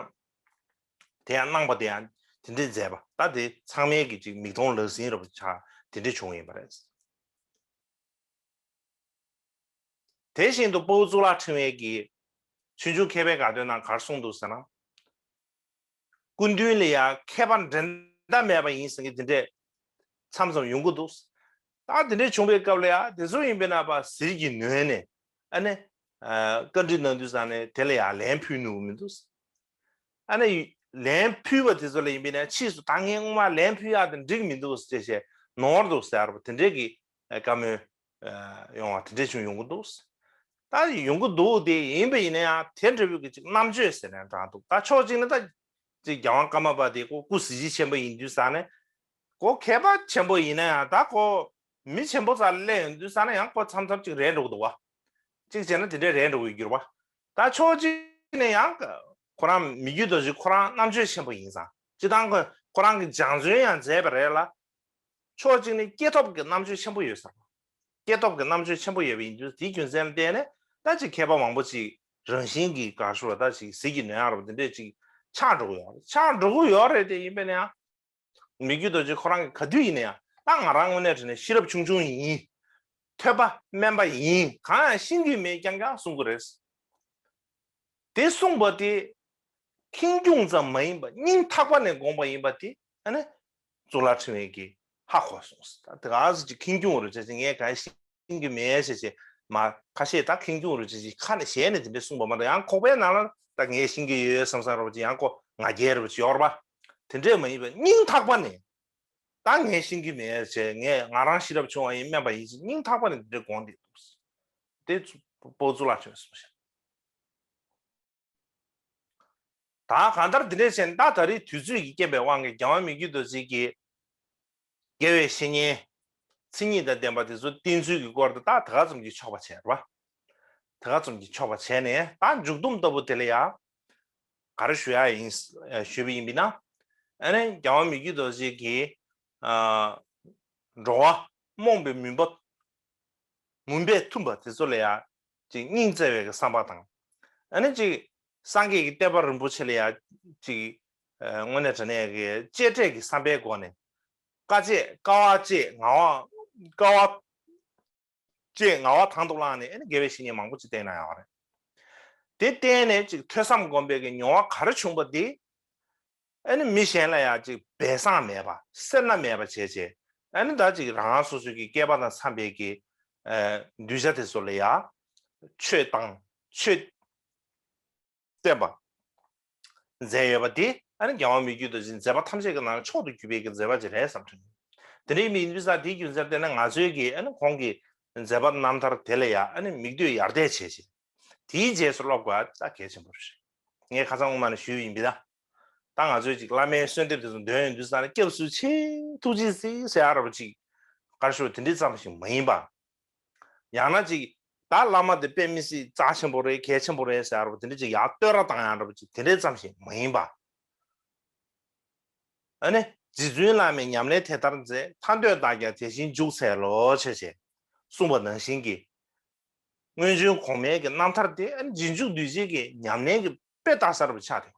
དེ་ཡང་གནང་པ་དེ་ཡང་དེ་འདྲས་མཛད་པ། ད་དེ་ཚང་མའི་གི་ཅིག་མིག་མཐོང་ལག་ཟིན་རབ་ཆགས་དེ་འདྲས་བྱུང་ཡིན་པ་རེད། དེ་བཞིན་དུ་དཔའ་བོ་གཙུག་ལག་ཕྲེང་བའི་གི་ཆོས་འབྱུང་མཁས་པའི་དགའ་སྟོན་ནང་ག་རེ་གསུངས་འདུག་ཟེར་ན། སྐུ་མདུན་ལ་ཡང་མཁས་པ་འགྲན་ཟླ་མེད་པ་ཡིན་ཟེར་མཁན་དེ་འདྲས་མཚམས་མཚམས་ཡོང་གི་འདུག། ད་དེ་འདྲས་བྱུང་བའི་སྐབས་ལ་ཡང་དེ་ཚོ་ཡིན་པས་ན་ཕར་ཟིལ་གྱིས་ནོན་ནས་ཨ་ནི་བཀའ་འདྲི་གནང་དུས་ཙང་ནས་དེ་ལ་ཡང་ལན་ཕུལ་ནུས་མི་འདུག། ཨ་ནི་ལན་ཕུལ་བ་དེ་ཚོ་ལ་ཡིན་པས་ན་ཕྱིས་སུ་ད་ངས་སྔོན་མ་ལན་ཕུལ་ཡག་དེ་འགྲིག་མི་འདུག་ཟེར་བྱས་ནོར་འདུག་ཟེར་བ་དེ་འདྲས་ཀྱི་བཀའ་མོལ་ཡོང་བ་དེ་འདྲས་བྱུང་ཡོང་གི་འདུག། ད་ཡོང་གི་འདུག། དེ་ཡིན་པ་ཡིན་ན་ཡང་དེ་འདྲ་བོའི་གི་ཅིག་རྣམ་དཔྱོད་ཟེར་ནས་འདྲ་འདུག། ད་ཕྱོགས་གཅིག་ནས་ད་ཅིག་རྒྱལ་དབང་ཀརྨ་པ་དེ་ཁོ་སྐུ་གཟི་བརྗིད་ཆེན་པོ་ཡིན་དུས་ཙང་ནས་ཁོ་མཁས་པ་ཆེན་པོ་ཡིན་ན་ཡང་ད་ཁོ་མི་ཆེན་པོ་རྩ་ལ་སླེབས་ཡོང་དུས་ཙང་ནས་ཡང་ཁོ་མཚམས་མཚམས་ཅིག་རེད་འགྲོ་གི་འདུག་བ། གཅིག་བྱས་ན་དེ་འདྲས་རེད་འགྲོ་གི་འགྱུར་བ། ད་ཕྱོགས་གཅིག་ནས་ཡང་ཁོ་རང་མི་རྒྱུད་རྡོ་རྗེ་ཁོ་རང་རྣམ་དཔྱོད་ཆེན་པོ་ཡིན་ཙང་སྤྱིར་བཏང་ཁོ་ཁོ་རང་གི་སྦྱང་བརྩོན་ཡང་མཛད་པ་རེད་ལ། ཕྱོགས་གཅིག་ནས་སྐྱེས་ཐོབ་ཀྱི་རྣམ་དཔྱོད་ཆེན་པོ་ཡོད་ས་རེད། སྐྱེས་ཐོབ་ཀྱི་རྣམ་དཔྱོད་ཆེན་པོ་ཡོད་པ་ཡིན་དུས་དེའི་རྒྱུ་མཚན་ལ་བརྟེན་ནས་ད་ཅིག་མཁས་པ་མང་པོ་ཅིག་རང་བཞིན་གྱིས་ག་རེ་ཞུ་བ་ད་ཅིག་ཟིལ་གྱིས་ནོན་ཡག་རབ་དེ་འདྲས་ཅིག་ཆགས་འགྲོ་གི་ཡོད་རེད། ཆགས་འགྲོ་གི་ཡོད་རེད། དེ་ཡིན་པས་ན་ཡང་མི་རྒྱུད་རྡོ་རྗེ་ཁོ་རང་གིས་ག་དུས་ཡིན་ན་ཡང་ད་ང་རང་དངོས་གནས་དྲང་གནས་ཤེས་རབ་ཆུང་ཆུང་ཡིན། ཐོས་པ་དམན་པ་ཡིན། གང་ཡང་ཤེས་ཀྱི་མེད་རྐྱང་རྐྱང་གསུང་གི་རེད། དེ་གསུངས་པ་དེ་ཁེངས་སྐྱུང་ཙམ་མ་ཡིན་པ་སྙིང་ཐག་པ་ནས་དགོངས་པ་ཡིན་པ་དེ་ཨ་ནི་གཙུག་ལག་ཕྲེང་བས་ཀྱིས་ཧ་གོ་སོང་། ད་དེ་ག་ཟེར་གྱི་ཁེངས་སྐྱུང་རུ་བྱས་ཅིག་ངས་གང་ཤེས་ཀྱི་མེད་ཟེར་བྱས་མ་ཁ་ཤས་ད་ཁེངས་སྐྱུང་རུ་བྱས་ཅིག་ཁ་ནས་ཞལ་ནས་དེ་འདྲས་གསུངས་པ་མ་གཏོགས་ཡང་ཁོག་པའི་ནང་ལ་ད་ངས་ཤེས་ཀྱི་ཡོད་བསམ་བསམ་རུ་བྱས་ཡང་ཁོ་ང་རྒྱལ་རུ་བྱས་ཡོད་རེད་པ། དེ་འདྲས་མ་ཡིན་པ་སྙིང་ཐག་པ་ནས་ད་ངས་ཤེས་ཀྱི་མེད་ཟེར་ངས་ང་རང་ཤེས་རབ་ཆུང་བ་ཡིན་དམན་པ་ཡིན་ཟེར་སྙིང་ཐག་པ་ནས་དེ་འདྲས་དགོངས་བསྡད་འདུག། དེ་ཚོ་དཔའ་བོ་གཙུག་ལག་ཕྲེང་བས་གསུངས་ཤག། ད་གང་ལྟར་འདི་འདྲས་བྱས་ན་ད་ད་རེས་དུས་ཚོད་ཀྱི་རྐྱེན་པས་དབང་གིས་རྒྱལ་བ་མི་བསྐྱོད་རྡོ་རྗེ་གིས་དགེ་བའི་བཤེས་གཉེན་མཚན་ཉིད་དང་ལྡན་པ་དེ་ཚོ་བསྟེན་ཚུལ་གྱི་སྐོར་དུ་ད་ད་ག་ཙམ་གྱིས་ཆོག་པ་བྱས་རེད་བ། ད་ག་ཙམ་གྱིས་ཆོག་པ་བྱས་ནས་ད་མཇུག་སྡོམ་ལྟ་བུ་དེ་ལ་ཡང་ག་རེ་ཞུ་ཡ་ཡིན་ཞུས་པ་ཡིན་པས་ན། ཨ་ནི་རྒྱལ་བ་མི་བསྐྱོད་རྡོ་རྗེ་གིས་ཨ་འགྲོ་བ་རྨོངས་པའི་མུན་པ་མུན་པས་འཐུམས་པ་དེ་ཚོ་ལ་ཡང་ཅིག་སྙིང་བརྩེ་བའི་གི་བསམ་པ་དང་། ཨ་ནི་ཅིག་སངས་རྒྱས་ཀྱི་བསྟན་པ་རིན་པོ་ཆེ་ལ་ཡང་ཅིག་ཨ་དངོས་གནས་དྲང་གནས་ཀྱི་གཅེས་སྤྲས་ཀྱི་བསམ་པའི་སྒོ་ནས་དཀའ་སྤྱད་དཀའ་བ་སྤྱད་ངལ་བ་དཀའ་བ་སྤྱད་ངལ་བ་དང་དུ་བླངས་ནས་ཨ་ནི་དགེ་བའི་བཤེས་གཉེན་མང་པོ་ཅིག་བསྟེན་གནང་ཡོད་རེད། དེ་བསྟེན་ནས་ཅིག་ཐོས་བསམ་སྒོམ་པའི་གི་མྱོང་བ་ག་རེ་བྱུང་པ་དེ་ཨ་ནི་མི་གཞན་ལ་ཡང་ཅིག་སྦས་གསང་མེད་པ་སེར་སྣ་མེད་པ་བྱས་བྱས་ཨ་ནི་ད་ཅིག་རང་རང་སོ་སོའི་གི་སྐལ་པ་དང་འཚམ་པའི་གི་ཨ་གདུལ་བྱ་དེ་ཚོ་ལ་ཡང་ཆོས་བཏང་ཆོས་བསྟན་པ་མཛད་ཡོད་པ་དེ་ཨ་ནི་རྒྱལ་བ་མི་བསྐྱོད་རྡོ་རྗེའི་མཛད་པ་ཐམས་ཅད་ཀྱི་ནང་མཆོག་ཏུ་གྱུར་པའི་གི་མཛད་པ་ཅིག་རེད་བསམ་དྲན། དེ་འདྲའི་མི་ཡིན་དུས་ཙང་དེའི་རྒྱུ་མཚན་བལྟས་ན་ང་ཚོའི་གི་ཨ་ནི་ཁོང་གི་མཛད་པ་རྣམ་ཐར་དེ་ལ་ཡང་ཨ་ནི་མིག་ལྟོས་ཡར་ལྟས་བྱས་བྱས། དེའི་རྗེས་སུ་སློབ་དགོས་པ་ད་གལ་ཆེན་པོ་རེད། ངས་ཁ་སང་སྔོན་མ་ནས་ཞུས་ཡིན་པས་ད། ད་ང་ཚོས་ཅིག་བླ་མའི་གསོལ་འདེབས་དེ་ཚོ་འདོན་ཡོང་དུས་ཙང་ནས་སྐྱབས་སུ་མཆི་ཐུགས་རྗེ་གཟིགས་ཟེར་ཡག་འདྲ་པོ་ཅིག་ག་རེ་ཞུ་དེ་འདྲའི་ཙམ་ཞིག་མ་ཡིན་པ། ཡང་ན་ཅིག་ད་བླ་མ་དེ་དཔེ་མི་སྲིད་རྩ་ཆེན་པོ་རེད་གལ་ཆེན་པོ་རེད་ཟེར་ཡག་འདྲ་པོ་དེ་འདྲ་ཅིག་ཡར་བསྟོད་ར་བཏང་ཡག་འདྲ་པོ་ཅིག་དེ་འདྲའི་ཙམ་ཞིག་མ་ཡིན་པ། ཨ་ནི་རྗེ་བཙུན་བླ་མས་ཉམས་ལེན་དེ་ལྟར་མཛད། ཐར་འདོད་བདག་ཀྱང་དེ་བཞིན་འཇུག་འཚལ་ལོ་ཞེས་བྱས་གསུངས་པ་ནང་བཞིན་གྱི། སྔོན་བྱོན་གོང་མའི་གི་རྣམ་ཐར་དེ་ཨ་ནི་རྗེས་འཇུག་གདུལ་བྱའི་གི་ཉམས་ལེན་གྱི་དཔེ་ལྟ་ས་རུ་ཆགས་ཏེ།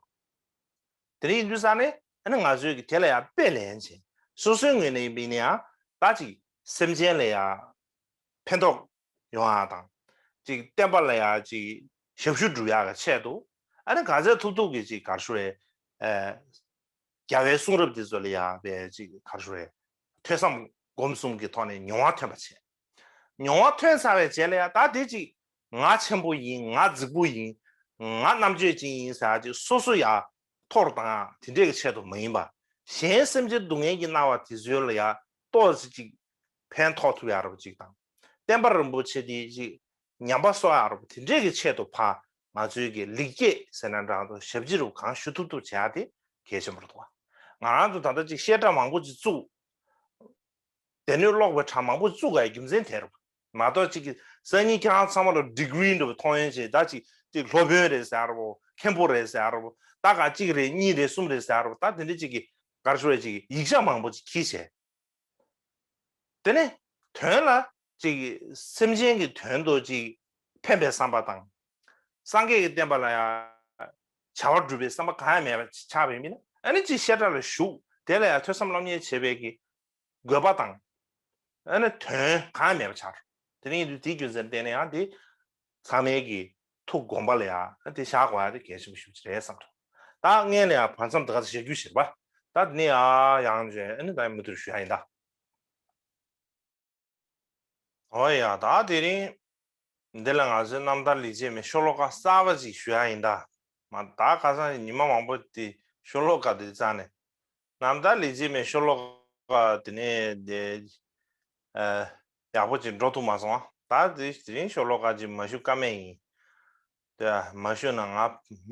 དེ་འདྲ་ཡིན་དུས་ཙང་ནས་ཨ་ནི་ང་ཚོས་གི་དེ་ལ་ཡང་དཔེ་ལེན་བྱས། སོ་སོའི་ངོས་ནས་ཡིན་པ་ཡིན་ན་ཡང་ད་ཅིག་སེམས་ཅན་ལ་ཡང་ཕན་ཐོགས་ཡོང་ཡག་དང་། ཅིག་བསྟན་པ་ལ་ཡང་ཅིག་ཞབས་ཞུ་སྒྲུབ་ཡག་གི་ཆེད་དུ་ཨ་ནི་ག་ཚད་ཐུབ་ཐུབ་ཀྱི་ཅིག་ག་རེ་ཞུ་རེད། ཨ། རྒྱལ་བའི་གསུང་རབ་འདི་ཚོ་ལ་ཡང་བས་ཅིག་ག་རེ་ཞུ་རེད། ཐོས་བསམ་སྒོམ་གསུམ་གྱི་ཐོག་ནས་མྱོང་བ་ཐོན་པ་བྱས། མྱོང་བ་ཐོན་ཚར་བའི་རྗེས་ལ་ཡང་ད་དེ་ཅིག་ང་ཆེན་པོ་ཡིན། ང་རྫིག་པོ་ཡིན། ང་རྣམ་དཔྱོད་ཅན་ཡིན་ཟེར་ཅིག་སོ་སོ་ཡང་མཐོ་རུ་བཏང་ཡག་དེ་འདྲས་ཀྱི་ཆེད་དུ་མ་ཡིན་པ། གཞན་སེམས་ཅན་སྡུག་བསྔལ་གྱིས་མནར་བ་དེ་ཚོའི་ལ་ཡང་ཏོག་ཙམ་ཅིག་ཕན་ཐོགས་ཐུབ་ཡག་རབ་ཅིག་དང་། བསྟན་པ་རིན་པོ་ཆེ་དེ་ཅིག་ཉམས་པ་གསོ་ཡག་རུ་དེ་འདྲས་ཀྱི་ཆེད་དུ་ཕ་ང་ཚོའི་གི་ལེགས་སྐྱེས་ཟེར་ན་འདྲ་འདུག་ཞབས་ཕྱི་རུ་གང་ཞུ་ཐུབ་ཐུབ་བྱེད་ཡག་དེ་གལ་ཆེན་པོ་རེད་འདུག་ང་རང་ཚོ་ད་ལྟ་ཅིག་བཤད་གྲྭ་མང་པོ་ཅིག་བཙུགས། སྡེ་སྣོད་ཀློག་པའི་གྲྭ་མང་པོ་བཙུགས་དགོས་རྒྱུ་མཚན་དེ་རེད། མ་གཏོགས་ཅིག་གི་སང་ཉིན་ཁྱེད་རང་ཚང་མ་ལ་ཌི་གི་རི་འདྲ་པོ་མཐོང་ཡོང་བྱས་ད་ཅིག་ཅིག་སློབ་དཔོན་རེད་ཟེར་རོ། མཁན་པོ་རེད་ཟེར་རོ། ད་ག་གཅིག་རེད་གཉིས་རེད་གསུམ་རེད་ཟེར་རོ། ད་དེ་འདྲ་ཅིག་གི་ག་རེ་ཞུ་རེད་ཅིག་ཡིག་ཆ་མང་པོ་ཅིག་འཁྱེར་བྱས། དེ་ནས་དོན་ལ་ཅིག་སེམས་ཅན་གྱི་དོན་དུ་ཅིག་ཕན་པའི་བསམ་པ་དང་། སངས་རྒྱས་ཀྱི་བསྟན་པ་ལ་ཡང་བྱ་བ་སྒྲུབ་པའི་བསམ་པ་གང་ཡང་མེད་པ་ཆགས་པའི་མི་ནི། ཨ་ནི་ཅིག་བཤད་གྲྭ་ལ་ཞུགས། དེ་ལ་ཡང་ཐོས་བསམ་སློབ་གཉེར་བྱེད་པའི་གི་དགོས་པ་དང་། ཨ་ནི་དོན་གང་ཡང་མེད་པ་ཆགས། དེ་ནི་དེའི་རྒྱུ་མཚན་བརྟེན་ནས་ཡང་དེ་ཚང་མའི་གི་ཐུགས་དགོངས་པ་ལ་ཡང་དེ་བཞག་དགོས་ཡ་དེ་གལ་ཆེན་པོ་ཞིག་རེད་བསམ་འདུག་ད་སྔོན་ལ་ཡང་བར་མཚམས་དེ་ག་ཚོད་བཞག་རྒྱུ་ཞིག་རེད་པ། ད་དེ་ནས་ཡང་ཡང་བྱས་ཨ་ནི་ད་མུ་མཐུད་ཞུ་ཡ་ཡིན་ད། ཨོ་ཡ། ད་དེ་རིང་འདི་ལ་ང་ཚོའི་རྣམ་ཐར་ལེགས་བྱས་མའི་ཤོ་ལོ་ཀ་གསར་པ་ཅིག་ཞུ་ཡ་ཡིན་ད། མ་ད་ཁ་སང་ཉི་མ་མང་པོ་དེ་ཤོ་ལོ་ཀ་དེ་རྩ་ནས། རྣམ་ཐར་ལེགས་བྱས་མའི་ཤོ་ལོ་ཀ་དེ་ནས་དེ་ཨ་ཡག་པོ་ཅིག་འགྲོ་ཐུབ་མ་སོང་ཨ། ད་དེ་དེ་རིང་ཤོ་ལོ་ཀ་ཅིག་མ་ཞུ་ཀ་མེད་ཡིན། དེ་མ་ཞུ་ན་ང་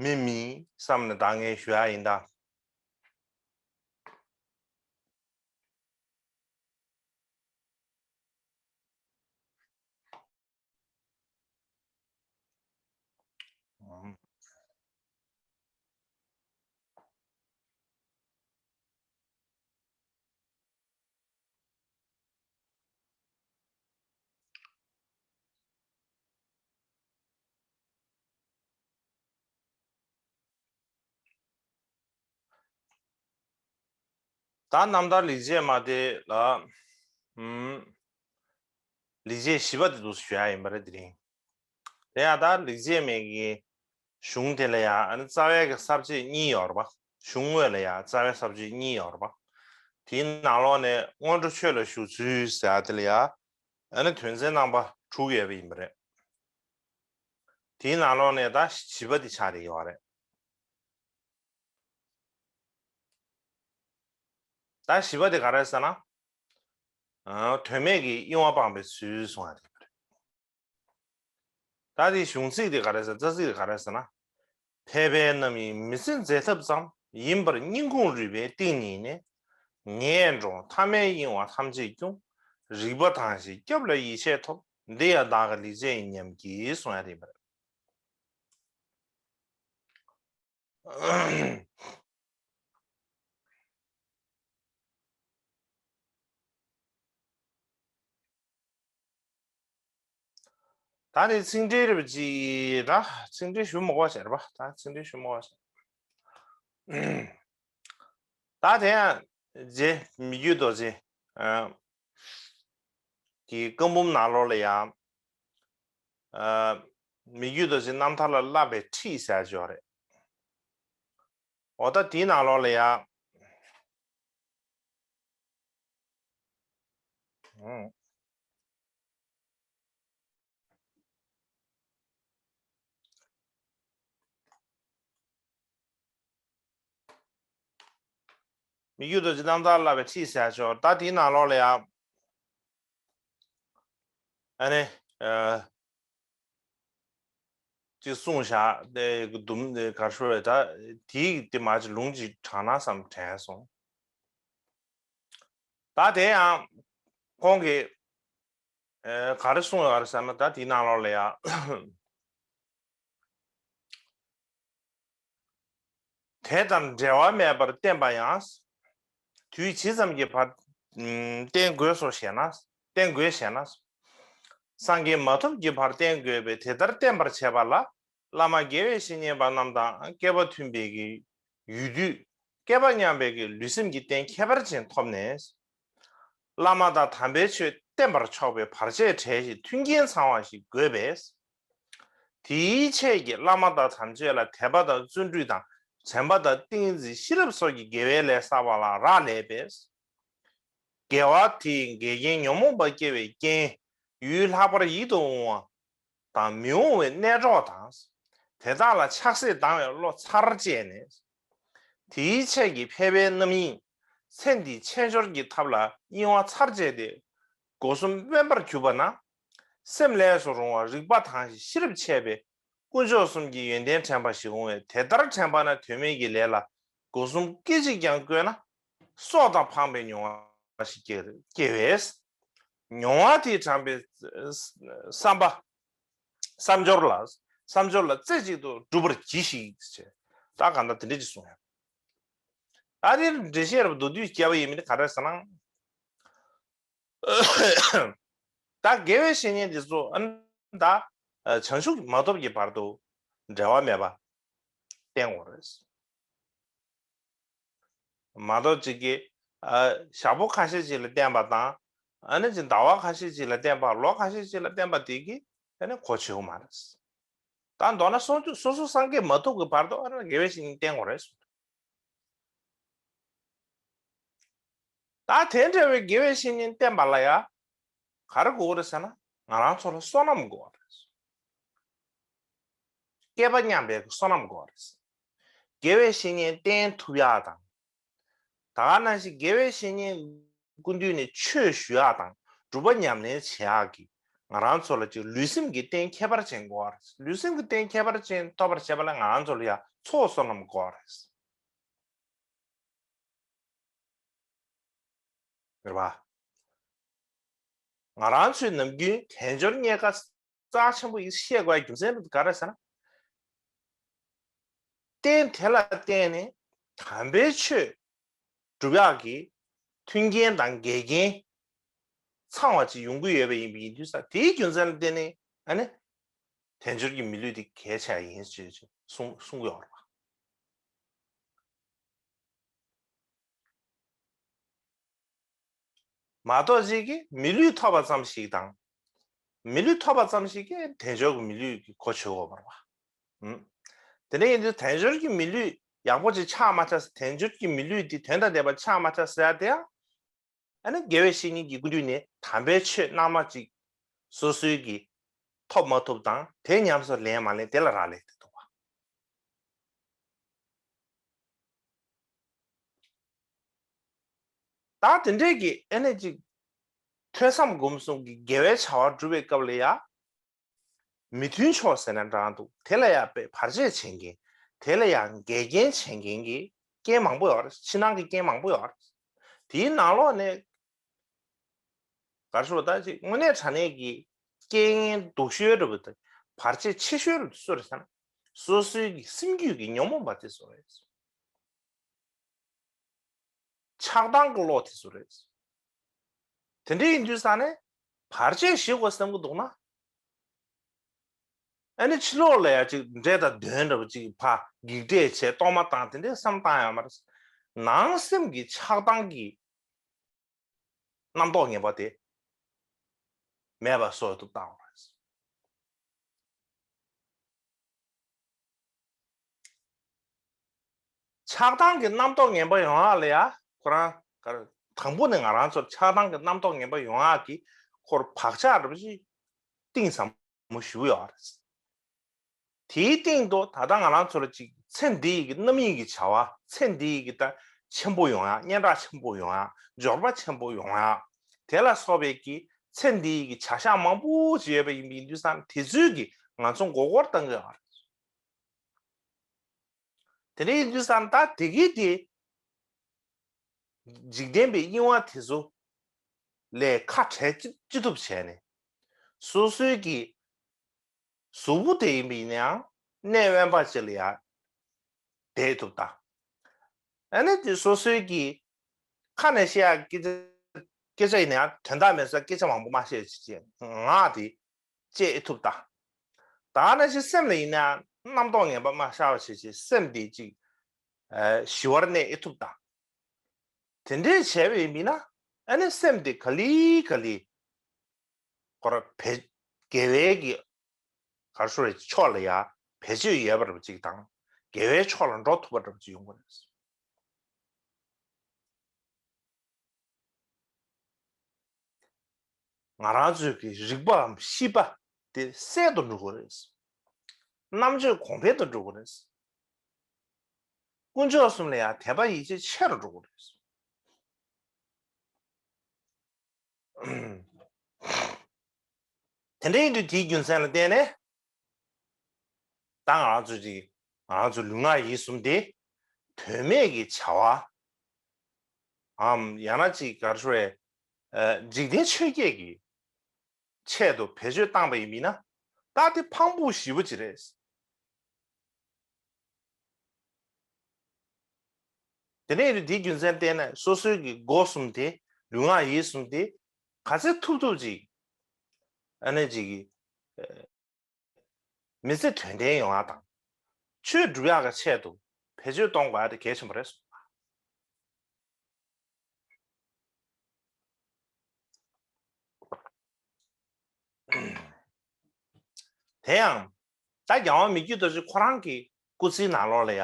མི་མིན་བསམ་ནས་ད་ངས་ཞུ་ཡ་ཡིན་ད། ད་རྣམ་ཐར་ལེགས་བྱས་མ་དེ་ལ། ཨུམ། ལེགས་བྱས་བཞི་པ་དེ་འདུག་ཞུ་ཡ་ཡིན་པ་རེད་དེ་རིང་། དེ་ཡང་ད་ལེགས་བྱས་མའི་གི་གཞུང་དེ་ལ་ཡང་ཨ་ནི་རྩ་བའི་གི་ས་བཅད་གཉིས་ཡོད་རེད་པ། གཞུང་དངོས་ལ་ཡང་རྩ་བའི་ས་བཅད་གཉིས་ཡོད་རེད་པ། དེའི་ནང་ལོགས་ནས་སྔོན་འགྲོ་ཆོས་ལ་ཞུགས་ཚུལ་ཟེར་ཡ་དེ་ལ་ཡང་ཨ་ནི་དོན་ཚན་རྣམ་པ་དྲུག་ཡོད་པ་ཡིན་པ་རེད། དེའི་ནང་ལོགས་ནས་ད་བཞི་པ་དེ་ཆགས་བསྡད་ཡོད་རེད། ད་བཞི་པ་དེ་ག་རེ་ཟེར་ན། ཨ། དོན་མེད་ཀྱི་གཡེང་བ་སྤངས་པའི་ཚུལ་གསུང་ཡ་དེ་རེད། ད་དེའི་གཞུང་ཚིག་དེ་ག་རེ་ཟེར། རྩ་ཚིག་དེ་ག་རེ་ཟེར་ན། ཕལ་པའི་རྣམ་གཡེང་མི་སེམས་འཛད་ཐབས་ཙམ། ཡིན་པར་སྙིང་ཁུང་རུས་པའི་གཏིང་ཉིད་ནས། ངས་འགྲོ་ཐ་མལ་གཡེང་བ་ཐམས་ཅད་ཀྱང་། རིག་པ་དྭངས་ཤིང་སྐྱབས་ལ་ཡིད་ཆེས་ཐོབ། འདི་ཡང་བདག་གི་ལེགས་བྱས་ཡིན་སྙམ་བགྱིད། གསུང་ཡ་དེ་ཡིན་པ་རེད། ད་ནི་ཚིག་འགྲེལ་རེ་བ་ཅིག་ར། ཚིག་འགྲེལ་ཞུ་མ་དགོས་ཟེར་བ། ད་ཚིག་འགྲེལ་ཞུ་མ་དགོས་ཟེར། ད་དེ་ཡང་རྗེ་མི་བསྐྱོད་རྡོ་རྗེ། ཨ། གི་བཀའ་འབུམ་ནང་ལོགས་ལ་ཡང་། ཨ། མི་བསྐྱོད་རྡོ་རྗེ་རྣམ་ཐར་ལ་བསླབ་པའི་ཁྲིད་ཟེར་ཅིག་ཡོད་རེད། འོ་ད་དེའི་ནང་ལོགས་ལ་ཡང་། ཨང་། མི་བསྐྱོད་རྡོ་རྗེ་རྣམ་ཐར་བསླབ་པའི་ཁྲིད་ཟེར་ཅིག་ཡོད། ད་དེའི་ནང་ལོགས་ལ་ཡང་། ཨ་ནི། ཨ། ཅིག་གསུངས་བཞག་དེ་དུམ་དེ་གར་ཤོར་བས། ད་དེའི་དེ་མ་ཅིག་ལུང་ཅིག་དྲངས་ན་བསམ་དྲན་སོང་། ད་དེ་ཡང་ཁོང་གིས་ཨ་ག་རེ་གསུངས་ཡོད་རེད་ཟེར་ན། ད་དེའི་ནང་ལོགས་ལ་ཡང་། དེ་དང་འབྲེལ་བ་མེད་པར་བསྟན་པ་ཡང་། དུས་ཇི་ཙམ་གྱི་བར་བསྟན་དགོས་སོ་ཞེ་ན། བསྟན་དགོས་ཞེ་ན། སངས་རྒྱས་མ་ཐོབ་ཀྱི་བར་བསྟན་དགོས་པས། དེ་ལྟར་བསྟན་པར་བྱེད་པ་ལ། བླ་མ་དགེ་བའི་བཤེས་གཉེན་པ་རྣམས་དང་སྐལ་པ་མཐུན་པའི་གི་ཡུལ་དུས་སྐལ་པ་མཉམ་པའི་གི་ལུས་སེམས་ཀྱི་རྟེན་ཁྱད་པར་ཅན་ཐོབ་ནས། བླ་མ་དང་དམ་པའི་ཆོས་བསྟན་པར་ཆོག་པའི་བར་ཆད་བྲལ་ཞིང་མཐུན་རྐྱེན་ཚང་བ་ཞིག་དགོས་པས། དེའི་ཆེད་ཀྱི་བླ་མ་དང་དམ་ཆོས་ལ་དད་པ་དང་བརྩོན་འགྲུས་དང་དྲན་པ་དང་ཏིང་འཛིན་ཤེས་རབ་སོགས་ཀྱི་དགེ་བའི་ལས་བསགས་པ་ལ་རག་ལས་པས། དགེ་བ་དེས་འགལ་རྐྱེན་ཉོན་མོངས་པ་སྐྱེ་བའི་རྐྱེན་ཡུལ་ལྷག་པར་ཡིད་དུ་འོང་བ་དང་མི་འོང་བའི་གནས་གྲོགས་དང་། དེ་དག་ལ་ཆགས་སྲེད་སྡང་བའི་བློ་ཚར་བཅད་ནས། དེའི་ཆེད་ཀྱི་ཕལ་པའི་རྣམ་གཡེང་ཚེ་འདིའི་ཆེ་འབྱོར་གྱི་ཐབས་ལ་གཡེང་བ་ཚར་བཅད་དེ། སྒོ་གསུམ་དབེན་པར་གྱུར་པ་ན། སེམས་ལས་སུ་རུང་བ་རིག་པ་དྭངས་ཤིང་ཤེས་རབ་འཆད་པའི་དཀོན་མཆོག་གསུམ་གྱི་ཡོན་ཏན་དྲན་པ་ཞིག་འོང་བས། དེ་ལྟར་དྲན་པ་ན་དོན་མེད་ཀྱི་ལས་ལ་སྒོ་གསུམ་སྐད་ཅིག་ཀྱང་བཀོད་ན། སྲོག་དང་ཕངས་པའི་མྱོང་བ་ཞིག་སྐྱེ་སྐྱེ་བས། མྱོང་བ་དེས་དྲངས་པའི་བསམ་པ། བསམ་སྦྱོར་ལ། བསམ་སྦྱོར་ལ་རྩེ་གཅིག་ཏུ་སྒྲུབ་པར་གྱིས་ཤིག་ཅེས། ད་གང་ལྟར་དེ་འདྲ་ཅིག་གསུངས་ཡོད། ད་དེ་འགྲེལ་བཤད་རབ་མདོ་བསྡུས་བརྒྱབ་པ་ཡིན་མིན་ག་རེ་ཟེར་ན། ད་དགེ་བའི་བཤེས་གཉེན་འདི་ཚོ་ཨ་ནི་ད་བྱང་ཆུབ་མ་ཐོབ་ཀྱི་བར་དུ་འབྲལ་བ་མེད་པ་བསྟེན་དགོས་རེད། མ་གཏོགས་ཅིག་གིས་ཨ་ཞག་པོ་ཁ་ཤས་ཅིག་ལ་བསྟེན་པ་དང་། ཨ་ནི་ཅིག་ཟླ་བ་ཁ་ཤས་ཅིག་ལ་བསྟེན་པ། ལོ་ཁ་ཤས་ཅིག་ལ་བསྟེན་པ་དེ་གིས་ཨ་ནི་གོ་ཆོད་མ་རེད། ད་མདོར་ན་སོ་སོ་སངས་རྒྱས་མ་ཐོབ་ཀྱི་བར་དུ་ཨ་ནི་དགེ་བའི་བཤེས་གཉེན་བསྟེན་དགོས་རེད་གསུངས། ད་དེ་འདྲ་བའི་དགེ་བའི་བཤེས་གཉེན་བསྟེན་པ་ལ་ཡ་ག་རེ་དགོས་རེད་ཟེར་ན། ང་རང་ཚོ་ལ་བསོད་ནམས་དགོས་རེད། བསྐལ་པ་མཉམ་པའི་བསོད་ནམས་དགོས་རེད། དགེ་བའི་བཤེས་གཉེན་བསྟེན་ཐུབ་ཡག་དང་། ད་ག་ནང་བཞིན་དགེ་བའི་བཤེས་གཉེན་སྐུ་མདུན་ནས་ཆོས་ཞུ་ཡག་དང་སྒྲུབ་པ་ཉམས་ལེན་བྱེད་ཡག་གི་ང་རང་ཚོ་ལ་ཅིག་ལུས་སེམས་ཀྱི་རྟེན་ཁྱད་པར་ཅན་དགོས་རེད། ལུས་སེམས་ཀྱི་རྟེན་ཁྱད་པར་ཅན་ཐོབ་པར་བྱེད་པ་ལ་ང་རང་ཚོ་ལ་ཡ་ཚོགས་བསོད་ནམས་དགོས་རེད། རེད་པ། ང་རང་ཚོས་ནམ་རྒྱུན་དལ་འབྱོར་རྙེད་དཀའ་རྩ་ཆེན་པོ་ཡིན་ཤེས་དགོས་པའི་རྒྱུ་མཚན་ག་རེ་ཟེར་ན། རྟེན་དེ་ལ་བརྟེན་ནས་དམ་པའི་ཆོས་སྒྲུབ་ཡག་གི་མཐུན་རྐྱེན་དང་འགལ་རྐྱེན་ཚང་བ་ཅིག་ཡོང་གི་ཡོད་པ་ཡིན་པ་ཡིན་དུས་ཙང་། དེའི་རྒྱུ་མཚན་ལ་བརྟེན་ནས་ཨ་ནི་དལ་འབྱོར་གྱི་མི་ལུས་དེ་གལ་ཆེ་བ་ཡིན་ཞེས་གསུང་གསུང་གི་ཡོད་རེད་པ། མ་གཏོགས་ཅིག་གིས་མི་ལུས་ཐོབ་པ་ཙམ་ཞིག་དང་། མི་ལུས་ཐོབ་པ་ཙམ་ཞིག་གིས་དལ་འབྱོར་གྱི་མི་ལུས་ཀྱི་གོ་ཆོད་དགོས་པ་རེད་པ། ཨུམ། དེ་འདྲ་ཡིན་དུས་དལ་འབྱོར་གྱི་མི་ལུས་ཡག་པོ་ཅིག་ཆགས་མ་ཆགས། དལ་འབྱོར་གྱི་མི་ལུས་དེ་དོན་དང་ལྡན་པ་ཆགས་མ་ཆགས་ཟེར་ཡ་དེ་ཡང་། ཨ་ནི་དགེ་བའི་བཤེས་གཉེན་གྱི་སྐུ་མདུན་ནས་དམ་པའི་ཆོས་རྣལ་མ་ཅིག་སོ་སོའི་གི་ཐོབ་མ་ཐོབ་དང་། དེ་ཉམས་སུ་ལེན་མ་ལེན་དེ་ལ་རག་ལས་ཏེ་འདུག་པ། ད་དེ་འདྲའི་གི་ཨ་ནི་ཅིག་ཐོས་བསམ་སྒོམ་གསུམ་གྱི་དགེ་བའི་བྱ་བ་སྒྲུབ་པའི་སྐབས་ལ་ཡ། མི་མཐུན་ཕྱོགས་ཟེར་ན་འདྲ་འདུག་དེ་ལ་ཡང་བར་ཆད་བྱེད་མཁན། དེ་ལ་ཡང་འགལ་རྐྱེན་བྱེད་མཁན་གྱི་རྐྱེན་མང་པོ་ཡོད་རེད། ཕྱི་ནང་གི་རྐྱེན་མང་པོ་ཡོད་རེད། དེའི་ནང་ལོགས་ནས་ག་རེ་ཞུ་དགོས་རེད། ད་ཅིག་དངོས་གནས་དྲང་གནས་ཀྱི་རྐྱེན་ངན་སྡུག་ཤོས་འདྲ་པོ་དང་བར་ཆད་ཆེ་ཤོས་འདྲ་པོ་སུ་རེད་ཟེར་ན། སོ་སོའི་གི་སེམས་རྒྱུད་ཀྱི་ཉོན་མོངས་པ་དེ་ཚོ་རེད། ཆགས་སྡང་གི་བློ་དེ་ཚོ་རེད། དེ་འདྲ་ཡིན་དུས་ཙང་ནས་བར་ཆད་ཞི་དགོས་བསམ་གྱི་འདུག་ན། ཨ་ནི་ཕྱི་ལོགས་ལ་ཡ་ཅིག་འདྲེ་དང་གདོན་འདྲ་པོ་ཅིག་ཕར་འགྱིག་འདྲེ་བྱས་གཏོར་མ་བཏང་དེ་འདྲའི་བསམ་བཏང་ཡོད་མ་རེད། ནང་སེམས་ཀྱི་ཆགས་སྡང་གི་རྣམ་རྟོག་ངན་པ་དེ་མེད་པ་བཟོ་ཐུབ་བཏང་བ་རེད། ཆགས་སྡང་གི་རྣམ་རྟོག་ངན་པ་ཡོང་ཡག་ལ་ཡ་ཁོ་རང་ག་རེ། དང་པོ་ནས་ང་རང་ཚོར་ཆགས་སྡང་གི་རྣམ་རྟོག་ངན་པ་ཡོང་ཡག་གི་ཁོར་བག་ཆགས་འདྲ་པོ་ཅིག་གཏིང་ཟབ་མོ་ཞིག་ཡོད་རེད། དེའི་སྟེང་དུ་ད་ལྟ་ང་རང་ཚོ་ལ་ཅིག་ཚེ་འདི་ཡི་གི་རྣམ་གཡེང་གི་བྱ་བ། ཚེ་འདི་ཡི་གི་ད་ཆེན་པོ་ཡོང་ཡག་སྙན་གྲགས་ཆེན་པོ་ཡོང་ཡག་འབྱོར་པ་ཆེན་པོ་ཡོང་ཡག་དེ་ལ་སོགས་པའི་གི་ཚེ་འདི་ཡི་གི་བྱ་བཞག་མང་པོ་ཅིག་ཡོད་པ་ཡིན་པ་ཡིན་དུས་ཙང་། དེ་ཚོའི་གི་ང་ཚོ་མགོ་སྐོར་བཏང་གི་ཡོད་རེད། དེ་འདྲ་ཡིན་དུས་ཙང་ད་དེ་གི་དེ་འཇིག་རྟེན་པའི་གཡེང་བ་དེ་ཚོ་ལས་ཁ་བྲལ་ཅི་ཅི་ཐུབ་བྱས་ནས། སོ་སོའི་གི་གཟུགས་པོ་དེ་ཡིན་པ་ཡིན་ན་ཡང་གནས་དབེན་པ་ཅིག་ལ་ཡ་བསྡད་ཐུབ་དང་། ཨ་ནི་དེ་སོ་སོའི་གི་ཁ་ནས་བཤད་ཡག་སྐད་ཆ་སྐད་ཆ་ཡིན་ན་ཡང་དོན་དག་མེད་ས་སྐད་ཆ་མང་པོ་མ་བཤད་ཅིག་ཅིག་ངག་དེ་བཅད་ཐུབ་དང་། ད་ནང་བཞིན་སེམས་ལ་ཡིན་ན་རྣམ་རྟོག་ངན་པ་མ་ཤར་བ་བྱས་བྱས་སེམས་དེ་ཅིག་ཨ་ཞི་བར་གནས་ཨེ་ཐུབ་དང་། དེ་འདྲས་བྱས་པ་ཡིན་ན་ཨ་ནི་སེམས་དེ་ག་ལེ་ག་ལེ་ཁོ་ར་བེད་དགེ་བའི་གི་ག་རེ་ཞུ་རེད། ཕྱོགས་ལ་ཡ་བེད་སྤྱོད་ཡོད་པ་འདྲ་པོ་ཅིག་དང་། དགེ་བའི་ཕྱོགས་ལ་འགྲོ་ཐུབ་པ་འདྲ་པོ་ཅིག་ཡོང་གི་རེད། ང་རང་ཚོའི་གི་རིག་པའམ་ཤེས་པ་དེ་གསལ་དུ་འགྲོ་གི་རེད། རྣམ་དཔྱོད་གོང་འཕེལ་དུ་འགྲོ་གི་རེད། དཀོན་མཆོག་གསུམ་ལ་ཡང་དད་པ་ཡིད་ཆེས་ཆེ་རུ་འགྲོ་གི་རེད། དེ་འདྲ་ཡིན་དུས་དེའི་རྒྱུ་མཚན་ལ་བརྟེན་ནས། ད་ང་རང་ཚོ་ཅིག་ང་རང་ཚོ་ལུས་ངག་ཡིད་གསུམ་དེ་དོན་མེད་ཀྱི་བྱ་བ་འམ། ཡང་ན་ཅིག་ག་རེ་ཞུ་རེད། ཨ་འཇིག་རྟེན་ཆོས་བརྒྱད་ཀྱི་ཆེད་དུ་བེད་སྤྱོད་བཏང་པ་ཡིན་མིན་ན། ད་དེ་ཕངས་པོ་ཞེ་པོ་ཅིག་རེད། དེ་ནས་དེའི་རྒྱུ་མཚན་བརྟེན་ནས་སོ་སོའི་གི་སྒོ་གསུམ་དེ། ལུས་ངག་ཡིད་གསུམ་དེ་ ག་ཚད་ཐུབ་ཐུབ་ཅིག་ཨ་ནི་ཅིག་མི་ཚེ་དོན་ལྡན་ཡོང་ཡག་དང་། ཆོས་སྒྲུབ་ཡག་གི་ཆེད་དུ་བེད་སྤྱོད་གཏོང་དགོས་ཡག་དེ་གལ་ཆེན་པོ་རེད་གསུངས་པ། དེ་ཡང་ད་རྒྱལ་དབང་མི་བསྐྱོད་རྡོ་རྗེ་ཁོ་རང་གི་སྐུ་ཚེའི་ནང་ལོགས་ལ་ཡ།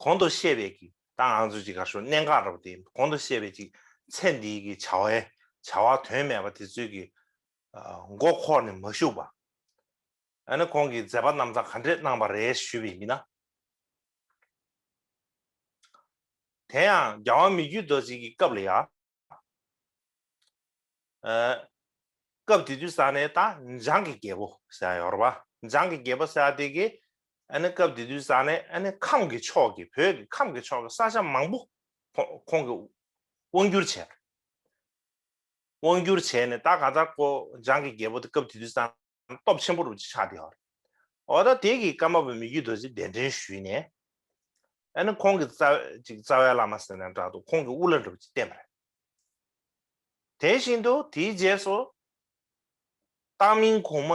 གོང་དུ་བཤད་པའི་གི་ད་ང་ཚོས་ཅིག་ག་ཤོ་གནད་འགག་རབ་དེ་གོང་དུ་བཤད་པའི་ཅིག་ཚེ་འདིའི་གི་བྱ་བའི་བྱ་བ་དོན་མེད་པ་དེ་ཚོའི་གི་མགོ་འཁོར་ནས་མ་བཞུགས་པ། ཨ་ནི་ཁོང་གིས་མཛད་པ་རྣམ་ཐར་ག་འདྲས་གནང་བ་རེད་ཞུས་པ་ཡིན་ན། དེ་ཡང་རྒྱལ་དབང་མི་བསྐྱོད་རྡོ་རྗེ་གི་སྐབས་ལ་ཡ། ཨ། སྐབས་དེ་དུས་ས་ནས་ད་འཇང་གི་རྒྱལ་པོ་ཟེར་ཡ་ཡོད་རེད་པ། འཇང་གི་རྒྱལ་པོ་ཟེར་ཡ་དེ་གི་ཨ་ནི་སྐབས་དེ་དུས་ས་ནས་ཨ་ནི་ཁམས་ཀྱི་ཕྱོགས་ཀྱི་བོད་ཀྱི་ཁམས་ཀྱི་ཕྱོགས་ཀྱི་ས་ཆ་མང་པོ་ཁོ་ཁོང་གིས་དབང་བསྒྱུར་བྱས། དབང་བསྒྱུར་བྱས་ནས་ད་ག་ད་ཁོ་འཇང་གི་རྒྱལ་པོ་དེ་སྐབས་དེ་དུས་ས་ནས་སྟོབས་ཆེན་པོ་རུ་ཆགས་བསྡད་ཡོད་རེད། འོ་ད་དེ་གི་ཀརྨ་པ་མི་བསྐྱོད་རྡོ་རྗེ་གདན་འདྲེན་ཞུས་ནས་ཨ་ནི་ཁོང་གི་རྩ་ཅིག་རྩ་བའི་བླ་མ་ཟེར་ན་འདྲ་འདུག་ཁོང་གི་དབུ་བླ་འདྲ་པོ་ཅིག་བསྟེན་པ་རེད། དེ་བཞིན་དུ་དེའི་རྗེས་སུ་བཏང་སྙིང་གོང་མ་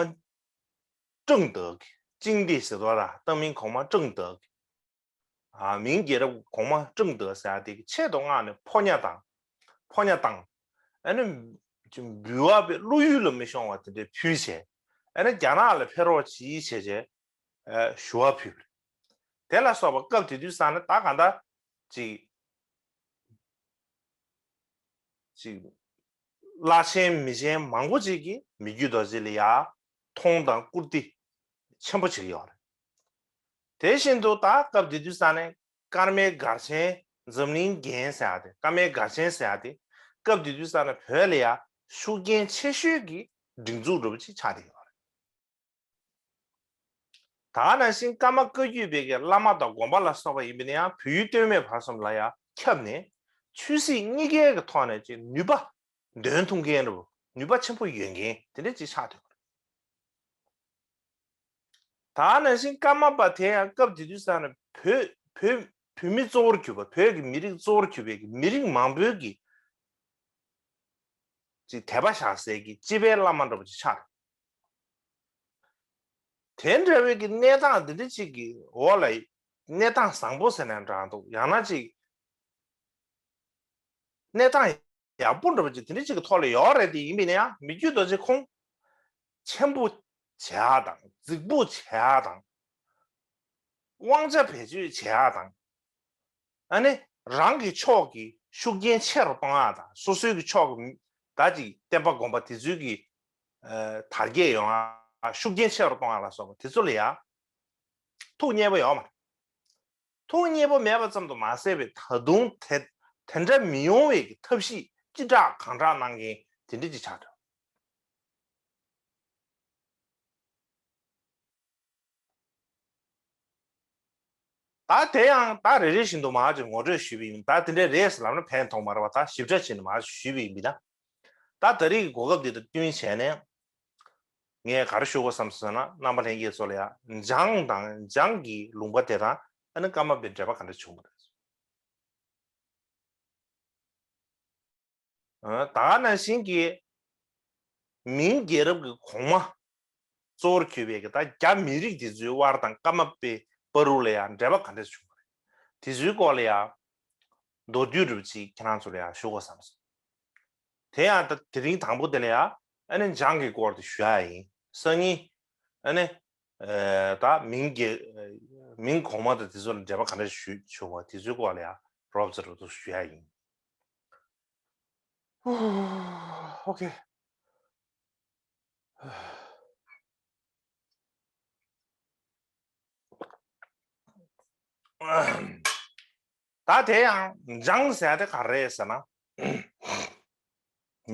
ཀྲང་ཏེ་གི་ཅིང་ཏེ་ཟེར་དོ་ར་བཏང་སྙིང་གོང་མ་ཀྲང་ཏེ་གི་ཨ་མིང་རྒྱལ་རབས་གོང་མ་ཀྲང་ཏེ་ཟེར་ཡ་དེ་གི་ཆེད་དུ་མངགས་ནས་ཕོ་ཉ་དང་ཕོ་ཉ་དང་ཨ་ནི་འབུལ་བ་པའི་བློ་ཡུལ་ལ་མི་ཤོང་བ་དེ་འདྲའི་ཕུལ་བྱས་ཨ་ནི་རྒྱ་ནག་ལ་ཕེབས་རོགས་གྱིས་བྱས་བྱས་ཞུ་བ་ཕུལ་བ་རེད། དེ་ལ་སོགས་པ་སྐབས་དེ་དུས་ས་ནས་ད་ག་འདྲ་ཅིག་ཅིག་བླ་ཆེན་མི་ཆེན་མང་པོ་ཅིག་གིས་མི་བསྐྱོད་རྡོ་རྗེ་ལ་ཡ་མཐོང་དང་བཀུར་སྟི་ཆེན་པོ་བྱེད་ཀྱི་ཡོད་རེད། དེ་བཞིན་དུ་ད་སྐབས་དེ་དུས་ས་ནས་ཀརྨའི་སྒར་ཆེན་འཛམ་གླིང་རྒྱན་ཟེར་ཡ་དེ་ཀརྨའི་སྒར་ཆེན་ཟེར་ཡ་དེ་སྐབས་དེ་དུས་ས་ནས་བོད་ལ་ཡ་ཤུགས་རྐྱེན་ཆེ་ཤོས་ཀྱི་སྒྲིག་འཛུགས་འདྲ་པོ་ཅིག་ཆགས་བསྡད་ཡོད་རེད། ད་ག་ནང་བཞིན་ཀརྨ་བཀའ་བརྒྱུད་པའི་གི་བླ་མ་དང་དགོན་པ་ལ་སོགས་པ་ཡིན་པ་ན་ཡང་བོད་ཡུལ་སྟོད་སྨད་བར་གསུམ་ལ་ཡང་ཁྱབ་ནས་ཆོས་སྲིད་གཉིས་ཀའི་གི་ཐོག་ནས་ཅིག་ནུས་པ་འདོན་ཐུབ་མཁན་རུ་ནུས་པ་ཆེན་པོ་ཡོད་མཁན་དེ་འདྲ་ཅིག་ཆགས་ཐུབ། ད་ག་ནང་བཞིན་ཀརྨ་པ་དེ་ཡང་སྐབས་དེ་དུས་ས་ནས་བོད་བོད་བོད་མི་གཙོ་བོར་གྱུར་པ་བོད་ཀྱི་མི་རིགས་གཙོ་བོར་གྱུར་པའི་གི་མི་རིགས་མང་པོའི་གི་ཅིག་དད་པ་བཞག་སའི་གི་སྤྱི་པའི་བླ་མ་འདྲ་པོ་ཅིག་ཆགས། དེ་འདྲ་བའི་གི་གནས་སྟངས་འདི་འདྲ་ཅིག་གི་འོག་ལ་གནས་སྟངས་བཟང་པོ་ཟེར་ན་འདྲ་འདུག་ཡང་ན་ཅིག་གནས་སྟངས་ཡག་པོ་འདྲ་པོ་ཅིག་དེ་འདྲ་ཅིག་གི་ཐོག་ལ་ཡོད་རེད་དེ་ཡིན་པས་ན་ཡང་མི་བསྐྱོད་རྡོ་རྗེ་ཁོང་ཆེན་པོ་བྱེད་ཡག་དང་རྫིག་པོ་བྱེད་ཡག་དང་། དབང་ཆ་བེད་སྤྱོད་བྱེད་ཡག་དང་། ཨ་ནི་རང་གི་ཕྱོགས་ཀྱི་ཤུགས་རྐྱེན་ཆེ་རུ་གཏོང་ཡག་དང་སོ་སོའི་གི་ཕྱོགས་ཀྱི་ད་ཅིག་བསྟན་པ་དགོན་པ་དེ་ཚོའི་གི་དར་རྒྱས་ཡོང་ཡག་ཤུགས་རྐྱེན་ཆེ་རུ་གཏོང་ཡག་ལ་སོགས་པ་དེ་ཚོ་ལ་ཡ་ཐུགས་མཉེས་པོ་ཡོད་མ་རེད། ཐུགས་མཉེས་པོ་མེད་པ་ཙམ་དུ་མ་ཟད་པའི་ད་དུང་དེ་དེ་འདྲ་མི་ཡོང་བའི་གི་ཐབས་ཤེས་ཅི་དྲག་གང་དྲག་གནང་མཁན་དེ་འདྲ་ཅིག་ཆགས་འདུག་ད་དེ་ཡང་ད་རེ་རེ་བཞིན་དུ་མར་ཅིག་ངོ་སྤྲོད་ཞུས་པ་ཡིན། ད་དེ་འདྲའི་རེད་ལབ་ན་ཕན་ཐོགས་མ་རེད་བ། ད་ཞིབ་ཕྲ་བྱས་ནས་མར་ཞུས་པ་ཡིན་པས་ན། ད་ད་རེས་ཀྱི་གོ་སྐབས་འདི་དང་བསྟུན་བྱས་ནས་ངས་ག་རེ་ཞུ་དགོས་བསམ་སོང་ན་རྣམ་པ་ལྷན་རྒྱས་ཚོ་ལ་ཡ་འཇང་དང་འཇང་གི་ལུང་པ་དེ་དང་ཨ་ནི་ཀརྨ་པའི་འབྲེལ་བ་ག་འདྲ་བྱུང་བ་རེད། ད་ག་ནང་བཞིན་གྱི་མིང་རྒྱལ་རབས་ཀྱི་གོང་མ་གཙོ་བོར་གྱུར་པའི་གི་ད་རྒྱ་མི་རིགས་དེ་ཚོའི་དབར་དང་ཀརྨ་པའི་བར་དུ་ལ་ཡང་འབྲེལ་བ་ག་འདྲ་བྱུང་བ་རེད། དེ་ཚོའི་སྐོར་ལ་ཡང་མདོར་བསྡུས་འདྲ་པོ་ཅིག་ཁྱེད་རང་ཚོ་ལ་ཡང་ཞུ་དགོས་བསམ་སོང་། དེ་ཡང་ད་དེ་རིང་དང་པོ་དེ་ལ་ཡང་ཨ་ནི་འཇང་གི་སྐོར་དེ་ཞུ་ཡ་ཡིན། སང་ཉིན་ཨ་ནི་ད་མིང་གི་མིང་གོང་མ་དང་དེ་ཚོ་ལ་འབྲེལ་བ་ག་འདྲ་ཞུ་བྱུང་བ་དེ་ཚོའི་སྐོར་ལ་ཡང་རོབ་ཙམ་རོབ་ཙམ་ཞུ་ཡ་ཡིན། ཨོ་ཁེ། ད་དེ་ཡང་འཇང་ཟེར་ཡ་དེ་ག་རེ་རེད་ཟེར་ན།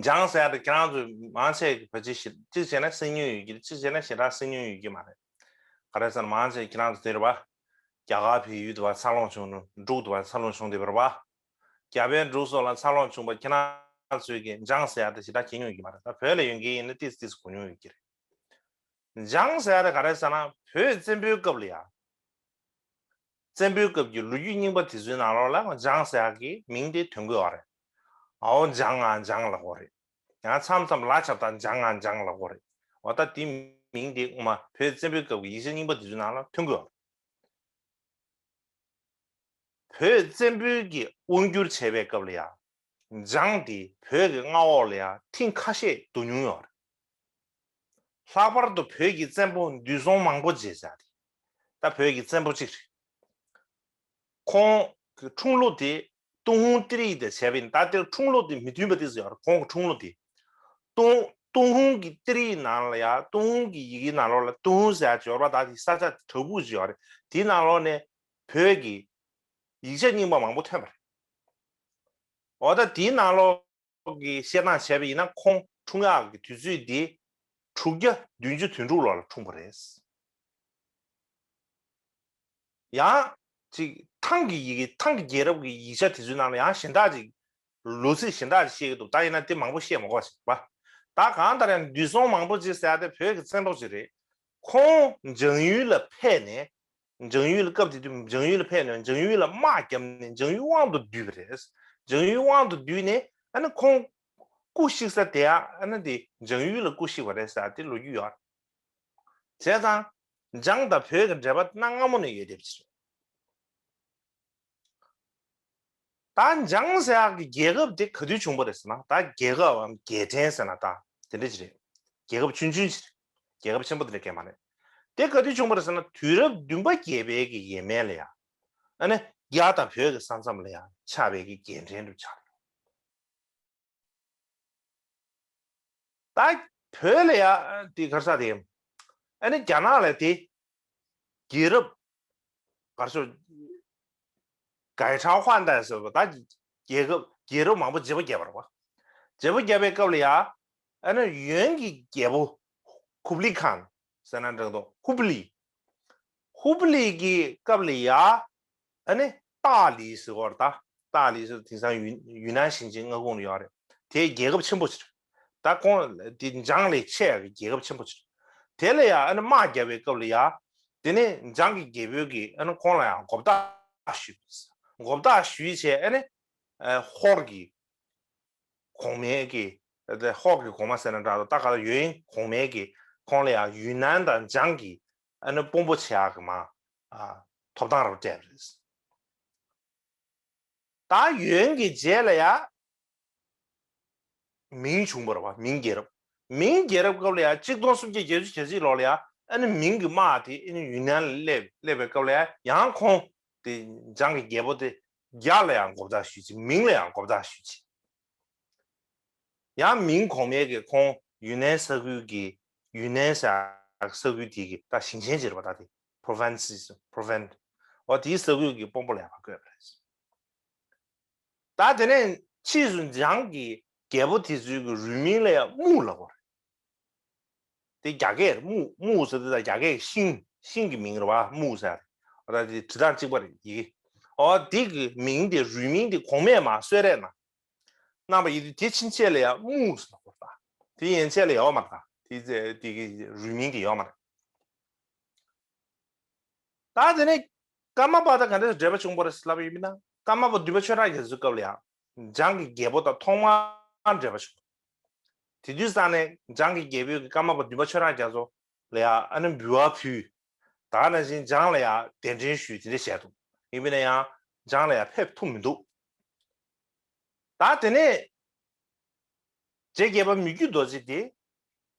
འཇང་ཟེར་ཡ་དེ་ཁྱེད་རང་ཚོས་མང་ཆེ་གི་ཕལ་ཆེར་ཤེས། གཅིག་བྱས་ན་སེམས་མྱོང་ཡོད་ཀྱི་རེད། གཅིག་བྱས་ན་ཞེ་དྲག་སེམས་མྱོང་ཡོད་ཀྱི་མ་རེད། ག་རེ་ཟེར་ན་མང་ཆེ་ཁྱེད་རང་ཚོ་དེ་རེད་པ། རྒྱ་གར་བལ་ཡུལ་དུ་བ་འཚར་ལོངས་བྱུང་ནས་འབྲུག་ཏུ་བ་འཚར་ལོངས་བྱུང་དེ་རེད་པ། རྒྱ་བལ་འབྲུག་སོགས་ལ་འཚར་ལོངས་བྱུང་བ་ཁྱེད་རང་ཚོས་ཀྱི་འཇང་ཟེར་ཡ་དེ་ཞེ་དྲག་མཁྱེན་མྱོང་ཡོད་ཀྱི་མ་རེད། ད་བོད་ལ་ཡོང་མཁན་ཡིན་ན་ཏིས་ཏིས་གོ་མྱོང་ཡོད་ཀྱི་རེད། འཇང་ཟེར་ཡ་དེ་ག་རེ་ཟེར་ན་བོད་བཙན་པོའི་སྐབས་ལ་ཡ། བཙན་པོའི་སྐབས་ཀྱི་ལོ་རྒྱུས་རྙིང་པ་དེ་ཚོའི་ནང་ལོགས་ལ་འཇང་ཟེར་ཡ་གི་མིང་དེ་ཐོན་གྱི་ཡོད་རེད། ཨའོ་འཇང་ང་འཇང་ལབ་ཀྱི་ཡོད་རེད། ཡང་མཚམས་མཚམས་ལ་ཆབ་ད་འཇང་ང་འཇང་ལབ་དགོས་རེད། འོ་ད་དེ་མིང་དེ་སྔོན་མ་བོད་བཙན་པོའི་སྐབས་ཀྱི་ཡིག་ཆ་རྙིང་པ་དེ་ཚོའི་ནང་ལ་ཐོན་གྱི་ཡོད་རེད། བོད་བཙན་པོའི་གི་དབང་བསྒྱུར་བྱས་པའི་སྐབས་ལ་ཡང་འཇང་དེ་བོད་ཀྱི་མངའ་འོག་ལ་ཡང་ཐེངས་ཁ་ཤས་བསྡུ་མྱོང་ཡོད་རེད། ལྷག་པར་དུ་བོད་ཀྱི་བཙན་པོ་འདུས་སྲོང་མང་པོ་རྗེ་ཟེར་ཡ་དེ་ད་བོད་ཀྱི་བཙན་པོ་གཅིག་རེད། ཁོང་གི་འཁྲུངས་ལོ་དེ་ཏུན་ཧོང་ཏི་རི་དང་བྱས་པ་ཡིན། ད་དེར་འཁྲུངས་ལོ་དེ་མི་མཐུན་པ་དེ་ཟེར་ཡོད་རེད། ཁོང་གི་འཁྲུངས་ལོ་དེ་ཏུན་ཏུན་ཧོང་གི་ཏི་རིའི་ནང་ལ་ཡ་ཏུན་ཧོང་གི་ཡི་གེའི་ནང་ལོགས་ལ་ཏུན་ཧོང་ཟེར་ཡ་ཅིག་ཡོད་རེད་པ། ད་དེ་ས་ཆ་དེ་བྲག་ཕུག་ཅིག་ཡོད་རེད། དེའི་ནང་ལོགས་ནས་བོད་ཀྱི་ཡིག་ཆ་རྙིང་པ་མང་པོ་ཐོན་པ་རེད། འོ་ད་དེའི་ནང་ལོགས་ཀྱི་བཤད་སྟངས་བྱས་པ་ཡིན་ན་ཁོང་འཁྲུངས་ཡག་གི་དུས་ཚོད་འདི་དྲུག་བརྒྱ་བདུན་ཅུ་དོན་དྲུག་ལོ་ལ་འཁྲུངས་པ་རེད། ཡང་ཅིག་ཐང་གི་ཡི་གེ་ཐང་གི་རྒྱལ་རབས་ཀྱི་ཡིག་ཆ་དེ་ཚོའི་ནང་ལ་ཡང་གཞན་དག་ཅིག་ལོ་ཚིགས་གཞན་དག་ཅིག་བཤད་ཀྱི་འདུག་ད་ཡིན་ན་དེ་མང་པོ་བཤད་མ་དགོས་པ་ཞིག་པ། ད་གང་ལྟར་ཡང་འདུས་སྲོང་མང་པོ་རྗེ་ཟེར་ཡ་དེ་བོད་ཀྱི་བཙན་པོ་ཅིག་རེད། ཁོང་འཇང་ཡུལ་ལ་ཕེབས་ནས། འཇང་ཡུལ་ལ་སྐབས་དེ་དུས་འཇང་ཡུལ་ལ་ཕེབས་ནས་འཇང་ཡུལ་ལ་དམག་བརྒྱབ་ནས་འཇང་ཡུལ་དབང་དུ་བསྡུས་པ་རེད། འཇང་ཡུལ་དབང་དུ་བསྡུས་ནས་ཨ་ནི་ཁོང་སྐུ་གཤེགས་ས་དེ་ཨ་ནི་དེ་འཇང་ཡུལ་ལ་སྐུ་གཤེགས་པ་རེད་ཟེར་དེ་ལོ་རྒྱུས་ཡོད་རེད། བྱས་ཙང་འཇང་དང་བོད་ཀྱི་འབྲེལ་བ་གནའ་སྔ་མོ་ནས་ཡོད་བསྡད་པ་ཅིག་རེད། ད་འཇང་ཟེར་ཡག་གི་རྒྱལ་ཁབ་དེ་ག་དུས་བྱུང་པ་རེད་ཟེར་ན། ད་རྒྱལ་ཁབ་བམ་རྒྱལ་ཕྲན་ཟེར་ན་ད་དེ་འདྲ་ཅིག་རེད། རྒྱལ་ཁབ་ཆུང་ཆུང་ཅིག་རེད། རྒྱལ་ཁབ་ཆེན་པོ་དེ་འདྲ་གང་ཡང་མ་རེད། དེ་ག་དུས་བྱུང་པ་རེད་ཟེར་ན་དུས་རབས་བདུན་པ་བརྒྱད་པའི་གི་ཡས་མས་ལ་ཡ། ཨ་ནི་རྒྱ་དང་བོད་ཀྱི་ས་མཚམས་ལ་ཡ་ཆགས་པའི་གི་རྒྱལ་ཕྲན་དུ་ཆགས་རེད། ད་བོད་ལ་ཡ་དེ་ག་རེ་ཟེར་དེ། ཨ་ནི་རྒྱ་ནག་ལ་དེ་རྒྱལ་རབས་ག་རེ་ཟེར། གའི་ཁྲའོ་ཧྭན་ཏའེ་ཟེར་བ་ད་རྒྱལ་ཁབ་རྒྱལ་རབས་མང་པོ་བརྗེ་པོ་བརྒྱབ་པ་རེད་པ། བརྗེ་པོ་བརྒྱབ་པའི་སྐབས་ལ་ཡ། ཨ་ནི་ཡོན་གྱི་རྒྱལ་པོ་ཧུབ་ལི་ཁཱན་ཟེར་ན་འགྲིག་འདུག་ཧུབ་ལི། ཧུབ་ལི་གི་སྐབས་ལ་ཡ། ཨ་ནི་ཏཱ་ལི་ཟེར་བ་རེད་ད། ཏཱ་ལི་ཟེར་དེང་སང་ཡུན་ཡུན་ནན་ཞིང་ཆེན་མངའ་ཁོངས་ལ་ཡོད་རེད། དེ་རྒྱལ་ཁབ་ཆེན་པོ་ཅིག་རེད། ད་ཁོང་དེ་འཇང་ལས་ཆེ་ཡག་གི་རྒྱལ་ཁབ་ཆེན་པོ་ཅིག་རེད། དེ་ལ་ཡ་ཨ་ནི་དམག་བརྒྱབ་པའི་སྐབས་ལ་ཡ། དེ་ནས་འཇང་གི་རྒྱལ་པོས་ཀྱི་ཨ་ནི་ཁོང་ལ་ཡང་མགོ་བདག་ཞུས། མགོ་བདག་ཞུས་བྱས་ཨ་ནི་ཧོར་གྱི་གོང་མའི་གི་ཧོར་གྱི་གོང་མ་ཟེར་ན་འདྲ་འདུག་ད་ག་ལ་ཡོན་གོང་མའི་གི་ཁོང་ལ་ཡང་ཡུན་ནན་དང་འཇང་གི་ཨ་ནི་དཔོན་པོ་བྱེད་ཡག་གི་མ་ཐོབ་ཐང་རུ་སྤྲད་པ་རེད། ད་ཡོན་གྱི་རྗེས་ལ་ཡ། མིང་བྱུང་བ་རེད་པ། མིང་རྒྱལ་རབས། མིང་རྒྱལ་རབས་སྐབས་ལ་ཡ་གཅིག་སྟོང་སུམ་བརྒྱ་བརྒྱད་ཅུ་གྱ་གཅིག་ལོ་ལ་ཡ་ཨ་ནི་མིང་གི་དམག་དེ་ཨ་ནི་ཡུན་ནན་ལ་སླེབས་སླེབས་པའི་སྐབས་ལ་ཡ་ཡང་ཁོང་དེ་འཇང་གི་རྒྱལ་པོ་དེ་རྒྱ་ལ་ཡང་མགོ་བདག་ཞུས་ཅིག་མིང་ལ་ཡང་མགོ་བདག་ཞུས་ཅིག་ཡང་མིང་གོང་མའི་གི་ཁོང་ཡུན་ནན་ས་ཁུལ་གྱི་ཡུན་ནན་ས་ས་ཁུལ་དེ་གི་ད་ཞིང་ཆེན་ཅིག་རེད་པ། ད་དེ་provinces province འོ་དེའི་ས་ཁུལ་གྱི་དཔོན་པོ་ལ་ཡང་བསྐོས་པ་རེད། ད་དེ་ནས་ཕྱིས་སུ་འཇང་གི་རྒྱལ་པོ་དེ་ཚོའི་གི་རུས་མིང་ལ་ཡང་རྨུགས་ལབ་པ་རེད། དེ་རྒྱ་སྐད་རེད། རྨུགས་རྨུགས་ཟེར་དེ་དང་རྒྱ་སྐད་ཤིང་ཤིང་གི་མིང་རེད་པ། རྨུགས་ཟེར་རེད། འོ་ད་དེ་བྲིས་སྟངས་གཅིག་པ་རེད་ཡི་གེ་འོ་དེ་གི་མིང་དེ་རུས་མིང་དེ་གོང་མས་མར་གསོལ་རས་གནང་གནང་བ་ཡིན་དུས་དེ་ཕྱིན་ཆད་ལ་ཡང་རྨུགས་ཟེར་ལབ་པ་རེད། དེ་ཡན་ཆད་ལ་ཡོད་མ་རེད། དེ་དེ་གི་རུས་མིང་དེ་ཡོད་མ་རེད། ད་དེ་ནས་ཀརྨ་པ་དང་ག་འདྲ་འབྲེལ་བ་བྱུང་བ་རེད་ལབ་ཡིན་ན། ཀརྨ་པ་བདུན་པ་ཆོས་གྲགས་རྒྱ་མཚོའི་སྐབས་ལ་ཡང་འཇང་གི་རྒྱལ་པོ་དང་ཐོག་མར་འབྲེལ་བ་བྱུང་། དེ་དུས་ཙང་ནས་འཇང་གི་རྒྱལ་པོས་ཀརྨ་པ་བདུན་པ་ཆོས་གྲགས་རྒྱ་མཚོ་ལ་ཡང་ཨ་ནི་འབུལ་བ་ཕུལ། ད་ནང་བཞིན་འཇང་ལ་ཡང་གདན་འདྲེན་ཞུས་དེ་འདྲ་བྱས་འདུག་ཡིན་པས་ན་ཡང་འཇང་ལ་ཡང་ཕེབས་ཐུབ་མི་འདུག་ད་དེ་ནས་རྗེ་བརྒྱད་པ་མི་བསྐྱོད་རྡོ་རྗེ་དེ་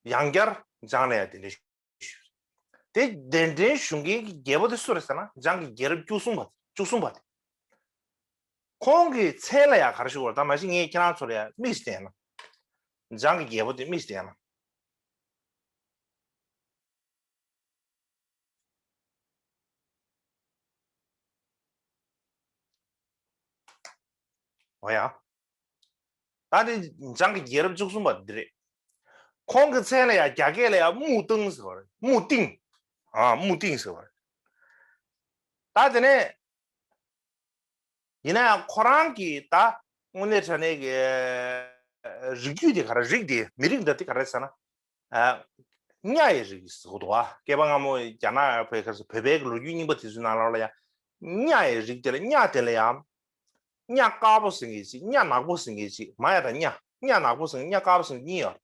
ཡང་བསྐྱར་འཇང་ལ་ཡང་གདན་འདྲེན་ཞུས། དེ་གདན་འདྲེན་ཞུ་མཁན་གྱི་རྒྱལ་པོ་དེ་སུ་རེད་ཟེར་ན་འཇང་གི་རྒྱལ་རབས་བཅུ་གསུམ་པ་བཅུ་གསུམ་པ་དེ། ཁོང་གི་མཚན་ལ་ཡང་ག་རེ་ཞུ་དགོས་རེད། ད་མ་གཞི་ངས་ཁྱེད་རང་ཚོ་ལ་ཡང་དམིགས་བསྟན་ན། འཇང་གི་རྒྱལ་པོ་དེ་དམིགས་བསྟན་ན། འོ་ཡ། ད་དེ་འཇང་གི་རྒྱལ་རབས་བཅུ་གསུམ་པ་འདི་རེད། ཁོང་གི་མཚན་ལ་ཡང་རྒྱ་སྐད་ལ་ཡང་རྨུགས་ཏིང་ཟེར་བ་རེད། རྨུགས་ཏིང་། ཨ་རྨུགས་ཏིང་ཟེར་བ་རེད། ད་དེ་ནས་ཡིན་ན་ཡང་ཁོ་རང་གི་ད་དངོས་གནས་དྲང་གནས་ཀྱི་རིགས་རྒྱུད་དེ་ག་རེ་རིགས་དེ་མི་རིགས་འདྲ་དེ་ག་རེ་ཟེར་ན། ཨ་ཉ་ཡི་རིགས་ཟེར་གྱི་འདུག་བ། སྐྱེས་པ་སྔ་མོ་རྒྱ་ནག་བོད་ག་རེ་ཟེར་བོད་པའི་གི་ལོ་རྒྱུས་རྙིང་པ་དེ་ཚོའི་ནང་ལོགས་ལ་ཡང་ཉ་ཡི་རིགས་དེ་ལ་ཉ་དེ་ལ་ཡང་ཉ་དཀར་པོ་ཟེར་མཁན་ཅིག་ཉ་ནག་པོ་ཟེར་མཁན་ཅིག་མ་ཡ་དང་ཉ། གཉའ་ནག་པོ་ཟེར་གཉའ་དཀར་པོ་ཟེར་གཉིས་ཡོད་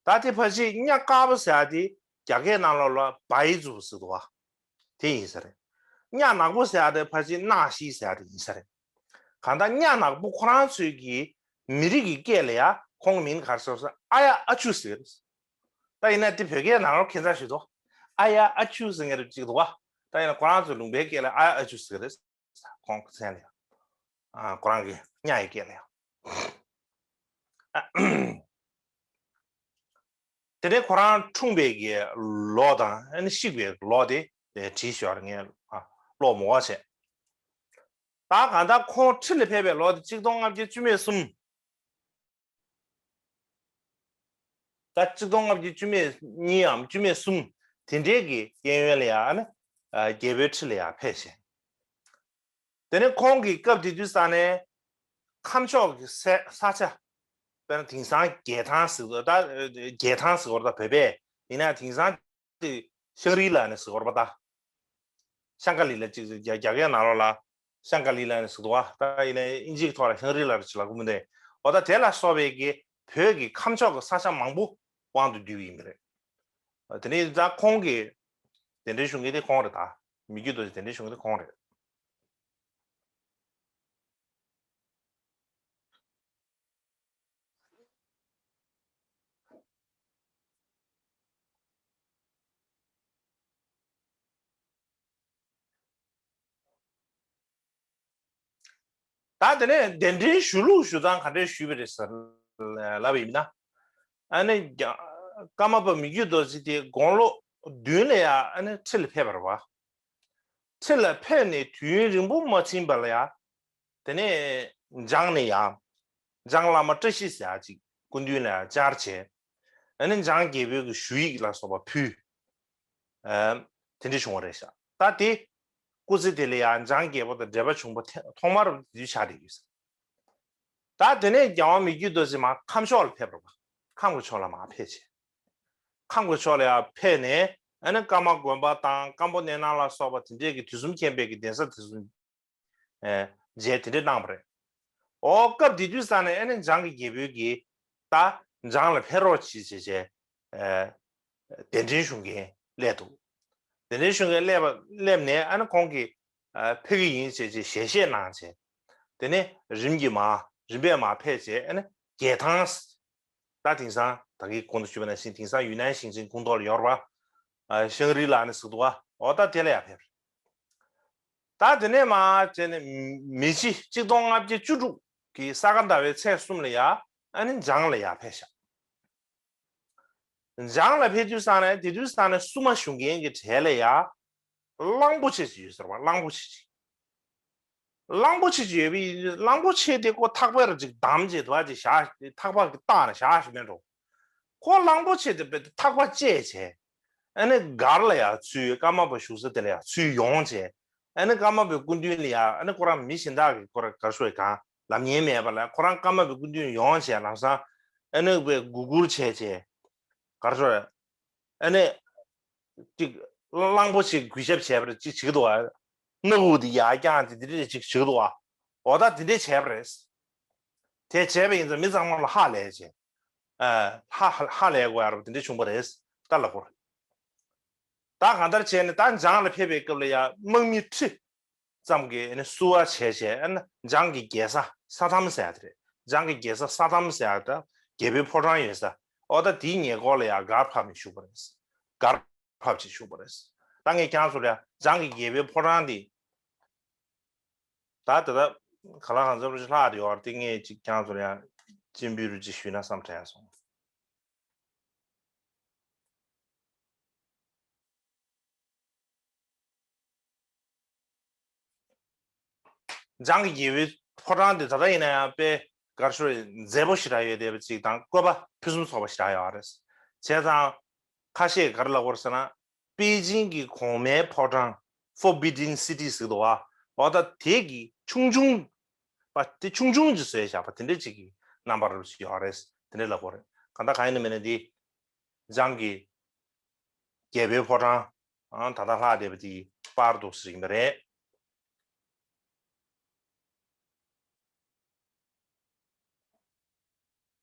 རེད། ད་དེ་ཕལ་ཆེར་གཉའ་དཀར་པོ་ཟེར་ཡ་དེ་རྒྱ་སྐད་ནང་ལོགས་ལ་བའི་ཛུ་ཟེར་འདུག་བ། དེ་ཡིན་ས་རེད། གཉའ་ནག་པོ་ཟེར་ཡ་དེ་ཕལ་ཆེར་གནའ་ཤིས་ཟེར་ཡ་དེ་ཡིན་ས་རེད། གང་ལྟར་གཉའ་ནག་པོ་ཁོ་རང་ཚོའི་གི་མི་རིགས་ཀྱི་སྐད་ལ་ཡ་ཁོང་གི་མིང་ག་རེ་ཟེར་ཟེར་ཨ་ཡ་ཨ་ཆུ་ཟེར། ད་ཡིན་ན་དེ་བོད་སྐད་ནང་ལོགས་ཁྱད་མཚར་ཞིག་འདུག་ཨ་ཡ་ཨ་ཆུ་ཟེར་མཁན་རེ་གཅིག་འདུག་བ། ད་ཡིན་ན་ཁོ་རང་ཚོ་ལུང་པའི་སྐད་ལ་ཨ་ཡ་ཨ་ཆུ་ཟེར་རེད། ཁོང་གི་མཚན་ལ་ཡང་། ཨ། ཁོ་རང་གི་གཉའ་ཡི་སྐད་ལ་ཡང་། དེ་ནས་ཁོ་རང་འཁྲུངས་པའི་གི་ལོ་དང་ཨ་ནི་གཤེགས་པའི་ལོ་དེ་བྲིས་ཤོག་ངས་ཀློག་མོ་བ་བྱས། ད་གང་ལྟར་ཁོང་ཁྲི་ལ་ཕེབས་པའི་ལོ་དེ་གཅིག་སྟོང་ལྔ་བརྒྱ་བཅུ་མེད་གསུམ། ད་གཅིག་སྟོང་ལྔ་བརྒྱ་བཅུ་མེད་གཉིས་འམ་བཅུ་མེད་གསུམ་དེ་འདྲའི་གི་གཡས་གཡོན་ལ་ཡང་ཨ་ནི་རྒྱལ་པོའི་ཁྲི་ལ་ཡང་ཕེབས་ཤིང་། དེ་ནས་ཁོང་གི་སྐབས་དེ་དུས་ས་ནས་ཁམས་ཕྱོགས་ཀྱི་ས་ས་ཆ། དཔེར་ན་དེང་སང་རྒྱལ་ཐང་ཟེར་བ་ད་རྒྱལ་ཐང་ཟེར་བ་ད་བོད་པས་ཡིན་ན་དེང་སང་དེ་ཤང་རི་ལ་ནས་ཟེར་བ་ད། ཤང་ཀ་ལི་ལ་གཅིག་རྒྱ་རྒྱ་སྐད་ནང་ལོགས་ལ་ཤང་ཀ་ལི་ལ་ནས་ཟེར་འདུག་བ། ད་ཡིན་ན་ཨིན་ཇིའི་ཐོག་ལ་ཤང་རི་ལ་རེ་ཅིག་ལ་གོ་མི་འདུག་འོ་ད་དེ་ལ་སོགས་པའི་གི་བོད་ཀྱི་ཁམས་ཕྱོགས་ཀྱི་ས་ཆ་མང་པོ་དབང་དུ་བསྡུས་པ་ཡིན་པ་རེད། དེ་ནས་ད་ཁོང་གི་གདན་འདྲེན་ཞུ་མཁན་དེ་ཁོང་རེད། ད་མི་བསྐྱོད་རྡོ་རྗེ་གདན་འདྲེན་ཞུ་མཁན་དེ་ཁོང་རེད། ད་དེ་ནས་གདན་འདྲེན་ཞུ་ལུགས་ཞུ་སྟངས་ག་འདྲས་ཞུས་པ་རེད་ཟེར་ལབ་པ་ཡིན་ན། ཨ་ནི་རྒྱ་ཀརྨ་པ་མི་བསྐྱོད་རྡོ་རྗེ་དེ་དགུང་ལོ་བདུན་ལ་ཡ་ཨ་ནི་ཁྲི་ལ་ཕེབས་པ་རེད་བ། ཁྲི་ལ་ཕེབས་ནས་དུས་ཡུན་རིང་པོ་མ་ཕྱིན་པ་ལ་ཡ། དེ་ནས་འཇང་ནས་ཡང་། འཇང་བླ་མ་བཀྲ་ཤིས་ཟེར་ཡ་ཅིག་སྐུ་མདུན་ལ་ཡང་བཅར་བྱས། ཨ་ནི་འཇང་རྒྱལ་པོའི་གི་ཞུ་ཡིག་ལ་སོགས་པ་ཕུལ། ཨ། དེ་འདྲ་བྱུང་བ་རེད་ཤག་ད་དེ་སྐུ་ཚེ་དེ་ལ་ཡང་འཇང་རྒྱལ་པོ་དང་འབྲེལ་བ་བྱུང་བ་ཐེ་ཐོག་མར་དེ་དུས་ཆགས་བསྡད་ཡོད་ས། ད་དེ་ནས་རྒྱལ་དབང་མི་བསྐྱོད་རྡོ་རྗེ་མར་ཁམས་ཕྱོགས་ལ་ཕེབས་པ་རེད་བ། ཁམས་ཀྱི་ཕྱོགས་ལ་མར་ཕེབས་བྱས། ཁམས་ཀྱི་ཕྱོགས་ལ་ཡང་ཕེབས་ནས་ཨ་ནི་ཀརྨ་དགོན་པ་དང་ཀམ་པོ་ནེ་ན་ལ་སོགས་པ་དེ་འདྲས་ཀྱི་དུས་གསུམ་མཁྱེན་པའི་གི་གདན་ས་དེ་ཚོ། ཨེ། མཇལ་དེ་འདྲས་གནང་བ་རེད། འོ་སྐབས་དེ་དུས་ས་ནས་ཨ་ནི་འཇང་གི་རྒྱལ་པོའི་གི་ད་འཇང་ལ་ཕེབས་རོགས་གྱིས་བྱས་བྱས། ཨེ། གདན་འདྲེན་ཞུ་མཁན་སླེབས་འདུག་གདན་འདྲེན་ཞུ་མཁན་སླེབས་པ་སླེབས་ནས་ཨ་ནི་ཁོང་གིས་ཨ། ཕེབས་ཀྱི་ཡིན་བྱས་བྱས་ཞལ་བཞེས་གནང་བྱས། དེ་ནས་རིམ་གྱིས་མར་རིམ་པས་མར་ཕེབས་བྱས་ཨ་ནི་རྒྱལ་ཐང་། ད་དེང་སང་ད་གིན་གོང་དུ་ཞུས་པ་ནང་བཞིན་དེང་སང་ཡུན་ནན་ཞིང་ཆེན་ཁོངས་གཏོགས་ལ་ཡོད་རེད་བ། ཤང་རི་ལ་ནི་ཟེར་འདུག་བ། འོ་ད་དེ་ལ་ཡར་ཕེབས། ད་དེ་ནས་མར་བྱས་ནས་མི་ཕྱི་གཅིག་སྟོང་ལྔ་བརྒྱ་བཅུ་དྲུག་གི་ས་ག་ཟླ་བའི་ཚེས་གསུམ་ལ་ཡ་ཨ་ནི་འཇང་ལ་ཡར་ཕེབས་ཤག་འཇང་ལ་ཕེབས་དུས་ས་ནས་དེ་དུས་ས་ནས་སྲུང་མ་ཞུ་མཁན་གྱི་གྲས་ལ་ཡ། གླང་པོ་ཆེ་ཅིག་ཡོད་ཟེར་བ། གླང་པོ་ཆེ་ཅིག་གླང་པོ་ཆེ་ཅིག་ཡོད་པའི་གླང་པོ་ཆེ་དེ་ཁོ་ཐག་པ་རུ་ཅིག་བསྡམས་བྱས་དུ་བ་ཅིག་བཞག་ཐག་པ་གི་བཏགས་ནས་བཞག་ཞིག་མེད་འགྲོ། ཁོ་གླང་པོ་ཆེ་དེ་བས་ཐག་པ་བཅད་བྱས། ཨ་ནི་སྒར་ལ་ཡར་ཚུར་ཀརྨ་པ་བཞུགས་ས་དེ་ལ་ཡར་ཚུར་ཡོང་བྱས། ཨ་ནི་ཀརྨ་པའི་སྐུ་མདུན་ལ་ཡར་ཨ་ནི་ཁོ་རང་མི་གཞན་དག་གིས་ཁོ་རང་གར་ཤོག་གང་ལབ་མཁན་མེད་པ་ལ་ཁོ་རང་ཀརྨ་པའི་སྐུ་མདུན་ཡོང་བྱས་ལམ་སང་ཨ་ནི་བས་མགོ་སྒུར་བྱས་བྱས། གར་ཤོག་ཨ་ནི། ཅིག་གླང་པོ་ཆེ་གུས་ཞབས་བྱས་པར་ཅིག་བྱེད་ཀྱི་འདུག་བ། སྣ་ཁུག་དེ་ཡར་བརྐྱངས་ཏེ་དེ་འདྲས་ཅིག་བྱེད་ཀྱི་འདུག་བ། འོ་ད་དེ་འདྲས་བྱས་པ་རེད། དེ་བྱས་པ་ཡིན་ཙང་མི་ཚང་མ་ལ་ཧ་ལས་བྱས། ཨ། ཧ་ཧ་ཧ་ལས་དགོས་ཡ་རེད་པ་དེ་འདྲས་བྱུང་བ་རེད། ད་ལབ་དགོས་རེད། ད་གང་ལྟར་བྱས་ནས་ད་འཇང་ལ་ཕེབས་པའི་སྐབས་ལ་ཡ་དམག་མི་ཁྲི་ཙམ་གྱིས་ཨ་ནི་བསུ་བ་བྱས་བྱས་ཨ་ནི་འཇང་གི་རྒྱལ་ས་ས་ཐམ་ཟེར་ཡ་དེ་རེད། འཇང་གི་རྒྱལ་ས་ས་ཐམ་ཟེར་ཡ་ད་རྒྱལ་པོའི་ཕོ་བྲང་ཡོད་ས། འོ་ད་དེའི་ཉེ་འཁོར་ལ་ཡ་སྒར་ཕབ་ནས་བཞུགས་པ་རེད། སྒར་ཕབ་བྱས་བཞུགས་པ་རེད། ད་ངས་ཁྱེད་རང་ཚོ་ལ་ཡ་འཇང་གི་རྒྱལ་པོའི་ཕོ་བྲང་འདི། ད་དེ་ད་ག་ལ་གང་འཚམ་རུ་ཅིག་ལྷག་དེ་ཡོད་རེད་དེ་ངས་ཅིག་ཁྱེད་རང་ཚོ་ལ་ཡ་སྤྱན་འབུལ་རུ་ཅིག་ཞུས་ན་བསམ་དྲན་སོང་། འཇང་གི་རྒྱལ་པོའི་ཕོ་བྲང་དེ་ད་ལྟ་ཡིན་ན་ཡང་དཔེ་གར་ཤོར་མཛེས་པོ་ཞེ་དྲག་ཡོད་བསྡད་པ་ཅིག་དང་བཀོད་པ་ཕུན་སུམ་ཚོགས་པ་ཞེ་དྲག་ཡོད་རེད། བྱས་ཙང་ཁ་ཤས་ག་རེ་ལབ་དགོས་རེད་ཟེར་ན་པེ་ཅིང་གི་གོང་མའི་ཕོ་བྲང་Forbidden City་ཟེར་འདུག་བ། འོ་ད་དེ་གི་ཆུང་ཆུང་པ་དེ་ཆུང་ཆུང་ཅིག་བཟོས་བཞག་པ་དེ་འདྲ་ཅིག་གི་རྣམ་པ་རུ་ཅིག་ཡོད་རེད། དེ་འདྲ་ལབ་དགོས་རེད། གང་ལྟར་གང་ཡིན་ན་མིན་ན་དེ། འཇང་གི་རྒྱལ་པོའི་ཕོ་བྲང་ཨང་ད་ལྟ་ལྷག་བསྡད་པ་དེ་པར་འདུག་ཟེར་གྱི་ཡིན་པ་རེད།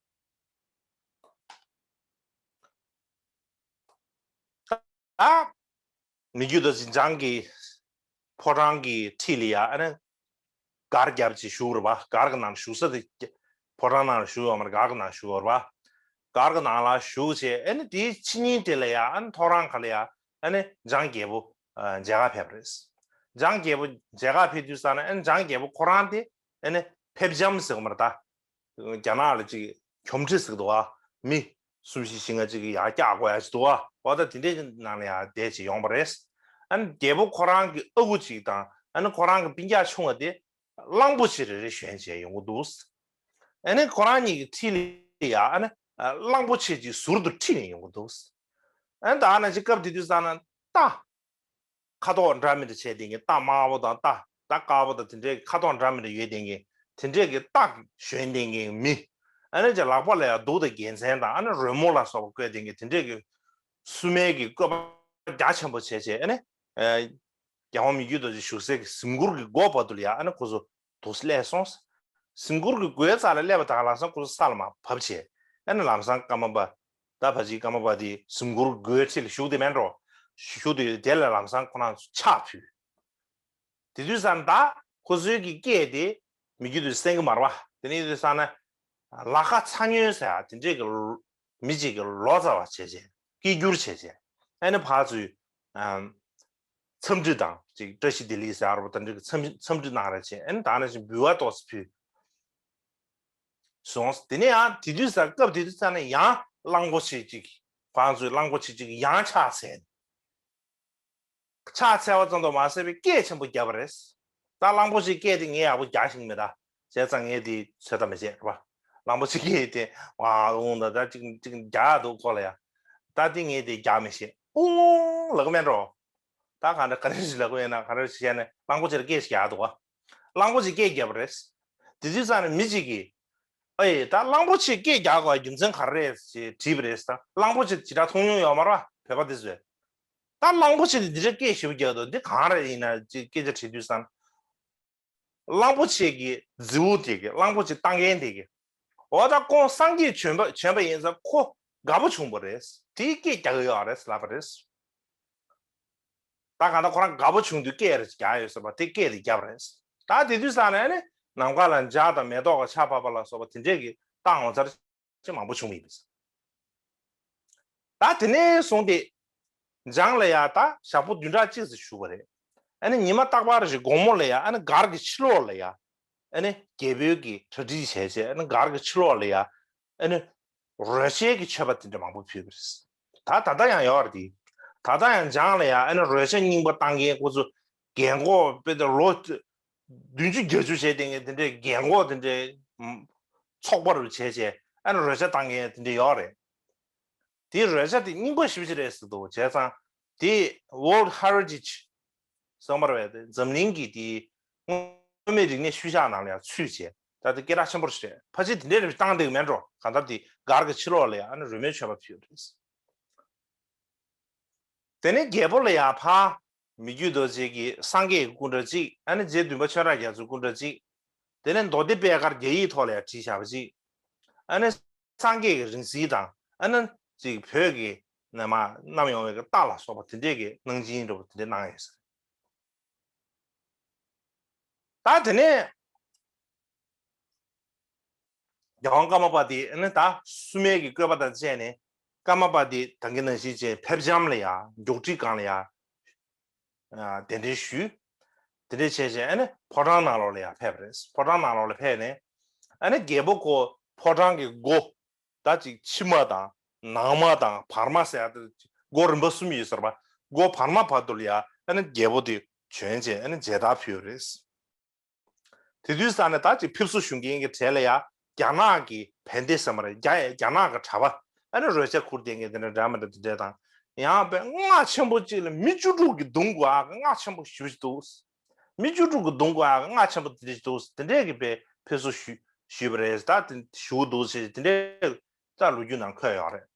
མི་རྒྱུད་དུ་ཅིག་འཇང་གི་ཕོ་བྲང་གི་འཁྲིས་ལ་ཡ་ཨ་ནི་སྒར་རྒྱབ་ཅིག་བཞུགས་རེད་པ། སྒར་གི་ནང་བཞུགས་ས་དེ་ཕོ་བྲང་ནང་བཞུགས་ཡོད་མ་རེད། སྒར་གི་ནང་བཞུགས་ཡོད་རེད་པ། སྒར་གི་ནང་ལ་བཞུགས་བྱས་ཨ་ནི་དེའི་ཕྱི་ཉིན་དེ་ལ་ཡ་ཨ་ནི་ཐོ་རངས་ཁ་ལ་ཡ་ཨ་ནི་འཇང་རྒྱལ་པོ་མཇལ་ཁ་ཕེབས་པ་རེད། འཇང་རྒྱལ་པོ་མཇལ་ཁ་ཕེབས་དུས་ཙ་ན་ཨ་ནི་འཇང་རྒྱལ་པོ་ཁོ་རང་དེ་ཨ་ནི་ཕེབས་ལྕམ་ཟེར་གི་མ་རེད་ད། རྒྱ་ནག་ལ་ཅིག་གྱོམ་ཁྲི་ཟེར་གི་འདུག་བ། མི་གསུམ་བཞི་བཞི་ལྔ་ཅིག་གི་ཡར་བཀྱག་དགོས་ཡ་ཅིག་འདུག་བ། འོ་ད་དེ་འདྲའི་ནང་ལ་ཡར་བསྡད་ཅིག་ཡོང་པ་རེད། ཨ་ནི་རྒྱལ་པོ་ཁོ་རང་གི་ཨ་ཁུ་ཅིག་དང་ཨ་ནི་ཁོ་རང་གི་སྤུན་ཀྱག་ཆུང་བ་དེ་གླང་པོ་ཆེ་རེ་རེ་ཞོན་བྱས་ཡོང་གི་འདུག་ཨ་ནི་ཁོ་རང་གཉིས་ཀྱི་འཁྲིས་ལ་ཡ་ཨ་ནི་གླང་པོ་ཆེ་ཅིག་ཟུར་དུ་ཁྲིད་ནས་ཡོང་གི་འདུག་ཨ་ནི་ད་ཨ་ན་ཅིག་སྐབས་དེ་དུས་ཙ་ན་རྟ། ཁ་དོག་འདྲ་མི་འདྲ་བྱས་བསྡད་མཁན། རྟ་དམར་པོ་དང་རྟ་རྟ་དཀར་པོ་དང་དེ་འདྲའི་ཁ་དོག་འདྲ་མི་འདྲ་ཡོད་བསྡད་མཁན། དེ་འདྲའི་གི་རྟ་ཞོན་བསྡད་མཁན་མི། ཨ་ནི་ཅིག་ལག་པ་ལ་ཡང་གདུགས་དང་རྒྱལ་མཚན་དང་ཨ་ནི་རོལ་མོ་ལ་སོགས་པ་བཀོལ་བསྡད་མཁན་དེ་འདྲའི་གི་སྲུང་མའི་གི་བཀོད་པ་རྒྱ་ཆེན་པོ་བྱས་བྱས་ཨ་ནི་རྒྱལ་དབང་མི་བསྐྱོད་རྡོ་རྗེ་བཞུགས་སའི་གི་གཟིམ་གུར་གི་སྒོ་བར་དུ་ལ་ཡང་ཨ་ནི་ཁོ་ཚོ་དུ་སླེབས་སོང་། གཟིམ་གུར་གྱི་སྒོའི་རྩ་ལ་སླེབས་པ་དང་ལམ་སང་ཁོ་ཚོ་ས་ལ་མར་བབས་བྱས། ཨ་ནི་ལམ་སང་ཀརྨ་པ། ད་ཕ་ཅིག་ཀརྨ་པ་དེ་གཟིམ་གུར་སྒོའི་འཁྲིས་ལ་བཞུགས་བསྡད་མེད་འགྲོ། བཞུགས་བསྡད་ཡོད་དེ་ལ་ལམ་སང་ཁོ་རང་ཚོ་ཕྱག་ཕུལ། དེ་དུས་ཙ་ན་ད་ཁོ་ཚོའི་གི་སྐད་དེ་མི་རྒྱུད་དུ་གསན་གི་མ་རེད་པ། དེ་ནས་དེ་དུས་ཙ་ན་ལ་ཁ་ཚ་སྨྱོན་ཟེར་ཡ་དེ་འདྲས་གི་མི་གཅིག་གི་ལོ་ཙཱ་བ་བྱས་བྱས་སྐད་སྒྱུར་བྱས་བྱས་ཨ་ནི་ཕར་ཚུར། འཚམས་འདྲི་དང་ཅིག་བཀྲ་ཤིས་བདེ་ལེགས་ཟེར་བ་དང་འདྲ་གི་འཚམས་འཚམས་འདྲི་གནང་ར་བྱས། ཨ་ནི་ད་ནང་བཞིན་འབུལ་བ་ཏོག་ཙམ་ཕུལ་སོང་། དེ་ནས་ཡང་དེ་དུས་ཙ་སྐབས་དེ་དུས་ཙ་ནས་ཡང་གླང་པོ་ཆེ་ཅིག་ཁོང་ཚོས་གླང་པོ་ཆེ་ཅིག་ཡང་ཕྱག་འཚལ། ཕྱག་འཚལ་བ་ཙམ་དུ་མ་ཟད་པའི་སྐད་ཆེན་པོ་བརྒྱབ་པ་རེད། ད་གླང་པོ་ཆེའི་སྐད་དེ་ངས་ཡག་པོ་རྒྱག་ཤེས་ཀྱི་མེད་ད། བྱས་ཙང་ངས་དེ་ཚོད་ལྟ་མི་བྱེད་རེད་པ། གླང་པོ་ཆེའི་སྐད་དེ་ཝ་ཨུང་ད་ད་ཅིག་ཅིག་རྒྱག་འདུག་ཁོ་ལ་ཡ། ད་དེ་ངས་དེ་རྒྱག་མི་ཤེས། ཨུང་ལབ་གི་མེད་འགྲོ། ད་ག་འདྲ་ག་རེ་ཞིག་ལབ་དགོས་ཡིན་ན་ག་རེ་ཞིག་བཤད་ནས་གླང་པོ་ཆེར་སྐད་ཞིག་རྒྱག་འདུག་ག་གླང་པོ་ཆེ་སྐད་བརྒྱབ་པ་རེད། དེ་དུས་ཙང་ནས་མི་གཅིག་གིས། ཨེ་ད་གླང་པོ་ཆེ་སྐད་རྒྱག་དགོས་རྒྱུ་མཚན་ག་རེ་རེད་ཅེས་དྲིས་པ་རེད། ད་གླང་པོ་ཆེ་ཇི་འདྲ་མཐོང་མྱོང་ཡོད་མ་རེད་བ་བོད་པ་དེ་ཚོས། ད་གླང་པོ་ཆེ་དེ་འདི་འདྲ་སྐད་ཞེ་པོ་རྒྱག་འདུག་འདི་གང་རེད་ཡིན་ན་ཅེས་སྐད་ཆ་དྲིས་དུས་ཙང་། གླང་པོ་ཆེ་གི་རྫི་བོ་དེ་གི་གླང་པོ་ཆེ་བཏང་མཁན་དེ་གི། འོ་ད་ཁོང་སངས་རྒྱས་བྱོན་པ་བྱོན་པ་ཡིན་ཙང་ཁོ་དགའ་པོ་བྱུང་བ་རེད། དེའི་སྐད་རྒྱག་གི་ཡོད་རེད་ལབ་པ་རེད། ད་གང་ལྟར་ཁོ་རང་དགའ་པོ་བྱུང་དུས་སྐད་རེ་རྒྱག་ཡོད་ཟེར་བ་དེ་སྐད་དེ་བརྒྱབ་རེད། ད་དེ་དུས་ཙང་ནས་ནི་ནམ་མཁའ་ལ་འཇའ་དང་མེ་ཏོག་གི་ཆར་ཕབ་པ་ལ་སོགས་པ་དེ་འདྲས་ཀྱི་རྟགས་ངོ་མཚར་ཅིག་མང་པོ་བྱུང་བ་ཡིན་པས། ད་དེ་ནས་བཟུང་སྟེ་འཇང་ལ་ཡ་ད་ཞག་པོ་བདུན་ཕྲག་གཅིག་ཙམ་བཞུགས་པ་རེད། ཨ་ནི་ཉི་མ་རྟག་པར་ཞིག་དགོང་མོ་ལ་ཡ་ཨ་ནི་སྒར་གྱི་ཕྱི་ལོགས་ལ་ཡ་ཨ་ནི་རྒྱལ་པོའི་གི་གྲ་སྒྲིག་བྱས་བྱས་ཨ་ནི་སྒར་གྱི་ཕྱི་ལོགས་ལ་ཡ། ཨ་ནི་རོལ་ཆའི་གི་མཆོད་པ་དེ་འདྲ་མང་པོ་ཕུལ་བ་རེད། ད་ད་ལྟ་ཡང་ཡོད་རེད་དེ། ད་ལྟ་ཡང་འཇང་ལ་ཡ་ཨ་ནི་རོལ་ཆ་རྙིང་པ་བཏང་མཁན་ཁོ་ཚོ་རྒན་གོག་དཔེ་ད་ལོ་བདུན་ཅུ་བརྒྱད་ཅུ་བྱས་བསྡད་མཁན་དེ་འདྲའི་རྒན་གོག་དེ་འདྲའི་ཚོགས་པ་རུ་བྱས་བྱས་ཨ་ནི་རོལ་ཆ་བཏང་མཁན་དེ་འདྲ་ཡོད་རེད། དེའི་རོལ་ཆ་དེ་རྙིང་པ་ཞེ་པོ་ཅིག་རེད་ཟེར་འདུག་བྱས་ཙང་དེ་World Heritage གསུངས་པ་རེད་པས། འཛམ་གླིང་གི་དེའི་དངོས་མེད་རིག་གནས་ཤུལ་བཞག་ནང་ལ་ཡང་ཚུད་བྱས། ད་དེ་སྐད་གྲགས་ཆེན་པོ་ཞིག་རེད། ཕལ་ཆེར་དེ་འདྲའི་རིགས་བཏང་བསྡད་ཀྱི་མེད་འགྲོ། གང་ལྟར་དེ་སྒར་གྱི་ཕྱི་ལོགས་ལ་ཡང་ཨ་ནི་རོལ་མོའི་མཆོད་པ་ཕུལ་ཡོད་རེད། དེ་ནས་རྒྱལ་པོ་ལ་ཡང་ཕར་མི་བསྐྱོད་རྡོ་རྗེ་གི་སངས་རྒྱས་ཀྱི་སྐུ་འདྲ་གཅིག་ཨ་ནི་རྗེ་བདུན་པ་ཆོས་གྲགས་རྒྱ་མཚོའི་སྐུ་འདྲ་གཅིག་དེ་ནས་མདོ་སྡེ་པད་དཀར་རྒྱ་ཡིག་ཐོག་ལ་ཡང་བྲིས་བཞག་པ་གཅིག་ཨ་ནི་སངས་རྒྱས་ཀྱི་རིང་བསྲེལ་དང་ཨ་ནི་གཅིག་བོད་ཀྱི་ནས་མར་བསྣམས་ཡོང་བའི་རྟ་ལ་སོགས་པ་དེ་འདྲས་ཀྱི་གནང་སྦྱིན་འདྲ་པོ་དེ་འདྲས་གནང་ཡོད་ཟེར། ད་དེ་ནས་རྒྱལ་དབང་ཀརྨ་པ་དེ་ནི་ད་སྲུང་མའི་གི་བཀོད་པ་དང་བཅས་ནས་ཀརྨ་པ་དེ་ད་གིན་ནང་བཞིན་བྱས་ཕེབས་ལྕམ་ལ་ཡ་མགྱོགས་ཁྲིད་སྒང་ལ་ཡ་གདན་འདྲེན་ཞུས། དེ་འདྲས་བྱས་བྱས་ཨ་ནི་ཕོ་བྲང་ནང་ལོགས་ལ་ཡ་ཕེབས་པ་རེད། ཕོ་བྲང་ནང་ལོགས་ལ་ཕེབས་ནས་ཨ་ནི་རྒྱལ་པོ་ཁོ་ཕོ་བྲང་གི་སྒོ་ད་ཅིག་ཕྱི་མ་དང་ནང་མ་དང་བར་མ་ཟེར་ཡ་དེ་སྒོ་རིམ་པ་གསུམ་ཡོད་ཟེར་བ། སྒོ་བར་མ་བར་དུ་ལ་ཡ་ཨ་ནི་རྒྱལ་པོ་དེ་བྱོན་བྱས་ཨ་ནི་མཇལ་དར་ཕུལ་བ་རེད། དེ་དུས་ཙ་ནས་ད་ཅིག་ཕེབས་བསུ་ཞུ་མཁན་གྱི་གྲས་ལ་ཡ་རྒྱ་ནག་གི་བན་དེ་ཟེར་མ་རེད། རྒྱ་རྒྱ་ནག་གི་གྲྭ་པ་ཨ་ནི་རོལ་ཆ་ཁུར་བསྡད་མཁན་དེ་འདྲ་འདྲ་མི་འདྲ་དེ་འདྲ་དང་ཡང་དཔེ་སྔགས་ཆེན་པོ་གཅིག་ལ་མི་བཅུ་དྲུག་གིས་བརྡུང་དགོས་ཨ་སྔགས་ཆེན་པོ་ཞེ་པོ་ཅིག་འདུག་མི་བཅུ་དྲུག་གིས་བརྡུང་དགོས་ཨ་སྔགས་ཆེན་པོ་དེ་འདྲ་ཞིག་འདུག་དེ་འདྲས་ཀྱི་དཔེ་ཕེབས་བསུ་ཞུ་ཞུས་པ་རེད། ད་དེ་ཞུ་གི་འདུག་ཟེར་དེ་འདྲས་ད་ལོ་རྒྱུས་ནང་འཁོད་ཡོད་རེད།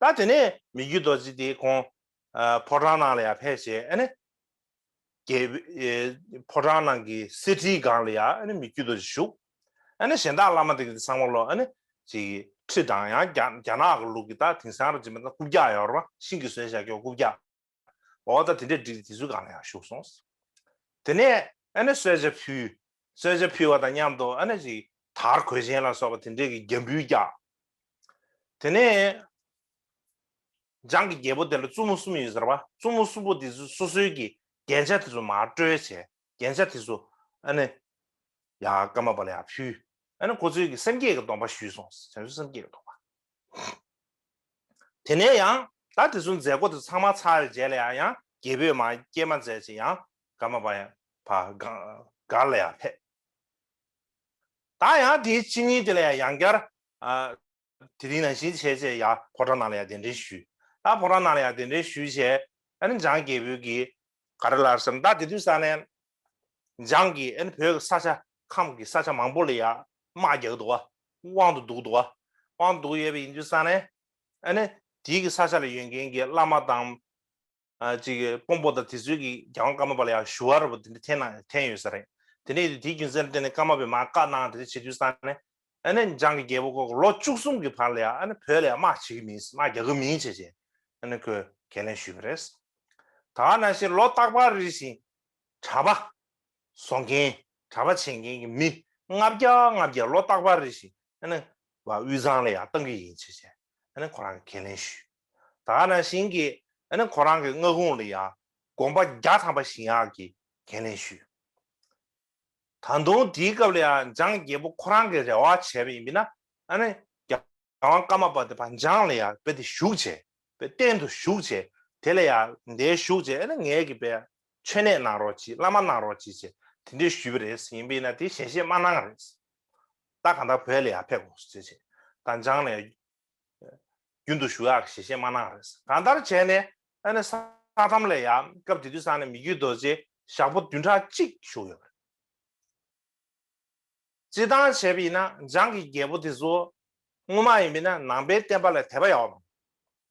ད་དེ་ནས་མི་བསྐྱོད་རྡོ་རྗེ་དེ་ཁོང་ཨ་ཕོ་བྲང་ནང་ལ་ཡར་ཕེབས་བྱས་ཨ་ནི། རྒྱལ་པོའི་ཨེ་ཕོ་བྲང་ནང་གི་གསེར་ཁྲིའི་སྒང་ལ་ཡ་ཨ་ནི་མི་བསྐྱོད་རྡོ་རྗེ་བཞུགས། ཨ་ནི་གཞན་དག་བླ་མ་དེ་གི་ཚང་མ་ལོ་ཨ་ནི་ཅིག་ཁྲི་དང་ཡང་རྒྱ་རྒྱ་ནག་གི་ལུགས་ཀྱི་ད་དེང་སང་རུ་ཅིག་མིན་ན་རྐུབ་བཀྱག་ཡོད་རེད་བ། ཤིང་གིས་བཟོས་བཞག་རྒྱུ་རྐུབ་བཀྱག་འོ་ད་དེ་འདྲས་བསྒྲིགས་དེ་ཚོའི་སྒང་ལ་ཡང་ཞུགས་སོང་། དེ་ནས་ཨ་ནི་གསོལ་ཇ་ཕུལ། གསོལ་ཇ་ཕུལ་བ་དང་མཉམ་དུ་ཨ་ནི་ཅིག་དར་གོས་ཆེན་ལ་སོགས་པ་དེ་འདྲས་ཀྱི་རྒྱབ་འབུལ་རྒྱག། དེ་ནས་འཇང་གི་རྒྱལ་པོ་དེ་ལ་བཙུན་མོ་གསུམ་ཡོད་ཟེར་བ། བཙུན་མོ་གསུམ་པོ་དེ་ཚོ་སོ་སོའི་གི་རྒྱན་ཆ་དེ་ཚོ་མར་སྤྲོད་བྱས། རྒྱན་ཆ་དེ་ཚོ་ཨ་ནི་ཡ་ཀརྨ་པ་ལ་ཡ་ཕུལ། ཨ་ནི་ཁོ་ཚོའི་གི་སེམས་བསྐྱེད་ཀྱི་སྡོམ་པ་ཞུས་སོང་། བྱང་ཆུབ་སེམས་བསྐྱེད་ཀྱི་སྡོམ་པ། དེ་ནས་ཡང་ད་དེ་ཚོ་མཛད་སྒོ་དེ་ཚང་མ་ཚར་བའི་རྗེས་ལ་ཡང་ཡང་རྒྱལ་པོས་མར་སྐྱེལ་མ་མཛད་ཅིང་ཡང་ཀརྨ་པ་ཡང་ཕར་སྒར་སྒར་ལ་ཡང་ཕེབས། ད་ཡང་དེའི་ཕྱི་ཉིན་དེ་ལ་ཡང་ཡང་བསྐྱར་ཨ། དེ་རིང་ནང་བཞིན་བྱས་བྱས་ཡ་ཕོ་བྲང་ནང་ལ་ཡ་གདན་འདྲེན་ཞུས། ད་ཕོ་བྲང་ནང་ལ་ཡ་གདན་འདྲེན་ཞུས་བྱས་ཨ་ནི་འཇང་རྒྱལ་པོའི་གི་ག་རེ་ལབ་ཟེར་ན། ད་དེ་དུས་ས་ནས་འཇང་གི་ཨ་ནི་བོད་ཀྱི་ས་ཆ་ཁམས་ཀྱི་ས་ཆ་མང་པོ་ལ་ཡ་དམག་རྒྱག་གི་འདུག་བ། དབང་དུ་འདུག་འདུག་བ། དབང་དུ་འདུག་ཡོད་པ་ཡིན་དུས་ས་ནས་ཨ་ནི་དེའི་གི་ས་ཆ་ལ་ཡོད་མཁན་གྱི་བླ་མ་དང་ཨ་ཅིག་དཔོན་པོ་དང་དེ་ཚོའི་གི་རྒྱལ་དབང་ཀརྨ་པ་ལ་ཡང་ཞུ་བ་ར་བ་དེ་འདྲ་འཐེན་ན་འཐེན་ཡོད་ས་རེད། དེ་ནས་དེའི་རྒྱུ་མཚན་ལ་བརྟེན་ནས་ཀརྨ་པས་མར་བཀའ་གནང་། དེ་འདྲ་བྱེད་དུས་ས་ནས་ཨ་ནི་འཇང་གི་རྒྱལ་པོ་ཁོ་ལོ་བཅུ་གསུམ་གྱི་བར་ལ་ཡང་ཨ་ནི་བོད་ལ་ཡང་དམག་བྱེད་ཀྱི་མིན། དམག་རྒྱག་གི་མིན་བྱས་བྱས་ཨ་ནི་ཁོས་ཁས་ལེན་ཞུས་པ་རེད། ད་ག་ནང་བཞིན་ལོ་རྟག་པར་རེ་བཞིན་གྲྭ་པ་བཟོ་མཁན། གྲྭ་པ་བྱེད་མཁན་གྱི་མི་ལྔ་བརྒྱ་ལྔ་བརྒྱ་ལོ་རྟག་པར་རེ་བཞིན་ཨ་ནི་བ་དབུས་གཙང་ལ་ཡང་གཏང་གི་ཡིན་བྱས་བྱས་ཨ་ནི་ཁོ་རང་གིས་ཁས་ལེན་ཞུས། ད་ག་ནང་བཞིན་གྱི་ཨ་ནི་ཁོ་རང་གི་མངའ་ཁོངས་ལ་ཡང་དགོན་པ་བརྒྱ་ཐམ་པ་བཞེངས་ཡག་གི་ཁས་ལེན་ཞུས། ད་དུང་དེའི་སྐབས་ལ་ཡང་འཇང་རྒྱལ་པོ་ཁོ་རང་གིས་རེ་བ་བྱས་པ་ཡིན་པས་ན་ཨ་ནི་རྒྱལ་དབང་ཀརྨ་པ་དེ་ཕར་འཇང་ལ་ཡང་དཔེ་དེ་བཞུགས་བྱས། དཔེ་གཏན་དུ་བཞུགས་བྱས། དེ་ལ་ཡང་འདིར་བཞུགས་བྱས་ཨ་ནི་ངའི་གི་དཔེ་མཆོད་གནས་གནང་རོགས་གྱིས། བླ་མ་གནང་རོགས་གྱིས་བྱས་དེ་འདྲས་ཞུས་པ་རེད། ཡིན་པས་ན་དེ་ཞལ་བཞེས་མ་གནང་རེད། ད་གང་ལྟར་བོད་ལ་ཡང་ཕེབས་དགོས་ཟེར་བྱས་ད་འཇང་ལ་ཡང་རྒྱུན་དུ་ཞུ་ཡག་ཞལ་བཞེས་མ་གནང་རེད། གང་ལྟར་བྱས་ནས་ཨ་ནི་ས་ཐམ་ལ་ཡང་སྐབས་དེ་དུས་ས་ནས་མི་བསྐྱོད་རྡོ་རྗེ་ཞག་པོ་བདུན་ཕྲག་གཅིག་བཞུགས་ཡོད་པ་རེད། སྤྱིར་བཏང་བྱས་པ་ཡིན་ན་འཇང་གི་རྒྱལ་པོ་དེ་ཚོ་སྔོན་མ་ཡིན་པས་ན་ནང་པའི་བསྟན་པ་ལ་དད་པ་ཡག་པོ།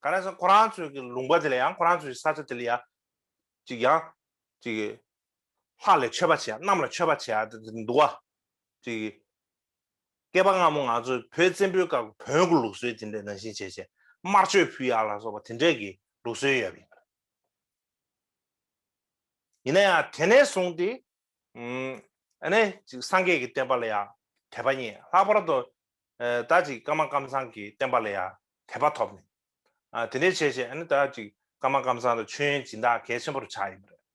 ག་རེ་ཟེར་ཁོ་རང་ཚོའི་གི་ལུང་པ་དེ་ལ་ཡང་ཁོ་རང་ཚོའི་ས་ཆ་དེ་ལ་ཡང་ཅིག་ཡང་ཅིག་ལྷ་ལ་མཆོད་པ་བྱེད་ཡ། གནམ་ལ་མཆོད་པ་བྱེད་ཡ་དེ་དེ་འདུག་བ། ཅིག་བསྐལ་པ་སྔ་མོ་ང་ཚོ་བོད་བཙན་པོའི་སྐབས་བོན་གྱི་ལུགས་སྲོལ་དེ་འདྲ་ནང་བཞིན་བྱས་བྱས་དམར་མཆོད་ཕུལ་ཡ་ལ་སོགས་པ་དེ་འདྲས་ཀྱི་ལུགས་སྲོལ་ཡོད་པ་ཡིན། ཡིན་ན་ཡང་དེ་ནས་བཟུང་སྟེ་ཨ་ནི་ཅིག་སངས་རྒྱས་ཀྱི་བསྟན་པ་ལ་ཡང་དད་པ་རྙེད། ལྷག་པར་དུ་ཨ་ད་ཅིག་ཀརྨ་ཀམ་ཚང་གི་བསྟན་པ་ལ་ཡང་དད་པ་ཐོབ་ནས་ཨ་དེ་འདྲས་བྱས་བྱས་ཨ་ནི་ད་ཅིག་ཀརྨ་ཀམ་ཚང་དུ་མཆོད་ཡོན་སྦྱིན་བདག་གལ་ཆེན་པོ་རུ་ཆགས་ཡོད་པ་རེད།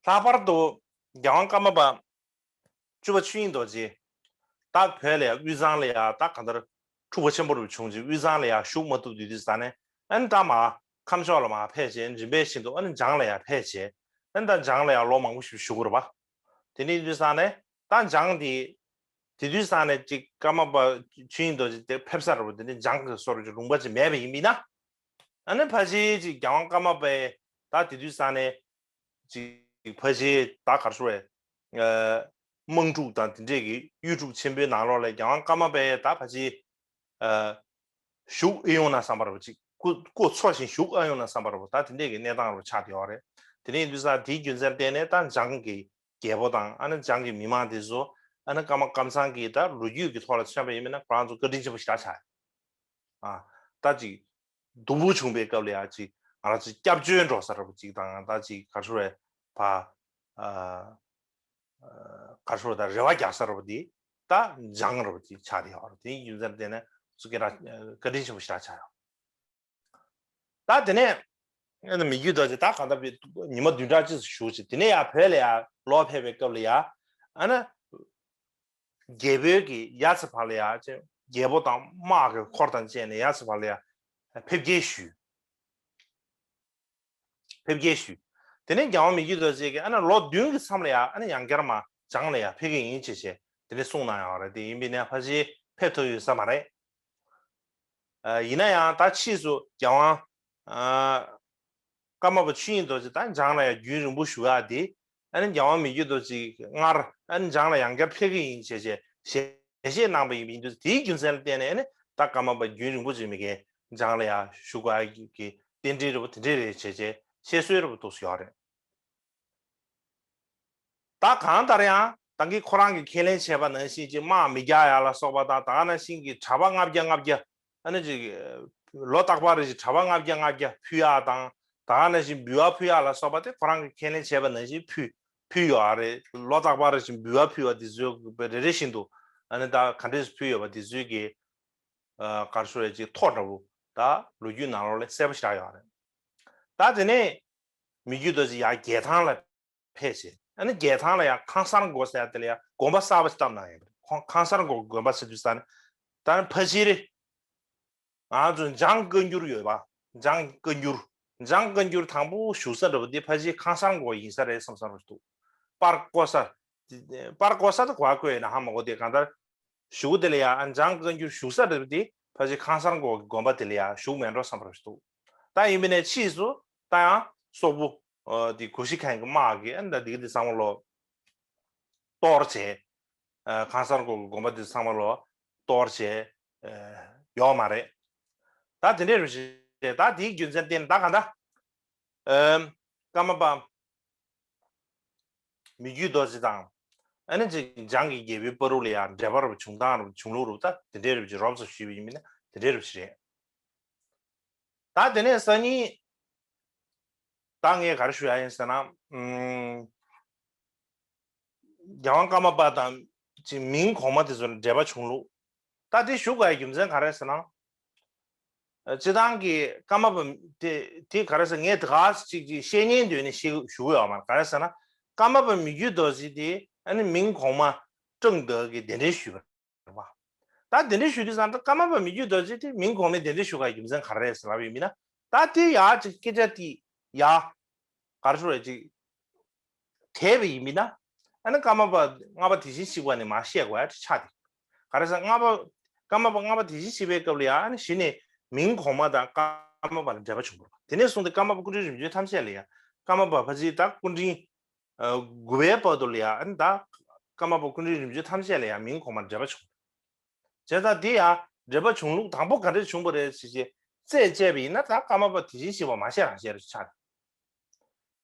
ལྷག་པར་དུ་རྒྱལ་དབང་ཀརྨ་པ་བཅུ་པ་ཆོས་དབྱིངས་རྡོ་རྗེ་ད་བོད་ལ་ཡང་དབུས་གཙང་ལ་ཡང་ད་གང་ལྟར་འཁྲུག་པ་ཆེན་པོ་རུ་བྱུང་རྗེས་དབུས་གཙང་ལ་ཡང་བཞུགས་མ་ཐུབ་དུས་དུས་ས་ནས་ཨ་ནི་ད་མར་ཁམས་ཕྱོགས་ལ་མར་ཕེབས་བྱས་རིམ་པས་བཞིན་དུ་ཨ་ནི་འཇང་ལ་ཡང་ཕེབས་བྱས་ཨ་ནི་ད་འཇང་ལ་ཡང་ལོ་མང་པོ་ཞིག་བཞུགས་ཡོད་རེད་པ། དེ་ནས་དུས་ས་ནས་ད་འཇང་དེ་དེ་དུས་ས་ནས་ཅིག་ཀརྨ་པ་ཆོས་དབྱིངས་རྡོ་རྗེ་དེ་ཕེབས་ས་རེད་པ། དེ་ནས་འཇང་གི་སོར་གྱི་ལུང་པ་ཅིག་མེད་པ་ཡིན་པས་ན་ཨ་ནི་ཕལ་ཆེར་ཅིག་རྒྱལ་དབང་ཀརྨ་པས་ད་དེ་དུས་ས་ནས་ཅིག་ཕལ་ཆེར་ད་ག་རེ་ཟེར་དགོས་རེད། དམངས་ཁྲོད་དང་དེ་འདྲས་ཀྱི་གཡུལ་འཁྲུག་ཆེན་པོའི་ནང་ལོགས་ལ་རྒྱལ་དབང་ཀརྨ་པས་ད་ཕལ་ཆེར་བཞུགས་ཨེ་ཡོང་ན་བསམ་པ་རེད་པ། ཅིག་སྐུ་སྐུ་འཚོ་ཞིང་བཞུགས་ཨེ་ཡོང་ན་བསམ་པ་རེད་པ། ད་དེ་འདྲས་ཀྱི་གནས་སྟངས་རུ་ཆགས་བསྡད་ཡོད་རེད། དེ་ནས་ཡིན་དུས་ས་དེའི་རྒྱུ་མཚན་བརྟེན་ནས་ད་འཇང་གི་རྒྱལ་པོ་དང་ཨ་ནི་འཇང་གི་མི་མང་དེ་ཚོ་ཨ་ནི་ཀརྨ་ཀམ་ཚང་གི་ད་ལོ་རྒྱུས་ཀྱི་ཐོག་ལ་མཚོན་པ་ཡིན་པས་ན་ཁོ་རང་ཚོ་བཀའ་དྲིན་ཆེན་པོ་ཞེ་དྲག་ཆགས་ཡོད། ཨ་ད་ཅིག་སྡུག་པོ་བྱུང་བའི་སྐབས་ལ་ཡང་ཅིག་ང་རང་ཚོ་སྐྱབས་བཅོལ་འགྲོ་ས་རེད་པ། ཅིག་དང་ད་ཅིག་ག་རེ་ཟེར་དགོས་རེད། ཕ་ཨ་ག་རེ་ཟེར་དགོས་རེད། ད་རེ་བ་རྒྱག་ས་རེད་པ། དེ་ད་འཇང་རེད་པ། དེ་ཆགས་བསྡད་ཡོད་རེད། དེའི་རྒྱུ་མཚན་བརྟེན་ནས་སུ་སྐད་གྲགས་བཀའ་དྲིན་ཆེན་པོ་ཞེ་དྲག་ཆགས་ཡོད། ད་དེ་ནས་ཨ་ནི་མི་བསྐྱོད་རྡོ་རྗེ་ད་གང་ལྟར་ཉི་མ་བདུན་ཕྲག་གཅིག་ཙམ་བཞུགས་བྱས་དེ་ནས་ཡར་བོད་ལ་ཡར་ལོག་ཕེབས་པའི་སྐབས་ལ་ཡར་ཨ་ནི་རྒྱལ་པོའི་གི་ཡ་ཚ་བར་ལ་ཡར་ཅེ་རྒྱལ་པོ་དང་དམག་གི་འཁོར་དང་བཅས་ནས་ཡ་ཚ་བར་ལ་ཡར་ཕེབས་སྐྱེལ་ཞུས། ཕེབས་སྐྱེལ་ཞུས། དེ་ནས་རྒྱལ་དབང་མི་བསྐྱོད་རྡོ་རྗེ་གིས་ཨ་ནི་ལོ་བདུན་གྱི་མཚམས་ལ་ཡར་ཨ་ནི་ཡང་བསྐྱར་མར་འཇང་ལ་ཡར་ཕེབས་ཀྱི་ཡིན་ཅེས་བྱས་དེ་ནས་གསུངས་གནང་ཡོད་རེད། དེ་ཡིན་པས་ན་ཕལ་ཆེར་ཕེབས་ཐུབ་ཡོད་ས་མ་རེད། ཨ་ཡིན་ན་ཡང་ད་ཕྱིས་སུ་རྒྱལ་དབང་ཨ་ཀརྨ་པ་ཆོས་དབྱིངས་རྡོ་རྗེ་ད་འཇང་ལ་ཡང་རྒྱུན་རིང་པོ་བཞུགས་ཡག་དེ་ཨ་ནི་རྒྱལ་དབང་མི་བསྐྱོད་རྡོ་རྗེ་སྔར་ཨ་ནི་འཇང་ལ་ཡང་བསྐྱར་ཕེབས་ཀྱི་ཡིན་ཞེས་བྱས་ཞལ་བཞེས་གནང་པ་ཡིན་དུས་དེའི་རྒྱུ་མཚན་ལ་བརྟེན་ནས་ཨ་ནི་ད་ཀརྨ་པ་རྒྱུན་རིང་པོ་ཅིག་མི་རྒན་འཇང་ལ་ཡང་བཞུགས་དགོས་ཡག་གི་རྟེན་འབྲེལ་རེད་པ། དེ་འདྲས་རེད་བྱས་བྱས་བཤད་སྲོལ་རེད་པ་འདུག་སེ་ཡོད་རེད། ད་གང་ལྟར་ཡང་ད་གིན་ཁོ་རང་གིས་ཁས་ལེན་བྱས་པ་ནང་བཞིན་གྱི་དམག་མི་རྒྱག་ཡ་ལ་སོགས་པ་དང་ད་ག་ནང་བཞིན་གྱི་གྲྭ་པ་ལྔ་བརྒྱ་ལྔ་བརྒྱ་ཨ་ནི་ཅིག་ ལོ་རྟག་པར་རེ་བཞིན་གྲྭ་པ་ལྔ་བརྒྱ་ལྔ་བརྒྱ་ཕུལ་ཡག་དང་ད་ག་ནང་བཞིན་འབུལ་བ་ཕུལ་ཡག་ལ་སོགས་པ་དེ་ཁོ་རང་གིས་ཁས་ལེན་བྱས་པ་ནང་བཞིན་ཕུལ་ཕུལ་ཡོད་ཨ་རེད། ལོ་རྟག་པར་རེ་བཞིན་འབུལ་བ་ཕུལ་བ་དེ་ཚོའི་རེ་རེ་བཞིན་དུ་ཨ་ནི་ད་ག་འདྲས་ཕུལ་ཡོད་པ་དེ་ཚོའི་གི་ག་རེ་ཟེར་ཅིག་ཐོ་འདྲ་བོ་ད་ལོ་རྒྱུས་ནང་ལོགས་ལ་གསལ་པོ་ཞིག་ཡོད་རེད། ད་དེ་ནས་མི་བརྒྱུད་རྡོ་རྗེ་ཡར་རྒྱལ་ཐང་ལ་ཕེབས་བྱས། ཨ་ནི་རྒྱལ་ཐང་ལ་ཡང་ཁང་གསར་འགོ་ཟེར་ཡ་དེ་ལ་ཡང་དགོན་པ་གསར་པ་ཞིག་བཏབ་གནང་ཡོད་པ་རེད། ཁོང་ཁང་གསར་འགོ་དགོན་པ་ཟེར་དུས་ས་ནི་ད་ནི་ཕ་ཕྱིར་ང་ཚོ་འཇང་བཀའ་འགྱུར་ཡོད་པ། འཇང་བཀའ་འགྱུར། འཇང་བཀའ་འགྱུར་དང་པོ་བཞུགས་ས་འདྲ་པོ་འདི་ཕ་ཕྱིར་ཁང་གསར་འགོ་ཡིན་ས་རེད་བསམ་བསམ་རེད་འདུག་པར་བརྐོ་ས། པར་བརྐོ་ས་དེ་གོ་བ་བཀོད་ཡོད་ན་ཧ་མ་གོ། དེ་གང་ལྟར་གཞུག་གུ་དེ་ལ་ཡང་འཇང་བཀའ་འགྱུར་བཞུགས་ས་རེད་པ། དེ་ཕལ་ཆེར་ཁང་གསར་འགོ་གི་དགོན་པ་དེ་ལ་ཡང་བཞུགས་མེད་འགྲོ་བསམ་པ་རེད་འདུག་ད་ཡིན་པ་ནས་ཕྱིས་སུ་ད་ཡང་སོག་པོ་ཨ་དེ་གུ་ཤྲི་ཁན་གྱི་དམག་གིས་ཨ་ད་འདི་གི་དེ་ཚང་མ་ལོ་གཏོར་བྱས། ཨ་ཁང་གསར་འགོ་གི་དགོན་པ་དེ་ཚང་མ་ལོ་གཏོར་བྱས་ཨ་ཡོད་མ་རེད། ད་དེ་འདྲས་རེད་བྱས། ད་དེའི་རྒྱུ་མཚན་བརྟེན་ད་གང་ལྟར་ཨ་ཀརྨ་པ་མི་བརྒྱུད་རྡོ་རྗེ་དང་། ཨ་ནི་ཅིག་འཇང་གི་རྒྱལ་པོའི་བར་དུ་ལ་ཡང་འབྲེལ་བ་རུ་བྱུང་སྟངས་རུ་བྱུང་ལུགས་རུ་ད་དེ་འདྲའི་རུ་ཅིག་རོབ་ཙམ་ཞུས་པ་ཡིན་མིན་ན་དེ་འདྲའི་རུ་ཅིག་རེད། ད་དེ་ནས་སང་ཉིན་ད་ངས་ག་རེ་ཞུ་ཡ་ཡིན་ཟེར་ན། ཨུམ། རྒྱལ་དབང་ཀརྨ་པ་དང་ཅིག་མིང་གོང་མ་དེ་ཚོ་ལ་འབྲེལ་བ་བྱུང་ལུགས། ད་དེ་ཞུ་དགོས་ཡ་རྒྱུ་མཚན་ག་རེ་ཟེར་ན། སྤྱི་བཏང་གི་ཀརྨ་པ་དེ་དེ་ག་རེ་ཟེར། ངས་དེ་ག་ཅིག་ཅིག་བཤད་ཉན་འདོད་ནས་ཞུ་ཞུ་གི་ཡོད་མ་རེད། ག་རེ་ཟེར་ན། ཀརྨ་པ་མི་བརྒྱུད་རྡོ་རྗེ་དེ་ཨ་ནི་མིང་གོང་མ་ཀྲང་ཏེ་གིས་གདན་འདྲེན་ཞུས་པ་རེད་པ། ད་གདན་འདྲེན་ཞུ་དུས་ཙང་ད་ཀརྨ་པ་མི་བརྒྱུད་རྡོ་རྗེ་དེ་མིང་གོང་མའི་གདན་འདྲེན་ཞུ་ག་རྒྱུ་མཚན་ག་རེ་རེད་ཟེར་ལབ་ཡོད་མིན་ན། ད་དེ་ཡ་ཅིག་སྐད་ཆ་དེ་ཡ་ག་རེ་ཞུ་རེད་ཅིག་དེ་བས་ཡིན་མིན་ན། ཨ་ནི་ཀརྨ་པ་ལྔ་པ་དེ་བཞིན་གཤེགས་པ་ནས་མར་བཤད་དགོས་ཡ་ཆགས་ཏེ། ག་རེ་ཟེར། ལྔ་པ་ཀརྨ་པ་ལྔ་པ་དེ་བཞིན་གཤེགས་པའི་སྐབས་ལ་ཡང་ཨ་ནི་གཞི་ནས་མིང་གོང་མ་དང་ཀརྨ་པ་ལ་འབྲེལ་བ་བྱུང་བ་རེད། དེ་ནས་བཟུང་སྟེ་ཀརྨ་པ་སྐུ་ཕྲེང་རིམ་བྱོན་ཐམས་ཅད་ལ་ཡང་ཀརྨ་པ་ཕ་ཚིལ་ད་སྐུ་ཕྲེང་དགུ་པའི་བར་དུ་ལ་ཡང་ཨ་ནི་ད་ཀརྨ་པ་སྐུ་ཕྲེང་རིམ་བྱོན་ཐམས་ཅད་ལ་ཡང་མིང་གོང་མ་འབྲེལ་བ་བྱུང་། བྱས་ཙང་དེ་ཡང་འབྲེལ་བ་བྱུང་ལུགས་དང་པོ་ག་འདྲས་བྱུང་བ་རེད་ཟེར་བྱས་རྩད་བཅད་པ་ཡིན་ན། ད་ཀརྨ་པ་དེ་བཞིན་གཤེགས་པ་མ་བཤད་རང་བཤད་རེད་ཆགས།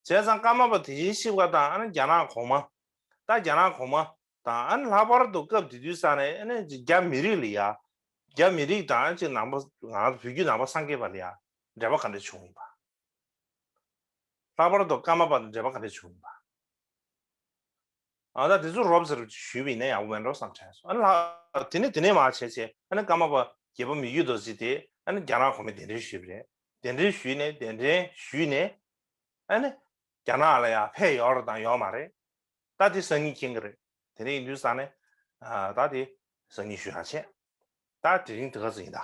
བྱས་ཙང་ཀརྨ་པ་དེ་བཞིན་གཤེགས་པ་དང་ཨ་ནི་རྒྱ་ནག་གོང་མ། ད་རྒྱ་ནག་གོང་མ་དང་ཨ་ནི་ལྷག་པར་དུ་སྐབས་དེ་དུས་ས་ནས་ཨ་ནི་རྒྱ་མི་རིགས་ལ་ཡ། རྒྱ་མི་རིགས་དང་ཨ་ཅིག་ནང་པ་ང་བོད་བརྒྱུད་ནང་པ་སངས་རྒྱས་པ་ལ་ཡ་འབྲེལ་བ་ག་འདྲ་བྱུང་ཡིན་པ། ལྷག་པར་དུ་ཀརྨ་པ་དང་འབྲེལ་བ་ག་འདྲ་བྱུང་ཡིན་པ། ཨ་ད་དེ་ཚོ་རོབ་ཙམ་ཞུས་པ་ཡིན་ན་ཡག་པོ་མེད་འགྲོ་བསམ་དྲན་སོང་། ཨ་ནི་ལྷག་དེ་ནས་དེ་ནས་མར་བྱས་བྱས་ཨ་ནི་ཀརྨ་པ་རྒྱལ་པོ་མི་བརྒྱུད་རྡོ་རྗེ་དེ་ཨ་ནི་རྒྱ་ནག་གོང་མའི་གདན་འདྲེན་ཞུས་པ་རེད། གདན་འདྲེན་ཞུས་ནས་གདན་འདྲེན་ཞུས་ནས་ཨ་ནི་རྒྱ་ནག་ལ་ཡང་ཕེབས་ཡོད་རེད་དང་ཡོད་མ་རེད། ད་དེ་སང་ཉིན་མཁྱེན་གི་རེད། དེ་ནས་ཡིན་དུས་ཙང་ནས་ཨ་ད་དེ་སང་ཉིན་ཞུ་ཡག་བྱས། ད་དེ་རིང་དེ་ག་ཚོད་ཡིན་ད།